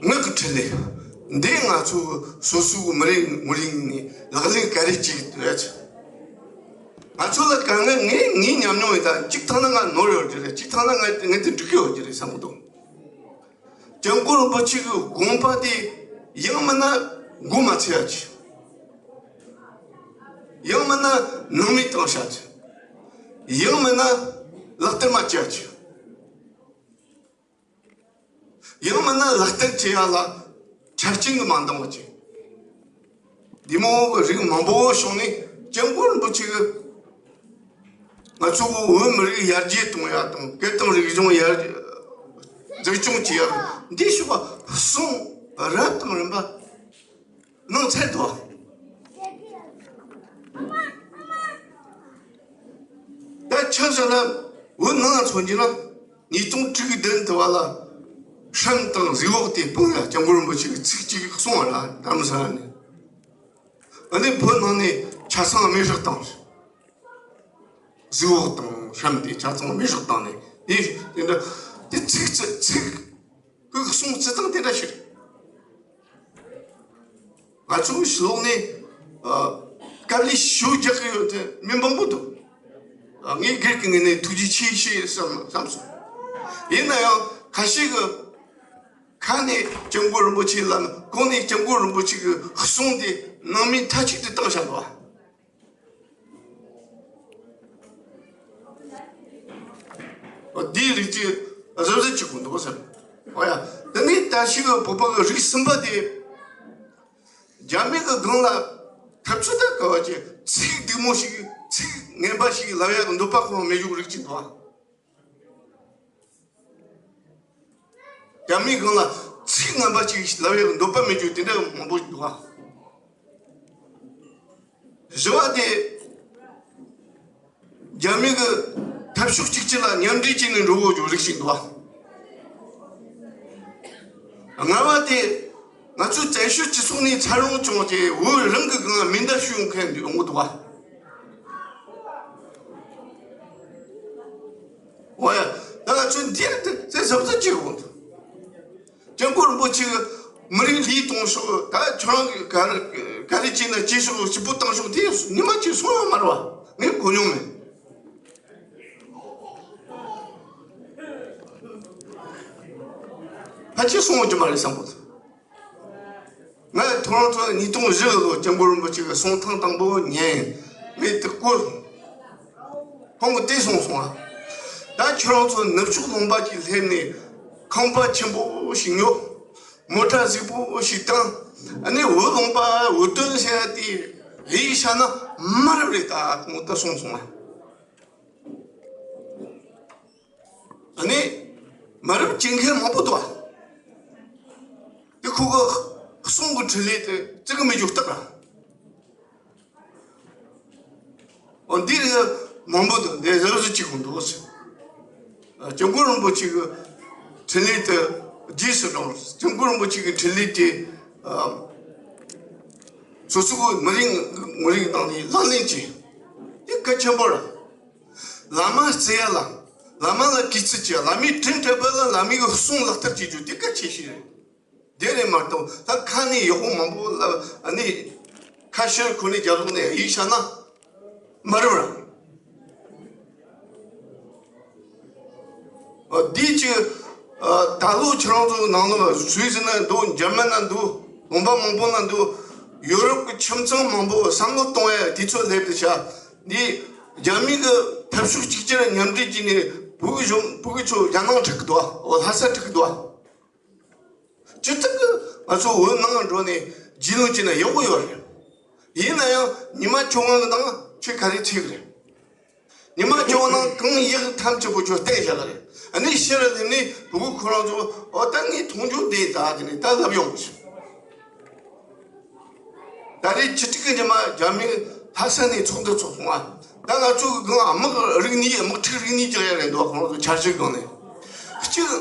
ངག་གི་འཕྲིན་ལས། འདི་ང་ཚོ་སོ་སོའི་མི་རིགས་ངོས་ནས་ལག་ལེན་ག་རེ་བྱེད་ཀྱི་འདུག་ཡ། ང་ཚོ་ལ་དཀའ་ངལ་ངས་ངའི་ཉམས་མྱོང་ཡིན། ད་གཅིག་ཐང་ན་ང་ནོར་ཡོད་ཀྱི་རེད། གཅིག་ཐང་ན་ང་ངས་དེ་འགྲིག་གི་ཡོད་ཀྱི་རེད་བསམ་གྱི་འདུག་སྐྱབས་མགོན་རིན་པོ་ཆེ་གི་དགོངས་པ་དེ་ཡང་མིན་ན་མགོ་མ་ཚོས་ཡ་ཆེ། ཡང་མིན་ན་སྣང་མེད་བཏང་བྱ་ཆེ། ཡང་མིན་ན་ལག་བསྟར་མ་བྱེད་ཡ་ཆེ། ཡང་མིན་ན་ལག་བསྟར་བྱེད་ཡ་ལ་ཆ་རྐྱེན་གྱིས་མ་འདང་བ་བྱེད། འདི་མོ་གི་རིགས་མང་པོ་བྱུང་ནས་སྐྱབས་མགོན་རིན་པོ་ཆེ་གིས་ང་ཚོ་བོད་མི་རིགས་ཡར་རྒྱས་གཏོང་ཡ་དང་སྐད་དང་རིག་གཞུང་ཡར་འཛུགས་སྐྱོང་བྱེད་ཡ་འདི་ཞུ་བ་གསུང་རབ་དང་རིམ་པ་གནང་ཚར་འདུག་ད་ཆ་བཞག་ན་བོད་ནང་ལ་མཚོན་རྒྱུ་ན་ཉིས་སྟོང་དྲུག་གི་བདུན་དུ་བ་ལ་ཧྲམ་དང་རི་འོག་དེ་སྤུངས་ཡ་སྐྱབས་མགོན་རིན་པོ་ཆེ་གིས་ཚིག་གཅིག་གསུངས་པ་ར་རྡ་རམ་ས་ལ་ནས། ཨ་ནི་བོད་ནང་ནས་ཆ་ཚང་མེ་སྲེག་བཏང་། རི་འོག་དང་ཧྲམ་དེ་ཆ་ཚང་མེ་སྲེག་བཏང་ནས་དེ་དེ་འདྲ་དེ་ཚིག་ཚིག་ཚིག་ཁོས་གསུང་བྱེད་སྟངས་དེ་འདྲ་ཞིག་རེད། ང་ཚོའི་ཕྱི་ལོགས་ནས་ཨ་དཀའ་ལས་ཞེ་པོ་རྒྱག་གི་ཡོད་དེ་མི་མང་པོ་འདུག་ཨ་ངས་སྒེར་གྱི་ངོས་ནས་ཐུགས་རྗེ་ཆེ་ཞེས་བསམ་བསམ་སོང་། ཡིན་ན་ཡང་ཁ་ཤས་ཀྱིས་ཁ་ནས་སྐྱབས་མགོན་རིན་པོ་ཆེ་ལབ། གོང་ནས་སྐྱབས་མགོན་རིན་པོ་ཆེ་གི་གསུང་དེ་སྣང་མེད་མཐའ་གཅིག་ཏུ་བཏང་བཞག་འདུག་འདིའི་རིགས་ཀྱི་གཟབ་གཟབ་བྱེད་དགོས་འདུག་ཟེར། འོ་ཡ། དེ་ནས་ད་ཞིག་བོད་པ་གི་རིགས་གསུམ་པ་དེ་རྒྱ་མི་གི་སྒང་ལ་འཐབ་རྩོད་ད་ག་བ་ཅིག་ཚིག་སྡུག་མོ་ཞིག་ཚིག་ངན་པ་ཞིག་ལབ་ཡག་གི་འདོད་པ་ཁོ་རང་མེད་རྒྱུ་རིགས་ཅིག་འདུག་ཨ། རྒྱ་མིའི་སྒང་ལ་ཚིག་ངན་པ་ཅིག་ལབ་ཡག་འདོད་པ་མེད་རྒྱུ་དེ་འདྲ་མང་པོ་ཞིག་འདུག་ཨ། བཞི་བ་དེ་རྒྱ་མི་གི་འཐབ་ཕྱོགས་གཅིག་གཅིག་ལ་མཉམ་འབྲེལ་བྱས་ནས་འགྲོ་དགོས་རྒྱུ་རིགས་ཤིག་འདུག་ཨ། ལྔ་པ་དེ། ང་ཚོའི་བཙན་བྱོལ་སྤྱི་ཚོགས་ནས་འཚར་ལོངས་བྱུང་སྟེ་བོད་རང་གི་སྒང་མེ་མདའ་གཞུ་མཁན་ཡོང་གི་འདུག་བ། འོ་ཡ། ད་ང་ཚོས་འདིར་དེ་དེ་གཟབ་གཟབ་བྱེད་དགོས་འདུག་སྐྱབས་མགོན་རིན་པོ་ཆེ་གི་མི་རིགས་ལུས་གཏོང་ཕྱོགས། ད་ཁྱོད་རང་གི་ག་རེ་ག་རེ་བྱས་ན་བྱེད་ཕྱོགས་སྐྱིད་པོ་བཏང་ཕྱོགས་དེ་ཉི་མ་གཅིག་སོང་ཡོད་མ་རེད་བ། ངས་གོ་མྱོང་མེད། ཕལ་ཆེར་སོང་ཡོད་ཀྱི་མ་རེད་བསམ་གོ། ང་ཐོ་རོན་ཐོ་ཉིས་སྟོང་བཞི་ལོ་སྐྱབས་མགོན་རིན་པོ་ཆེ་གི་གསུང་ཐེངས་དང་པོ་ཉན། ངས་དེ་གོ། ཁོང་གིས་དེ་གསུངས་སོང་ཨ། ད་ཁྱོད་རང་ཚོ་ནུབ་ཕྱོགས་ལུང་པ་ཅིག་སླེབས་ནས་ཁང་པ་ཆེན་པོ་ཞིག་ཉོ། མོ་ཊ་གཟིགས་པོ་ཞིག་བཏང་། ཨ་ནི་བོད་ལུང་པ་བོད་དོན་ཟེར་ཡ་དེ་ཡིག་བྱས་ན་མ་རབས་རེད། ད་ཁོང་ད་གསུངས་སོང་ཨ། ཨ་ནི་མ་རབས་བྱེད་མཁན་མང་པོ་འདུག་ཨ། དེ་ཁོ་གི་གསུང་གི་འཕྲིན་ལས་དེ་བརྩི་གི་མེད་རྒྱུ་རྟགས་ར། འོ་འདི་རིགས་མང་པོ་འདུག་འདི་གཟབ་གཟབ་བྱེད་དགོས་འདུག་ཟེར། ཨ། སྐྱབས་མགོན་རིན་པོ་ཆེ་གི་འཕྲིན་ལས་དེ་རྗེས་སུ་འབྲངས། སྐྱབས་མགོན་རིན་པོ་ཆེ་གི་འཕྲིན་ལས་དེ། ཨ། སོ་སོ་གི་མི་རིགས་ངོ་རིགས་ནང་ནས་ལག་ལེན་བྱས། དེ་གལ་ཆེན་པོ་རེད། བླ་མ་བརྩི་ཡ་ལ། བླ་མ་ལ་གུས་བརྩི་བྱེད་ཡ། བླ་མའི་དྲིན་དྲན་པ་ལ་བླ་མའི་གི་གསུང་ལག་བསྟར་བྱེད་རྒྱུ་དེ་གལ་ཆེ་ཤོས་རེད། དེ་རེད་མ་གཏོགས་ད་ཁ་ནས་ཡག་པོ་མང་པོ་ལབ། ཨ་ནི་ཁ་ཕྱིར་ཁོ་ནས་རྒྱབ་ལོག་ནས་ཡིག་བྱས་ན་མ་རུང་ར། ཨ། འདི་ཅིག་ཨ། ད་ལོ་ཁྱེད་རང་ཚོ་ནང་ལོགས་སུད་སི་ན་འདུག་འཇར་མན་ན་འདུག་ལུང་པ་མང་པོ་ན་འདུག་ཡོ་རོབ་ཀྱི་ཁྱིམ་ཚང་མང་པོ་བསམ་བློ་གཏོང་ཡ་དུས་ཚོད་སླེབས་ཏེ་བྱ། འདི་རྒྱ་མི་གི་འཐབ་ཕྱོགས་གཅིག་གྱུར་མཉམ་འབྲེལ་གྱིས་ནས་བོད་གཞུང་བོད་ཀྱི་ཆོ་རྒྱ་ནག་ཁྲིད་གི་འདུག་ཨོ་ལྷ་ས་ཁྲིད་གི་འདུག་སྤྱིར་བཏང་གི་ང་ཚོ་བོད་ནང་འགྲོ་ནས་རྒྱུས་ལོན་བྱས་ན་ཡག་པོ་ཡོད་རེད། ཡིན་ན་ཡང་ཉི་མ་བཅོ་ལྔ་གི་ནང་ཁྱོད་ག་རེ་ཐེབས་རེད། ཉི་མ་བཅོ་ལྔ་ནང་གང་ཡག་ཐམས་ཅད་པོ་ཁྱོད་བལྟས་བཞག་གི་རེད། ཨ་ནི་ཕྱིར་ལ་སླེབས་ནས་བུ་གུ་ཁོ་རང་ཚོ་ཨོ་ད་ངས་མཐོང་རྒྱུ་འདི་ད་དེ་ནས་ད་ལབ་ཡོང་གི་ཞིག་ད་རེས་བཅུ་དྲུག་གི་ཉི་མ་རྒྱ་མི་ལྷ་ས་ནས་ཚོགས་འདུ་ཚོགས་སོང་ང་། ད་ང་ཚོ་གི་སྒང་དམག་རིག་གནས་དམག་འཁྲུག་རིག་གནས་རྒྱག་ཡ་རེད་འདུག་ཁོང་ཚོ་འཆར་གཞི་སྒང་ནས། གཅིག་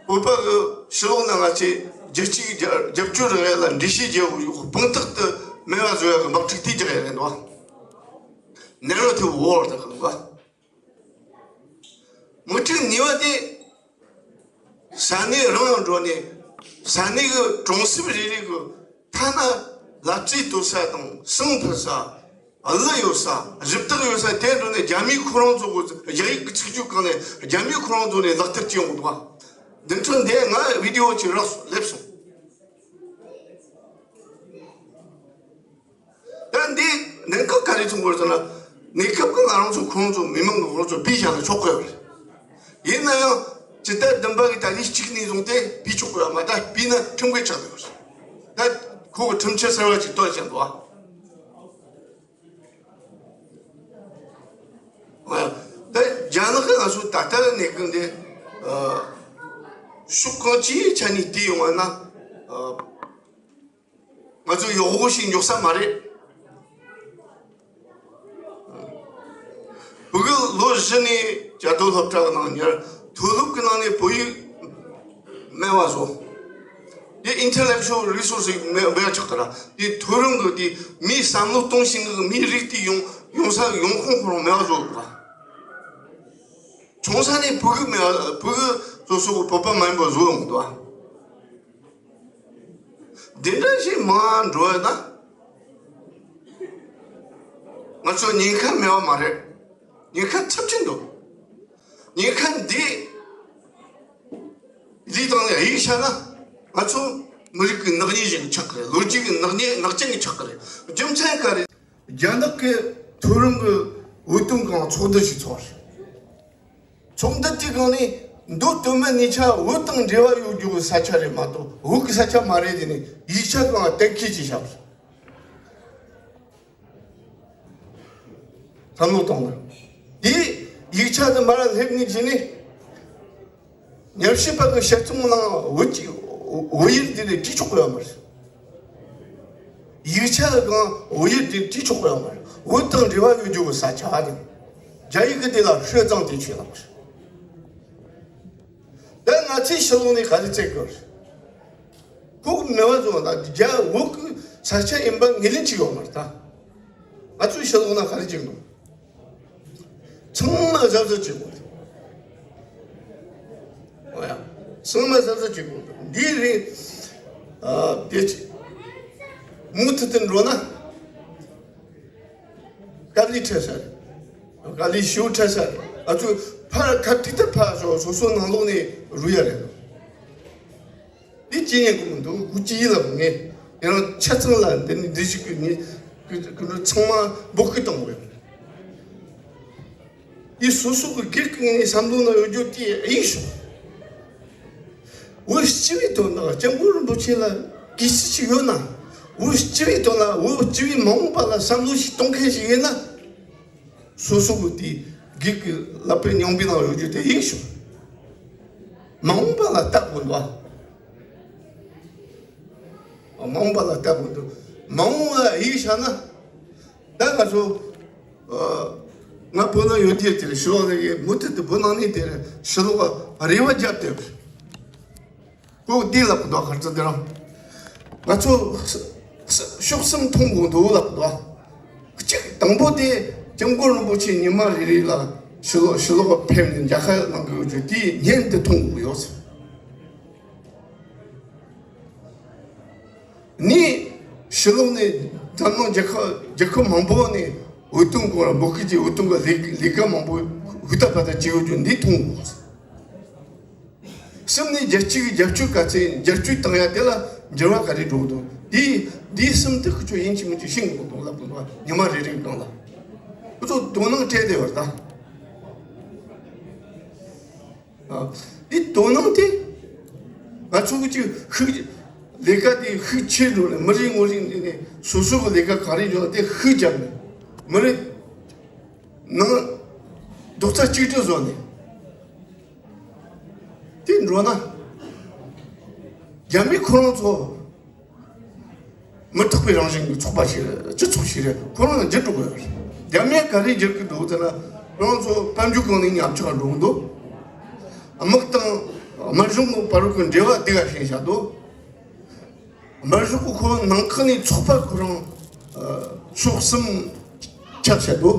བོད་པ་གི་ཕྱི་ལོགས་ན་ང་ཚོས་རྒྱལ་སྤྱིའི་རྒྱ་རྒྱབ་སྐྱོར་རག་ཡ་ལ་འགྲེལ་བཤད་རྒྱག་དཔང་རྟགས་དུ་མེད་པ་བཟོ་ཡ་གི་དམག་འཁྲུག་དེ་རྒྱག་ཡ་རེད་འདུག Narrative war ད་གི་འདུག་མི་ཁྲིག་ཉེས་པ་དེ་ས་གནས་རང་ཡང་འགྲོ་ནས་ས་གནས་ཀྱི་གྲོང་གསེབ་རེ་རེ་གི་ཐ་ན་ལབ་རྩེ་གཏོད་ས་དང་ཟངས་ཕུད་ས། གླུ་ཡོད་ས། གཞི་བདག་ཡོད་ས་དེ་འགྲོ་ནས་རྒྱ་མིའི་ཁོ་རང་ཚོ་གི་རྒྱ་ཡིག་གི་ཚིག་བརྗོད་སྒང་ནས་རྒྱ་མིའི་ཁོ་རང་ཚོ་ནས་ལག་བསྟར་བྱེད་ཡོང་གི་འདུག་བ། འདི་འཕྲོ་འདི་ང་བི་ཌི་ཡོ་ཅིག་རག་སོང་སླེབས་སོང་། ད་འདི་གནད་འགག་ག་རེ་མཚོན་གྱི་ཡོད་ཟེར་ན། གནས་སྐབས་ཀྱི་ང་རང་ཚོ་ཁོང་ཚོ་མི་མང་གི་ཁོང་ཚོ་ཕུད་བཞག་ན་ཆོག་གི་ཡོད་རེད། ཡིན་ན་ཡང་ཇི་ལྟར་བདུན་པ་གི་ད་རེས་གཅིག་ནས་བཟུང་སྟེ་ཕུད་ཆོག་གི་ཡོད་མ་རེད། ད་ཕུད་ན་ཁྲིམས་འགལ་ཆགས་བསྡད་ཡོད་རེད། ད་ཁོ་གི་ཁྲིམས་ཆད་གསར་བ་ཅིག་གཏོང་བཞིན་འདུག་ཨ། ད་རྒྱ་ནག་གི་ང་ཚོ་ད་ལྟ་གནས་སྐབས་འདི་ཕྱོགས་གང་ཅིའི་ཆ་ནས་བལྟས་ཡོང་བ་ན། ང་ཚོ་ཡག་པོ་ཞིག་འཇོག་ས་མ་རེད། བོད་ཀྱི་ལོ་བཞི་ནས་བཅའ་སྡོད་སློབ་གྲྭ་གི་ནང་ཉར་མཐོ་སློབ་ཀྱི་ནང་ནས་བོད་ཡིག་མེད་པ་བཟོ། དེ་intellectual resource ཞིག་མེད་མེད་ཆགས་ཀྱི་ར། དེ་མཐོ་རིམ་གྱི་དེ་མིའི་བསམ་བློ་གཏོང་ཤེས་མཁན་གྱི་མིའི་རིགས་དེ་ཡོང་ཡོང་ས་ཡོང་ཁུངས་ཁོ་རང་མེད་པ་བཟོ་དགོས་པ། ཆུང་ས་ནས་བོད་ཡིག་མེད་པ་བོད་ཡིག་སོ་སོ་གི་བོད་པ་མ་ཡིན་པ་བཟོ་ཡོང་གི་འདུག་ཨ། འདི་འདྲ་ཞིག་མ་འགྲོ་ཡ་ན། ང་ཚོ་ཉེན་ཁ་མེད་པ་མ་རེད། ཉེན་ཁ་ཚབས་ཆེན་འདུག་ཉེན་ཁ་འདི་ལས་དང་ཡིག་བྱ་ན་ང་ཚོ་མི་རིགས་ཀྱི་ནག་ཉེས་ཤིག་ཆགས་ཀྱི་རེད། ལོ་རྒྱུས་ཀྱི་ནག་ཉེས་ནག་ཅན་ཞིག་ཆགས་ཀྱི་རེད། རྒྱུ་མཚན་ག་རེ། རྒྱ་ནག་གི་མཐོ་རིམ་གྱི་བོད་དོན་སྒང་ཚོགས་འདུ་ཞིག་ཚོགས་རེད། ཚོགས་འདུ་དེའི་སྒང་ནས་མདོ་སྟོད་སྨད་གཉིས་ཆ་བོད་དང་འབྲེལ་བ་ཡོད་རྒྱུ་གི་ས་ཆ་རེད་མ་གཏོགས་བོད་ཀྱི་ས་ཆ་མ་རེད། དེ་ནས་ཡིག་ཆ་སྒང་གཏན་འཁེལ་བྱས་བཞག་པ་རེད། བསམ་བློ་གཏོང་དགོས། དེ་ཡིག་ཆ་དེ་མར་སླེབས་ནས་བྱས་ནས་ཉམས་ཞིབ་པ་གི་དཔྱད་རྩོམ་ནང་བོད་ཀྱི་བོད་ཡིག་འདི་ནས་བྲིས་ཆོག་གི་ཡོད་མ་རེད། ཡིག་ཆ་གང་བོད་ཡིག་དེ་བྲིས་ཆོག་གི་ཡོད་མ་རེད། བོད་དང་འབྲེལ་བ་ཡོད་རྒྱུ་གི་ས་ཆ་དེ། རྒྱ་ཡིག་གི་དེ་ལ་ཧྲི་ཙང་དེ་ཆོས་ལགས་རེད། ད་ང་ཚོའི་ཕྱི་ལོགས་ནས་ག་རེ་བཙལ་དགོས་རེད། ཁོ་གི་མེད་པ་བཟོ་བ་ལ་རྒྱ་འོག་གི་ས་ཆ་ཡིན་པ་ངོས་ལེན་བྱེད་ཡོད་མ་རེད་ད། ང་ཚོའི་ཕྱི་ལོགས་ན་ག་རེ་བྱེད་དགོས། ཚང་མ་གཟབ་གཟབ་བྱེད་དགོས། ཨོ་ཡ། ཚང་མ་གཟབ་གཟབ་བྱེད་དགོས། འདི་རེད། ཨ། དེ་ཅི། མུ་མཐུད་དུ་འགྲོ་ན། དཀའ་ལས་འཕྲད་ས་རེད། དཀའ་ལས་ཞེ་པོ་འཕྲད་ས་རེད། ང་ཚོས་ཕར་ཁ་ཐུག་ཏུ་ཕར་སོ་སོ་སོ་ནང་ལོགས་ནས་རུལ་ཡ་རེད། འདི་ཅི་ཡིན་གི་མི་འདུག་ཅི་ཡིན་ལབ་ངས་ཡང་ཆ་ཚང་ལ་འདི་ནི་འདི་ཞིག་གི་ངས་ཀྱི་ཀྱི་ཚང་མ་འབོད་སྐུལ་གཏོང་དགོས། འདི་སོ་སོ་གི་སྒེར་གྱི་ངས་བསམ་བློ་ན་ཡོད་རྒྱུ་དེ་ཡིན་ཞོག་འོ་སྤྱི་བའི་དོན་དག་སྐྱབས་མགོན་རིན་པོ་ཆེ་ལ་གུས་བརྩི་ཞིག་ཡོད་ན། འོ་སྤྱི་བའི་དོན་ལ་འོ་སྤྱི་བའི་མ་འོངས་པ་ལ་བསམ་བློ་ཞིག་གཏོང་མཁན་ཞིག་ཡིན་ན། སོ་སོ་གི་དེ་སྒེར་གྱི་ཀླད་པའི་རྙིང་པའི་ནང་ཡོད་རྒྱུ་དེ་ཡིན་ཞོག་མ་འོངས་པ་ལ་ལྟ་དགོས་འདུག་མ་འོངས་པ་ལ་ལྟ་དགོས་འདུག་མ་འོངས་པ་ཡིན་ཤག་ན། ད་ང་ཚོ། ཨ། ང་བོད་ནང་ཡོད་དུས་དེར་ཕྱི་ལོགས་ལ་ཡི་མུ་མཐུད་དུ་བོད་ནང་ནས་དེར་ཕྱི་ལོགས་རེ་བ་བརྒྱབ་སྟེ། ཁོ་འདི་ལབ་འདུག་ག་རེ་ཟེར་དེ་རང་། ང་ཚོ་ས་ས་ཕྱོགས་གསུམ་མཐོང་དགོས་འདུག་ལབ་འདུག་གཅིག་དང་པོ་དེ་སྐྱབས་མགོན་རིན་པོ་ཆེ་ཉི་མ་རེ་རེ་ལ་ཕྱི་ལོགས་ཕྱི་ལོགས་ཕེབས་ནས་མཇལ་ཁ་གནང་དགོས་རྒྱུ་དེ་སྔོན་དུ་མཐོང་དགོས་ཡོད་ཟེར། ནི་ཕྱི་ལོགས་ནས་འཛམ་གླིང་རྒྱལ་ཁབ་རྒྱལ་ཁབ་མང་པོ་ནས་འོས་བསྡུ་སྐོར་འབོད་སྐུལ་གྱི་འོས་བསྡུ་གི་ལས་ལས་ཀ་མང་པོ་ཧུར་ཐག་པ་ཐག་བྱེད་ཡོད་རྒྱུ་འདི་མཐོང་དགོས། གསུམ་ནས་རྒྱལ་སྤྱི་གི་རྒྱབ་སྐྱོར་ག་ཚད་རྒྱབ་སྐྱོར་བཏང་ཡ་དེ་ལ་འགྱུར་བ་ག་རེ་འགྲོ་གི་འདུག་འདི་འདི་གསུམ་དེ་ཁོ་ཚོ་ཡིན་གཅིག་མིན་གཅིག་ཤེས་དགོས་འདུག་ལབ་དགོས་འདུག་ཉི་མ་རེ་རེའི་སྒང་ལ་ཁོ་ཚོ་དོ་སྣང་སྤྲད་བསྡད་པ་རེད་ད། ཨ། འདི་དོ་སྣང་དེ་ང་ཚོ་གི་ཅིག་ཤུགས་ལས་ཀ་དེ་ཤུགས་ཆེ་འགྲོ་ནས་མི་རེ་ངོ་རེ་ནས་ནས་སོ་སོ་གི་ལས་ཀ་ག་རེ་འཇོག་དེ་ཤུགས་བརྒྱབ་ནས་མི་རེ་ནང་རྡོག་རྩ་གཅིག་སྒྲིལ་བཟོ་ནས་དེ་འགྲོ་ན་རྒྱ་མི་ཁོ་རང་ཚོ། མི་རྟག་པའི་རང་བཞིན་གྱི་ཚོགས་པ་ཞིག་རེད། སྤྱི་ཚོགས་ཤིག་རེད། ཁོ་རང་ལ་འགྱུར་འགྲོ་གི་ཡོད་རེད། རྒྱ་མིས་ག་རེ་འགྱུར་གི་འདུག་ཟེར་ན། ཁོ་རང་ཚོ་དཔལ་འབྱོར་སྒང་ནས་ཉམས་ཆག་འགྲོ་གི་འདུག་དམག་དང་དམག་གཞུང་གི་བར་གྱི་འབྲེལ་བ་འདི་ག་ཤེས་བྱ་འདུག་དམར་ཤོག་གི་ཁོ་ནང་ཁུལ་ནས་ཚོགས་པ་ཁོ་རང་ཕྱོགས་གསུམ་ཆགས་བྱ་འདུག་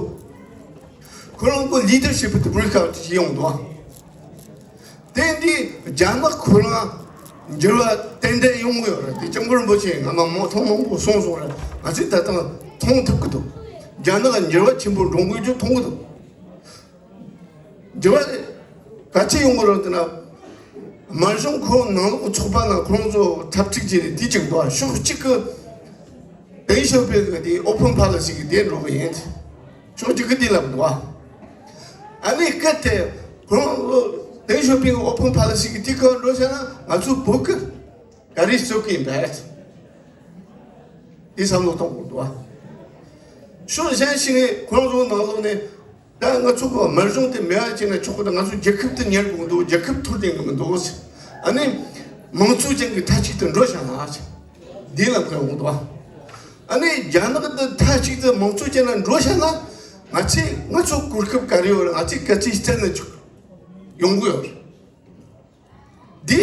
ཁོ་རང་གི་ལི་ཌར་ཤིབ་དེ་བོད་ཁ་ཅིག་ཡོང་འདུག་དེ་འདི་རྒྱ་ནག་ཁོ་རང་འགྱུར་བ་ཏན་ཏན་ཡོང་གི་ཡོད་རེད། དེ་སྐྱབས་མགོན་རིན་པོ་ཆེ་སྔ་མ་མང་ཐོག་མང་པོ་གསུངས་སོང་རེད། ང་ཚོས་ད་ལྟ་མཐོང་ཐུབ་ཀྱི་འདུག་རྒྱ་ནག་འགྱུར་བ་ཆེན་པོ་འགྲོ་འགོ་ཡོད་རྒྱུ་མཐོང་གི་འདུག་འགྱུར་བ་ག་ཚད་ཡོང་གི་རེད་ཟེར་ན། དམར་གཞུང་ཁོ་ནང་ལོགས་ཚོགས་པ་ནང་ཁོ་རང་ཚོ་འཐབ་འཁྲུག་བྱས་ནས་དེ་བྱེད་འདུག་ཕྱོགས་གཅིག་གི་ཏེང་ཞའོ་ཕིང་གི་དེ་ཨོ་ཕན་ཕོ་ལི་སི་གི་དེ་འགྲོ་གི་ཡིན། ཕྱོགས་གཅིག་གི་དེ་ལབ་འདུག་ཨ་ནི་སྐད་དེ་ཁོ་རང་ལོ་ཏེང་ཞའོ་ཕིང་གི་ཨོ་ཕན་ཕོ་ལི་སི་གི་དེ་ག་འགྲོ་བྱས་ན་ང་ཚོ་བོད་ཀྱི་ག་རེ་བཟོ་གི་ཡིན་པས། དེ་བསམ་བློ་གཏོང་དགོས་འདུག་ཨ། ཕྱོགས་གཞན་ཞིག་ནས་ཁོ་རང་ཚོ་ནང་ལོགས་ནས་ད་ང་ཚོ་གི་དམར་གཞུང་དེ་མེད་པ་བྱས་ན་ཆོག་གི། ད་ང་ཚོ་རྒྱལ་ཁབ་དེ་གཉེར་དགོས་འདུག་རྒྱལ་ཁབ་འཐོར་བསྡད་གི་མི་འདུག་ཨ་ནི་མང་གཙོ་ཅན་གྱི་མཐའ་གཅིག་ཏུ་འགྲོ་བྱ་ན་ཨ་ཅེ་འདི་ལ་ཁོ་ཡོང་འདུག་ཨ། ཨ་ནི་རྒྱ་ནག་འདི་མཐའ་གཅིག་ཏུ་མང་གཙོ་ཅན་ལ་འགྲོ་བྱ་ན་ང་ཚོས་ང་ཚོ་གོ་སྐབས་ག་རེ་ཡོད་རེད། ང་ཚོས་ག་ཚོད་བཙལ་ན་ཆོག་ཡོང་གི་ཡོད་རེད། འདི་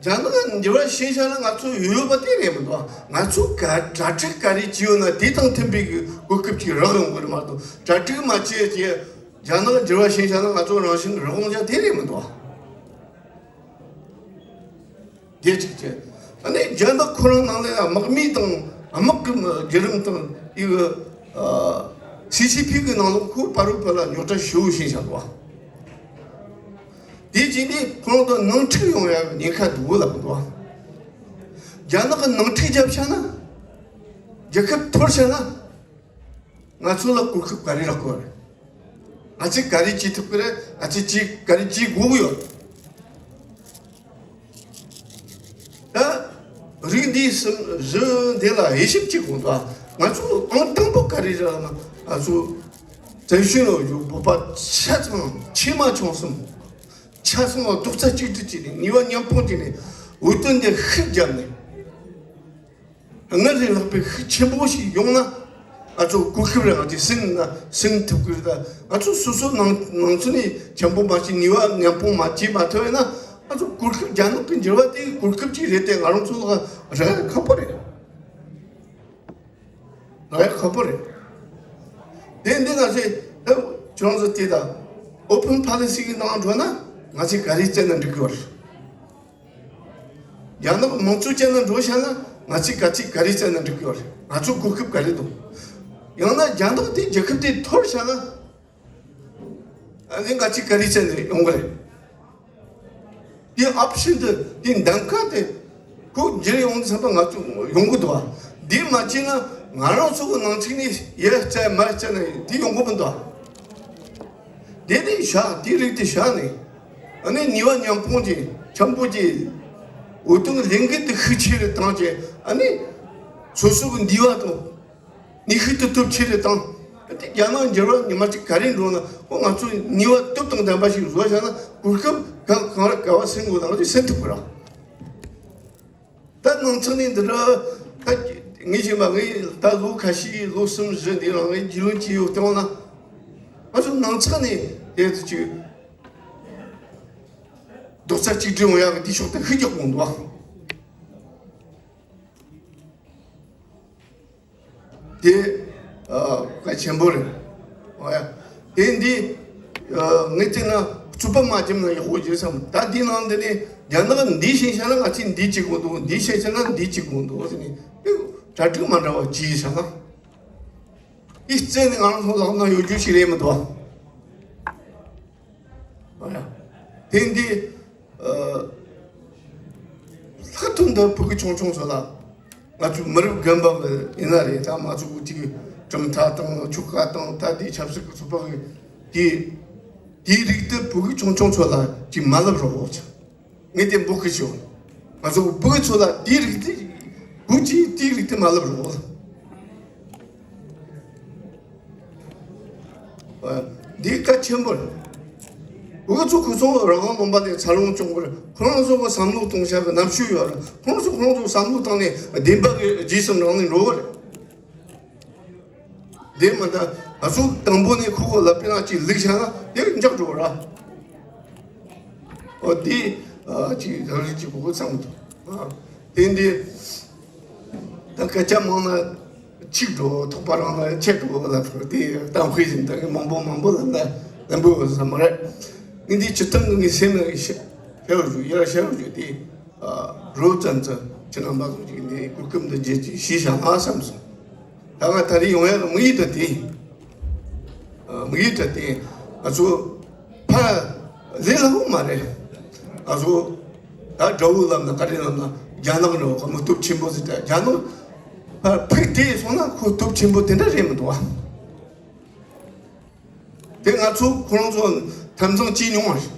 རྒྱ་ནག་འགྱུར་བ་ཕྱིན་ཤག་ལ་ང་ཚོ་ཡོད་པ་དེ་རེད་མི་འདུག་ང་ཚོ་ག་གྲ་སྒྲིག་ག་རེ་བྱས་ཡོད་ན་དེ་དང་མཐུན་པའི་གི་གོ་སྐབས་ཅིག་རག་ཡོང་གི་རེད་མ་གཏོགས། གྲ་སྒྲིག་མ་བྱས་ཀྱི་རྒྱ་ནག་འགྱུར་བ་ཕྱིན་ཤག་ལ་ང་ཚོ་རང་བཞིན་རང་དབང་ཅན་དེ་རེད་མི་འདུག་དེ་གཅིག་བྱས། ཨ་ནི་རྒྱ་ནག་ཁོ་རང་ནང་ལ་ཡང་དམག་མི་དང་དམག་གི་བརྒྱུད་རིམ་དང་དེ་གི་སི་སི་པི་གི་ནང་ལོགས་ཁོ་བར་དུ་བར་ལ་རྙོག་དྲ་ཞེ་པོ་ཕྱིན་ཤག་འདུག་དེ་རྗེས་ནས་ཁོ་རང་ཚོ་ནང་འཁྲུག་ཡོང་ཡག་ཉེན་ཁ་འདུག་ལབ་འདུག་རྒྱ་ནག་གི་ནང་འཁྲུག་བརྒྱབ་ཤག་ན། རྒྱལ་ཁབ་འཐོར་ཤག་ན། ང་ཚོ་ལ་གོ་སྐབས་ག་རེ་རག་གི་རེད། ང་ཚོས་ག་རེ་བྱེད་ཐུབ་ཀྱི་རེད། ང་ཚོས་ཅི་ག་རེ་བྱེད་དགོས་ཀྱི་ཡོད། ད་རིགས་འདི་གསུམ་བཞི་འདི་ལ་དབྱེ་ཞིབ་བྱེད་དགོས་འདུག་ང་ཚོ་ཨང་དང་པོ་ག་རེ་རེད་ལབ་ན། ང་ཚོ་བཙན་བྱོལ་ནང་ཡོད་བོད་པ་ཆ་ཚང་ཆེ་མ་ཆུང་གསུམ་ཆ་ཚང་ལ་རྡོག་རྩ་གཅིག་སྒྲིལ་བྱས་ནས་ནུས་པ་མཉམ་སྤུངས་བྱས་ནས་འོས་བསྡུ་འདི་ཤུགས་བརྒྱབ་ནས། སྔར་ལས་ལྷག་པའི་ཤུགས་ཆེན་པོ་ཞིག་ཡོང་ན་ང་ཚོ་གོ་སྐབས་རེད། ང་ཚོས་ཟིན་ན་ཟིན་ཐུབ་ཀྱི་རེད། ད་ང་ཚོ་སོ་སོ་ནང་ནང་ཚུན་ནས་ཆེན་པོ་མ་བྱས། ནུས་པ་མཉམ་སྤུངས་མ་བྱས་མ་ཐུབ་ན་ ང་ཚོ་གོ་སྐབས། རྒྱ་ནག་གི་འགྱུར་བ་དེ་གོ་སྐབས་ཅིག་རེད་དེ། ང་རང་ཚོ་ལ་རག་ཡ་ཁག་པོ་རེད། རག་ཡ་ཁག་པོ་རེད། དེ་འདི་ང་ཚོས་ད་ཁྱོད་རང་ཚོ་དེ་ད་ཨོ་ཕན་ཕོ་ལི་སི་གི་ནང་འགྲོ་ན་ང་ཚོས་ག་རེ་བཙལ་ན་འགྲིག་གི་བ་རེད། རྒྱ་ནག་དམངས་གཙོ་ཅན་ལ་འགྲོ་བྱ་ན་ང་ཚོས་ག་ཚོད་ག་རེ་བཙལ་ན་འགྲིག་གི་བ་རེད། ང་ཚོ་གོ་སྐབས་ག་རེ་འདུག། ཡང་ན་རྒྱ་ནག་དེ་རྒྱལ་ཁབ་དེ་འཐོར་བྱ་ན། ཨ་ནི་ང་ཚོས་ག་རེ་བཙལ་ནས་ཡོང་གི་རེད། དེ་ཨོབ་ཤན་དེ། དེ་གདམ་ག་དེ་ཁོ་འགྱུར་ཡོང་བསམ་པ་ང་ཚོ་ཡོང་གི་འདུག་བ། འདི་མ་བྱས་ན་ང་རང་ཚོ་གི་ནང་ཚིག་ནས་ཡར་བཙལ་མར་བཙལ་ན་དེ་ཡོང་གི་མི་འདུག་བ། དེ་ནས་བཞག། དེའི་རིགས་དེ་བཞག་ནས། ཨ་ནི་ནུས་པ་མཉམ་སྤུངས་ཀྱིས་འཆམ་པོ་ཀྱིས་འོས་བསྡུ་ལས་འགུལ་དེ་ཤུགས་ཆེ་རུ་བཏང་བྱས། ཨ་ནི་སོ་སོ་གི་འདུས་པ་དང་ནུས་ཤུགས་དེ་སྟོབས་ཆེ་རུ་བཏང་། དེ་རྒྱ་ནག་འགྱུར་བ་ཉི་མ་གཅིག་ག་རེ་འགྲོ་ན། ཁོ་ང་ཚོས་ནུས་པ་སྟོབས་དང་ལྡན་པ་ཞིག་བཟོ་བྱ་ན་གོ་སྐབས་གང་གང་ར་ག་བ་ཟིན་དགོས་ན་ང་ཚོས་ཟིན་ཐུབ་དགོས་ར། ད་ནང་ཚང་ནས་འདི་འདྲ། ད་ངས་བྱས་པ། ངས་ད་ལོ་ཁ་ཤས། ལོ་གསུམ་བཞི་འདི་རང་ངས་རྒྱུས་ལོན་བྱས་ཡོད་བལྟས་ན། ང་ཚོ་ནང་ཚང་ནས་དེ་ཚོ་ཅིག་རྡོག་རྩ་གཅིག་སྒྲིལ་ཡོང་ཡག་གི་དེ་ཕྱོགས་དེ་ཤུགས་རྒྱག་དགོས་འདུག་བ། དེ་ཨ་གལ་ཆེན་པོ་རེད། འོ་ཡ། དེ་འདི་ཨ་ངས་བལྟས་ན་རྩོད་པ་མ་བརྒྱབ་ན་ཡག་པོ་ཡོད་བསམ། ད་འདི་ནང་འདི་ནས་རྒྱ་ནག་འདི་བྱས་བྱས་ན་ང་ཚོས་འདི་བྱེད་དགོས་འདུག། འདི་བྱས་བྱས་ན་འདི་བྱེད་དགོས་འདུག་ཟེར་ནས་གྲ་སྒྲིག་མ་འདྲ་བ་བྱས་བྱས་ན། དེ་རྩ་ནས་ང་རང་ཚོ་ལག་ན་ཡོད་རྒྱུ་ཞིག་རེད་མི་འདུག་བ། འོ་ཡ། དེ་འདི་ཨ་ལྷག་དོན་དུ་ཕྲུ་གུ་ཆུང་ཆུང་ཚོ་ལ། ང་ཚོ་མི་རབས་རྒན་པ་ཡིན་ན་རེད། ད་ང་ཚོ་གི་ཅིག་གྲུབ་མཐའ་དང་ཆོལ་ཁ་དང་ད་དེ་ཆབ་སྲིད་ཀྱི་ཚོགས་པ་གི་དེ་དེའི་རིགས་དེ་ཕྲུ་གུ་ཆུང་ཆུང་ཚོ་ལ་ཅིག་མ་བསླབ་རོགས་བྱ། ངས་དེ་འབོད་སྐུལ་ཞུ། ང་ཚོ་ཕྲུ་གུ་ཚོ་ལ་དེའི་རིགས་དེ་གུ་ཅིག་དེའི་རིགས་དེ་མ་བསླབ་རོགས། འདི་གལ་ཆེན་པོ་རེད། འུ་ཚོ་ཁོ་ཚོ་རང་དབང་ལུང་པ་ནས་འཚར་ལོངས་བྱུང་བར་ཁོ་རང་ཚོ་གི་བསམ་བློ་གཏོང་བྱ་གི་རྣམ་དཔྱོད་ཡོད་རེད། ཁོ་རང་ཚོ་ཁོ་རང་ཚོ་བསམ་བློ་བཏང་ནས་བདེན་པ་གི་རྗེས་སུ་འབྲང་ནས་འགྲོ་གི་རེད། དེ་མ་ད་ང་ཚོ་དང་པོ་ནས་ཁོ་ཁོ་ལ་དཔེ་ན་ཅིག་ལུག་བྱ་ན་དེ་འཇག་འགྲོ་གི་ར། འོ་དེ་ཨ་ཅིག་རང་རིགས་ཀྱི་གོ་སྐབས་བཟང་པོ་འདུག། ཨ་དེ་འདི་ད་སྐད་ཆ་མང་ན་ཆིག་འགྲོ། ཐོགས་པ་རང་ན་ཆད་འགྲོ་ལ། དེ་གཏམ་དཔེ་བཞིན་ད་མང་པོ་མང་པོ་ལབ་ན་ལན་པོ་ཡོད་ས་མ་རེད། ངས་འདི་སྤྱིར་བཏང་གི་ངའི་སེམས་ནང་གི་བཤད་བཤད་པར་ཞུ། ཡར་བཤད་པར་ཞུ། དེ་ཨ་རོབ་ཙམ་ཙམ་ཁྱེད་རྣམ་པ་ཚོ་ཅིག་འདི་གོ་སྐབས་འདི་བརྗེད་ཅིག་ཤེས་བྱ་ང་བསམ་སོང་། ད་ང་ད་རེས་ཡོང་ཡག་གི་དམིགས་ཡུལ་ད་དེ། ཨ་དམིགས་ཡུལ་ད་དེ། ང་ཚོ་ཕ་ལས་སླ་པོ་མ་རེད། ང་ཚོ་ད་དགྲ་བོ་ལབ་ན་ག་རེ་ལབ་ན་རྒྱ་ནག་འདྲ་བོ་ཁོ་མི་སྟོབས་ཆེན་པོ་ཟེར་ད། རྒྱ་ནག་ཕར་ཕུད་དེ་སོང་ན་ཁོ་སྟོབས་ཆེན་པོ་དེ་འདྲ་རེད་མི་འདུག་བ། དེ་ང་ཚོ་ཁོ་རང་ཚོ་འཐབ་འཛིང་བྱས་མྱོང་བ་རེད།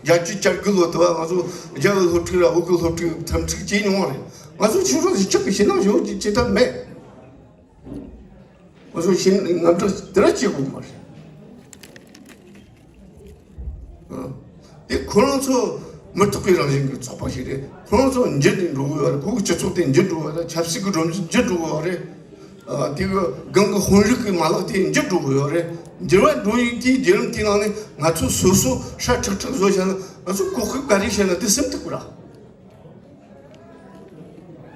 བརྒྱད་ཅུ་གྱ་དགུ་ལོ་དུ་བ་ང་ཚོ་རྒྱ་གི་སློབ་ཕྲུག་ར་བོད་གི་སློབ་ཕྲུག་འཐབ་འཁྲུག་བྱས་མྱོང་བ་རེད། ང་ཚོ་ཆུང་ཆུང་ཞིག་ཆག་གི་ཞེད་སྣང་ཞེ་པོ་ཅིག་བྱེད་ཐབས་མེད། ང་ཚོ་ཞིང་ངམ་ཁྲག་དེ་འདྲ་སྐྱེ་དགོས་མ་རེད། ཨ། དེ་ཁོ་རང་ཚོ་མི་རྟག་པའི་རང་བཞིན་གྱི་ཚོགས་པ་ཞིག་རེད། ཁོ་རང་ཚོ་འགྱུར་ནས་འགྲོ་དགོས་པ་རེད། ཁོ་གི་སྤྱི་ཚོགས་དེ་འགྱུར་འགྲོ་དགོས་པ་རེད། ཆབ་སྲིད་ཀྱི་སྒྲོམ་གཞི་འགྱུར་འགྲོ་དགོས་པ་རེད། ཨ། དེ་གི་སྒང་གི་དཔོན་རིགས་ཀྱི་མ་ལག་དེ་འགྱུར་འགྲོ་དགོས་པ་རེད། འགྱུར་བ་འགྲོ་ཡིན་དེའི་བརྒྱུད་རིམ་དེའི་ནང་ནས་ང་ཚོ་སོ་སོ་ཧྲ་ཁྲག་ཁྲག་བཟོ་བྱས་ན་ང་ཚོ་གོ་སྐབས་ག་རེ་བྱས་ན་དེ་སེམས་ཐུབ་དགོས་ར།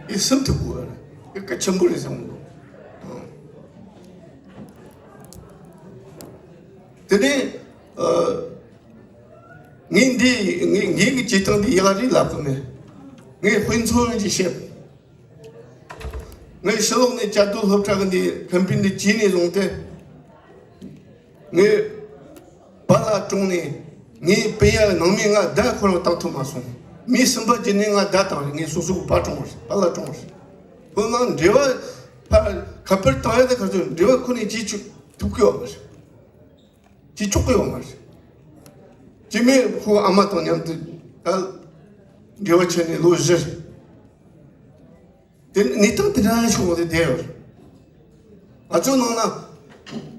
དེ་སེམས་ཐུབ་དགོས་རེད། དེ་གལ་ཆེན་པོ་རེད་བསམ་གྱི་འདུག། དེ་ནས་ཨ་ངས་འདི་ངས་ངས་ཀྱི་བྱེད་སྟངས་འདི་ཡག་རེད་ལབ་གི་མེད། ངས་དཔེ་མཚོན་ཅིག་བཤད། ངས་ཕྱི་ལོགས་ནས་བཅའ་སྡོད་སློབ་གྲྭ་གི་འདི་ཁེམ་པིན་འདི་བྱས་ནས་བཟུང་སྟེ། ངས་པཱ་ལགས་གྲོངས་ནས་ངའི་སྤུན་ཡ་ནང་མི་ལྔ་བརྡ་ཁོ་རང་བཏང་ཐུབ་མ་སོང་། མི་གསུམ་པ་བརྒྱུད་ནས་ལྔ་བརྡ་བཏང་རེད། ངས་སོ་སོ་གི་པཱ་གྲོངས་པ་རེད། པཱ་ལགས་གྲོངས་པ་རེད། ཁོ་ནང་འབྲེལ་བ་ཕར་ཁ་པར་བཏང་ཡ་དེ་ག་ཚོད་འབྲེལ་བ་ཁོ་ནས་བྱེད་ཆོག་ཐུབ་ཀྱི་ཡོད་མ་རེད། བྱེད་ཆོག་གི་ཡོད་མ་རེད། སྐྱེ་དམན་ཁོ་ཨ་མ་དང་མཉམ་དུ་ད་འབྲེལ་བ་བྱས་ནས་ལོ་བཞི་རེད། དེ་གནས་སྟངས་དེ་འདྲ་ཞིག་འོག་ཏུ་བསྡད་ཡོད་རེད། ང་ཚོའི་ནང་ན་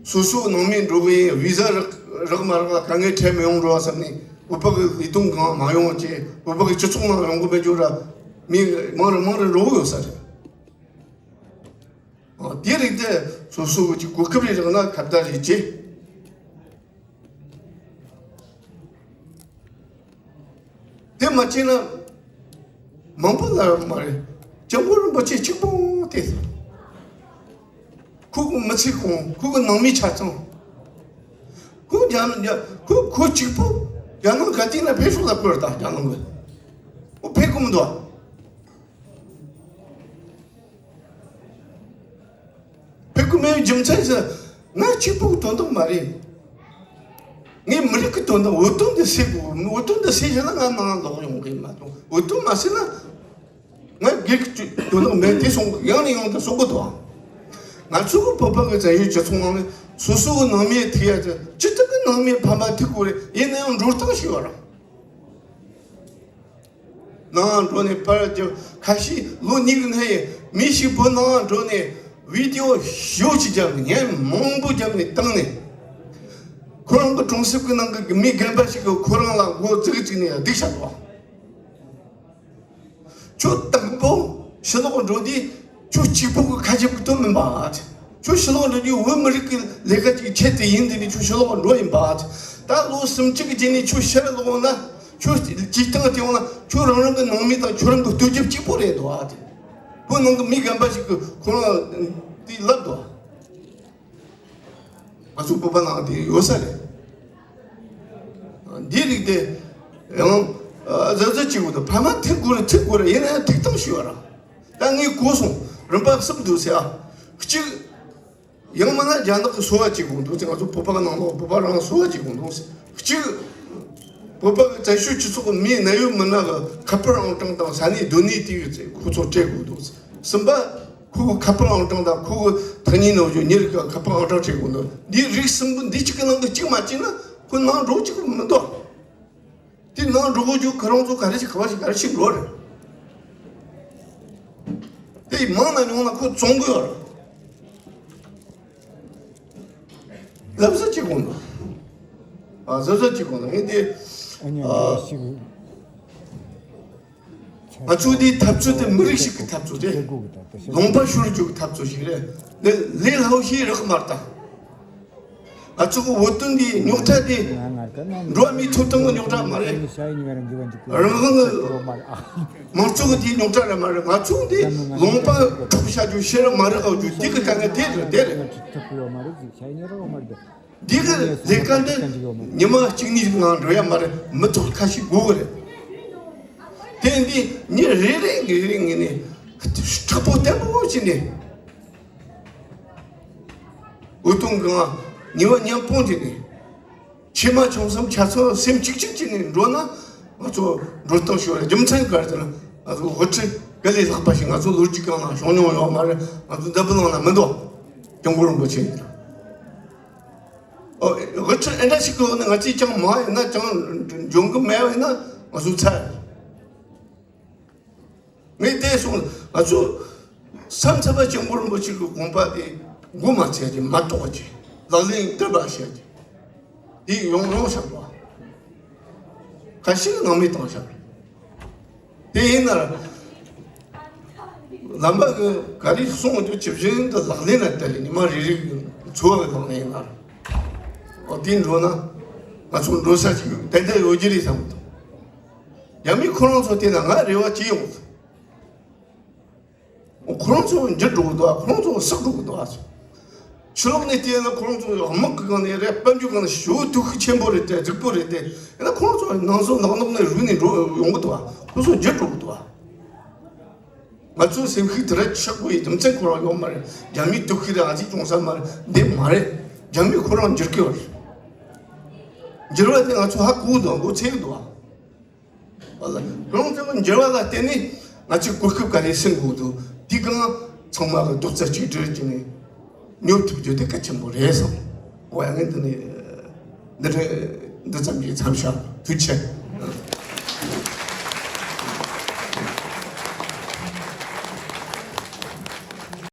སོ་སོའི་ནང་མི་འགྲོ་གི་ཡིན། བི་ཟ་རག་རག་མ་རག་ལ་དཀའ་ངལ་འཕྲད་མི་ཡོང་འགྲོ་བ་བསམ་ནས་བོད་པ་གི་ལས་དོན་སྒང་མ་ཡོང་བ་བྱས། བོད་པ་གི་སྤྱི་ཚོགས་ནང་ཡོང་གི་མེད་རྒྱུ་ར་མི་མང་རུ་མང་རུ་འགྲོ་གི་ཡོད་ས་རེད། ཨ། དེ་རིགས་དེ་སོ་སོ་གི་གོ་སྐབས་རེ་རག་ན་ཁ་བརྡ་རེ་བྱེད། དེ་མ་བྱས་ན་མང་པོ་ལ་མ་རེད། སྐྱབས་མགོན་རིན་པོ་ཆེ་གཅིག་པོ་དེ། ཁོ་གི་མི་ཚེ་གང་། ཁོ་གི་ནང་མི་ཆ་ཚང་། ཁོ་རྒྱ་ནག་ཁོ་ཁོ་གཅིག་པོ་རྒྱ་ནག་ག་དུས་ན་ཕེབས་ཤོག་ལ་བསྐུར་ད། རྒྱ་ནག་གི་ཁོ་ཕེབས་གི་མི་འདུག་ཕེབས་གི་མེད་པའི་རྒྱུ་མཚན་ཟེར་ན། ང་གཅིག་པུ་གི་དོན་དག་མ་རེད། ངས་མི་རིགས་ཀྱི་དོན་དག། འོས་བསྡུ་འདི་སེལ་དགོས། འོས་བསྡུ་འདི་སེལ་བྱས་ན་ང་ནང་ལོག་ཡོང་གི་མ་གཏོགས། འོས་བསྡུ་མ་སེལ་ན་ང་སྒེར་གྱི་དོན་དག་མེད། དེ་གསུང་ཡང་ནས་ཡང་དུ་གསུང་གི་འདུག་ང་ཚོ་གི་བོད་པ་གི་བཙན་བྱོལ་སྤྱི་ཚོགས་ནང་ནས་སོ་སོ་གི་ནང་མིའི་ཐུག་ཡ་ཅི་ཅི་ལྟར་གི་ནང་མིའི་ཕ་མ་ཐུག་དགོས་རེད། ཡིན་ན་ཡང་འགྲོ་སྟངས་ཤིག་ཡོད་ར། ནང་འགྲོ་ནས་ཕར་རྒྱབ། ཁ་ཤས་ལོ་གཉིས་ཀྱི་ནང་ཡིན་མི་ཞིག་བོད་ནང་འགྲོ་ནས་བི་ཌི་ཨོ་ཞེ་པོ་ཅིག་བརྒྱབ་ནས། བརྙན་མང་པོ་བརྒྱབ་ནས་བཏང་ནས། ཁོ་རང་གི་གྲོང་གསེབ་ཀྱི་ནང་གི་མི་རྒན་པ་ཞིག་གིས་ཁོ་རང་ལ་མགོ་འཛུགས་བཅུག་ནས་སྡིགས་བཞག་འདུག་ཁྱོད་དང་པོ་ཕྱི་ལོགས་འགྲོ་དུས་ཁྱོད་གཅིག་པུ་གི་ཁ་རྒྱབ་ཀྱི་དོན་མིན་པ། ཁྱོད་ཕྱི་ལོགས་འགྲོ་དུས་བོད་མི་རིགས་ཀྱི་ལས་ཀ་ཅིག་ཆེད་དུ་ཡིན། དེ་ནས་ཁྱོད་ཕྱི་ལོགས་འགྲོ་ཡིན་པ། ད་ལོ་སུམ་ཅུ་གི་རྗེས་ནས་ཁྱོད་ཕྱིར་ལོག་ན། ཁྱོད་སྤྱིར་བཏང་དེ་འོང་ན་ཁྱོད་རང་རང་གི་ནང་མི་དང་ཁྱོད་རང་གི་སྟོབས་རྒྱབ་གཅིག་པོ་རེད་འདུག་ཨ། དེ་བོད་ནང་གི་མི་རྒན་པ་ཞིག་གིས་ཁོ་རང་དེ་ལབ་འདུག་ང་ཚོ་བོད་པ་ནང་དེ་ཡོད་ས་རེད། འདིའི་རིགས་དེ་ཡང་གཟབ་གཟབ་བྱེད་དགོས་འདུག་ཕ་མ་ཐུག་དགོས་རེད། ཐུག་དགོས་རེད། ཡིན་ན་ཡང་ཐུག་སྟངས་ཤིག་ཡོད་ར། ད་ངས་གོ་སོང་། རིམ་པ་གསུམ་འདུག་ཟེར་ཨ། གཅིག་ཡང་མིན་ན་རྒྱ་ནག་གིས་སོ་བ་བྱེད་དགོས་འདུག་ཟེར། ང་ཚོ་བོད་པ་གི་ནང་ལོགས་བོད་པ་རང་སོ་བ་བྱེད་དགོས་འདུག་ཟེར། གཅིག་བོད་པ་གི་བཙན་བྱོལ་སྤྱི་ཚོགས་ཀྱི་མིའི་གནས་ཡུལ་མི་སྣ་གི་ཁ་པར་ཨང་གྲངས་དང་ས་གནས་སྡོད་གནས་དེ་གི་ཁོ་ཚོ་སྤྲད་དགོས་འདུག་ཟེར། གསུམ་པ་ཁོ་གི་ཁ་པར་ཨང་གྲངས་དང་ཁོ་གི་ཐག་ཉེ་ནང་བཞིན་མྱི་རིགས་ཀྱི་ཁ་པར་ཨང་གྲངས་སྤྲད་དགོས་འདུག་འདི་རིགས་གསུམ་པོ་འདི་གཅིག་གི་ནང་གི་གཅིག་མ་བྱས་ན་ཁོ་ནང་འགྲོ་གཅིག་མི་འདུག་དེ་ནང་འགྲོ་དགོས་རྒྱུ་ཁོ་རང་ཚོ་ག་རེ་ཞིག་ག་བ་ཞིག་ག་རེ་ཞིག་འགྲོ་རེད། དེ་མང་ན་ཉུང་ན་ཁོ་བཙོང་གི་ཡོད་རེད། གཟབ་གཟབ་བྱེད་དགོས་འདུག་ཨ། གཟབ་གཟབ་བྱེད་དགོས་འདུག་ངས་དེ། ཨ། ང་ཚོ་འདིའི་འཐབ་རྩོད་དེ་མི་རིགས་ཤིག་གི་འཐབ་རྩོད་རེད། ལུང་པ་ཤོར་རྒྱུ་གི་འཐབ་རྩོད་ཞིག་རེད། ལས་ལས་སླ་པོ་ཞིག་རག་མ་རེད་ད། ང་ཚོ་གི་འོས་བསྡུ་འདིའི་རྙོག་དྲ་དེ་འགྲོ་བ་མིའི་ཐོབ་ཐང་གི་རྙོག་དྲ་མ་རེད། རང་དབང་གི་མང་གཙོ་གི་དེའི་རྙོག་དྲ་རེད་མ་རེད། ང་ཚོ་འདི་ལུང་པ་འཕྲོག་བྱ་རྒྱུ། ཤེས་རབ་མ་རེད་ཨ་རྒྱུ་འདི་གི་དཀའ་ངལ་དེ་རེད། དེ་རེད། འདི་གི་ལས་ཀ་འདི་ཉི་མ་གཅིག་གཉིས་ནང་འགྲོ་ཡ་མ་རེད། མི་ཐོག་ཁ་ཤས་དགོས་གི་རེད། དེ་འདི་མྱི་རེ་རེ་ངེས་རེ་ངེས་ནས་དྲག་པོ་བརྟན་པོ་བྱས་ནས། འོད་སྟོང་གི་ངང་ཉི་མ་མཉམ་སྤུངས་བྱས་ནས། ཆེ་མ་ཆུང་གསུམ་ཆ་ཚང་སེམས་གཅིག་གཅིག་བྱས་ནས་འགྲོ་ན། ང་ཚོ་འགྲོ་སྟངས་ཤོར་རྒྱུ་མཚན་ག་རེ་ཟེར་ན། ང་ཚོ་དབུ་ཁྲིད་ག་ལས་ལྷག་པ་ཞིག་ང་ཚོ་ལོ་རྒྱུས་སྒང་ལ་བྱུང་མྱོང་ཡོད་མ་རེད། ང་ཚོ་འཛམ་བུ་གླིང་ན་མི་འདུག་སྐྱབས་མགོན་རིན་པོ་ཆེ་ཡིན། ཨོ། དབུ་ཁྲིད་ཨེ་འདྲ་ཞིག་གི་འོག་ནས་ང་ཚོས་ཅང་མ་ཡིན་ན་ཅང་འཇོན་གི་མེད་པ་ཡིན་ན་ང་ཚོ་ཚར། ངས་དེ་སོང་ང་ཚོ་ས་མཚམས་པ་སྐྱབས་མགོན་རིན་པོ་ཆེ་གི་དགོངས་པ་དེ་མགོ་མ་ཚོས་ཀྱི། མ་གཏོགས་ཀྱི་ལག་ལེན་བསྟར་བ་བྱས་ཀྱི་དེ་ཡོང་ཡོང་བཞག་པ། ཁ་ཤས་ནང་མི་བཏང་བཞག་དེ་ཡིན་ན་ལམ་པ་གི་ག་རེ་གསུང་དུས་ཇི་བཞིན་དུ་ལག་ལེན་ལ་བསྟར་ནས་ཉི་མ་རེ་རེ་གི་འཚོ་བ་གི་ལག་ལེན་ཡིན་ན། ཨོ། དེ་འགྲོ་ན་ང་ཚོ་འགྲོ་ས་ཅིག་ཏན་ཏན་ཡོད་ཀྱི་རེད་བསམ་གི་འདུག་རྒྱ་མི་ཁོ་རང་ཚོ་བལྟས་ན་ང་རེ་བ་ཅི་ཡོང་། ཁོ་རང་ཚོ་འགྱུར་འགྲོ་གི་འདུག་ཁོ་རང་ཚོ་ཟག་འགྲོ་གི་འདུག་ཕྱི་ལོགས་ནས་བལྟས་ན་ཁོ་རང་ཚོ་དམག་གི་སྒང་ནས་རེད། དཔལ་འབྱོར་སྒང་ནས་ཞེ་པོ་སྟོབས་ཤུགས་ཆེན་པོ་རེད་དེ། རྫིག་པོ་རེད་དེ། ཡིན་ན་ཁོ་རང་ཚོ་ནང་སོ་ནག་ནོག་ནས་རུལ་ནས་འགྲོ་ཡོང་གི་འདུག་ཁོ་ཚོ་འགྱུར་འགྲོ་གི་འདུག་ང་ཚོའི་སེམས་ཤུགས་དེ་ར་ཆག་པོ་ཡི་རྒྱུ་མཚན་ཁོ་རང་ཡོད་མ་རེད། རྒྱ་མིའི་སྟོབས་ཤུགས་ར་ང་ཚོས་བྱུང་ས་མ་རེད། འདི་མ་རེད། རྒྱ་མི་ཁོ་རང་འགྱུར་གི་ཡོད་རེད། འགྱུར་བ་དེ་ང་ཚོ་ཧ་གོ་གི་འདུག་མགོ་ཚོས་གི་འདུག་ཨ་ལ། རང་ཚོ་འགྱུར་བ་ལ་བརྟེན་ནས་ང་ཚོས་གོ་སྐབས་ག་རེ་ཟིན་དགོས་འདུག་དེ་གང་ཚང་མ་གི་རྡོག་རྩ་གཅིག་སྒྲིལ་གྱིས་ནས་ཉོབ་ཐུབ་རྒྱུ་དེ་གལ་ཆེན་པོ་རེད་བསམ། འོ་ཡ། ངས་འདི་ནས་འདི་འདྲ་འདི་ཙམ་གྱིས་མཚམས་བཞག་ཐུགས་རྗེ་ཆེ།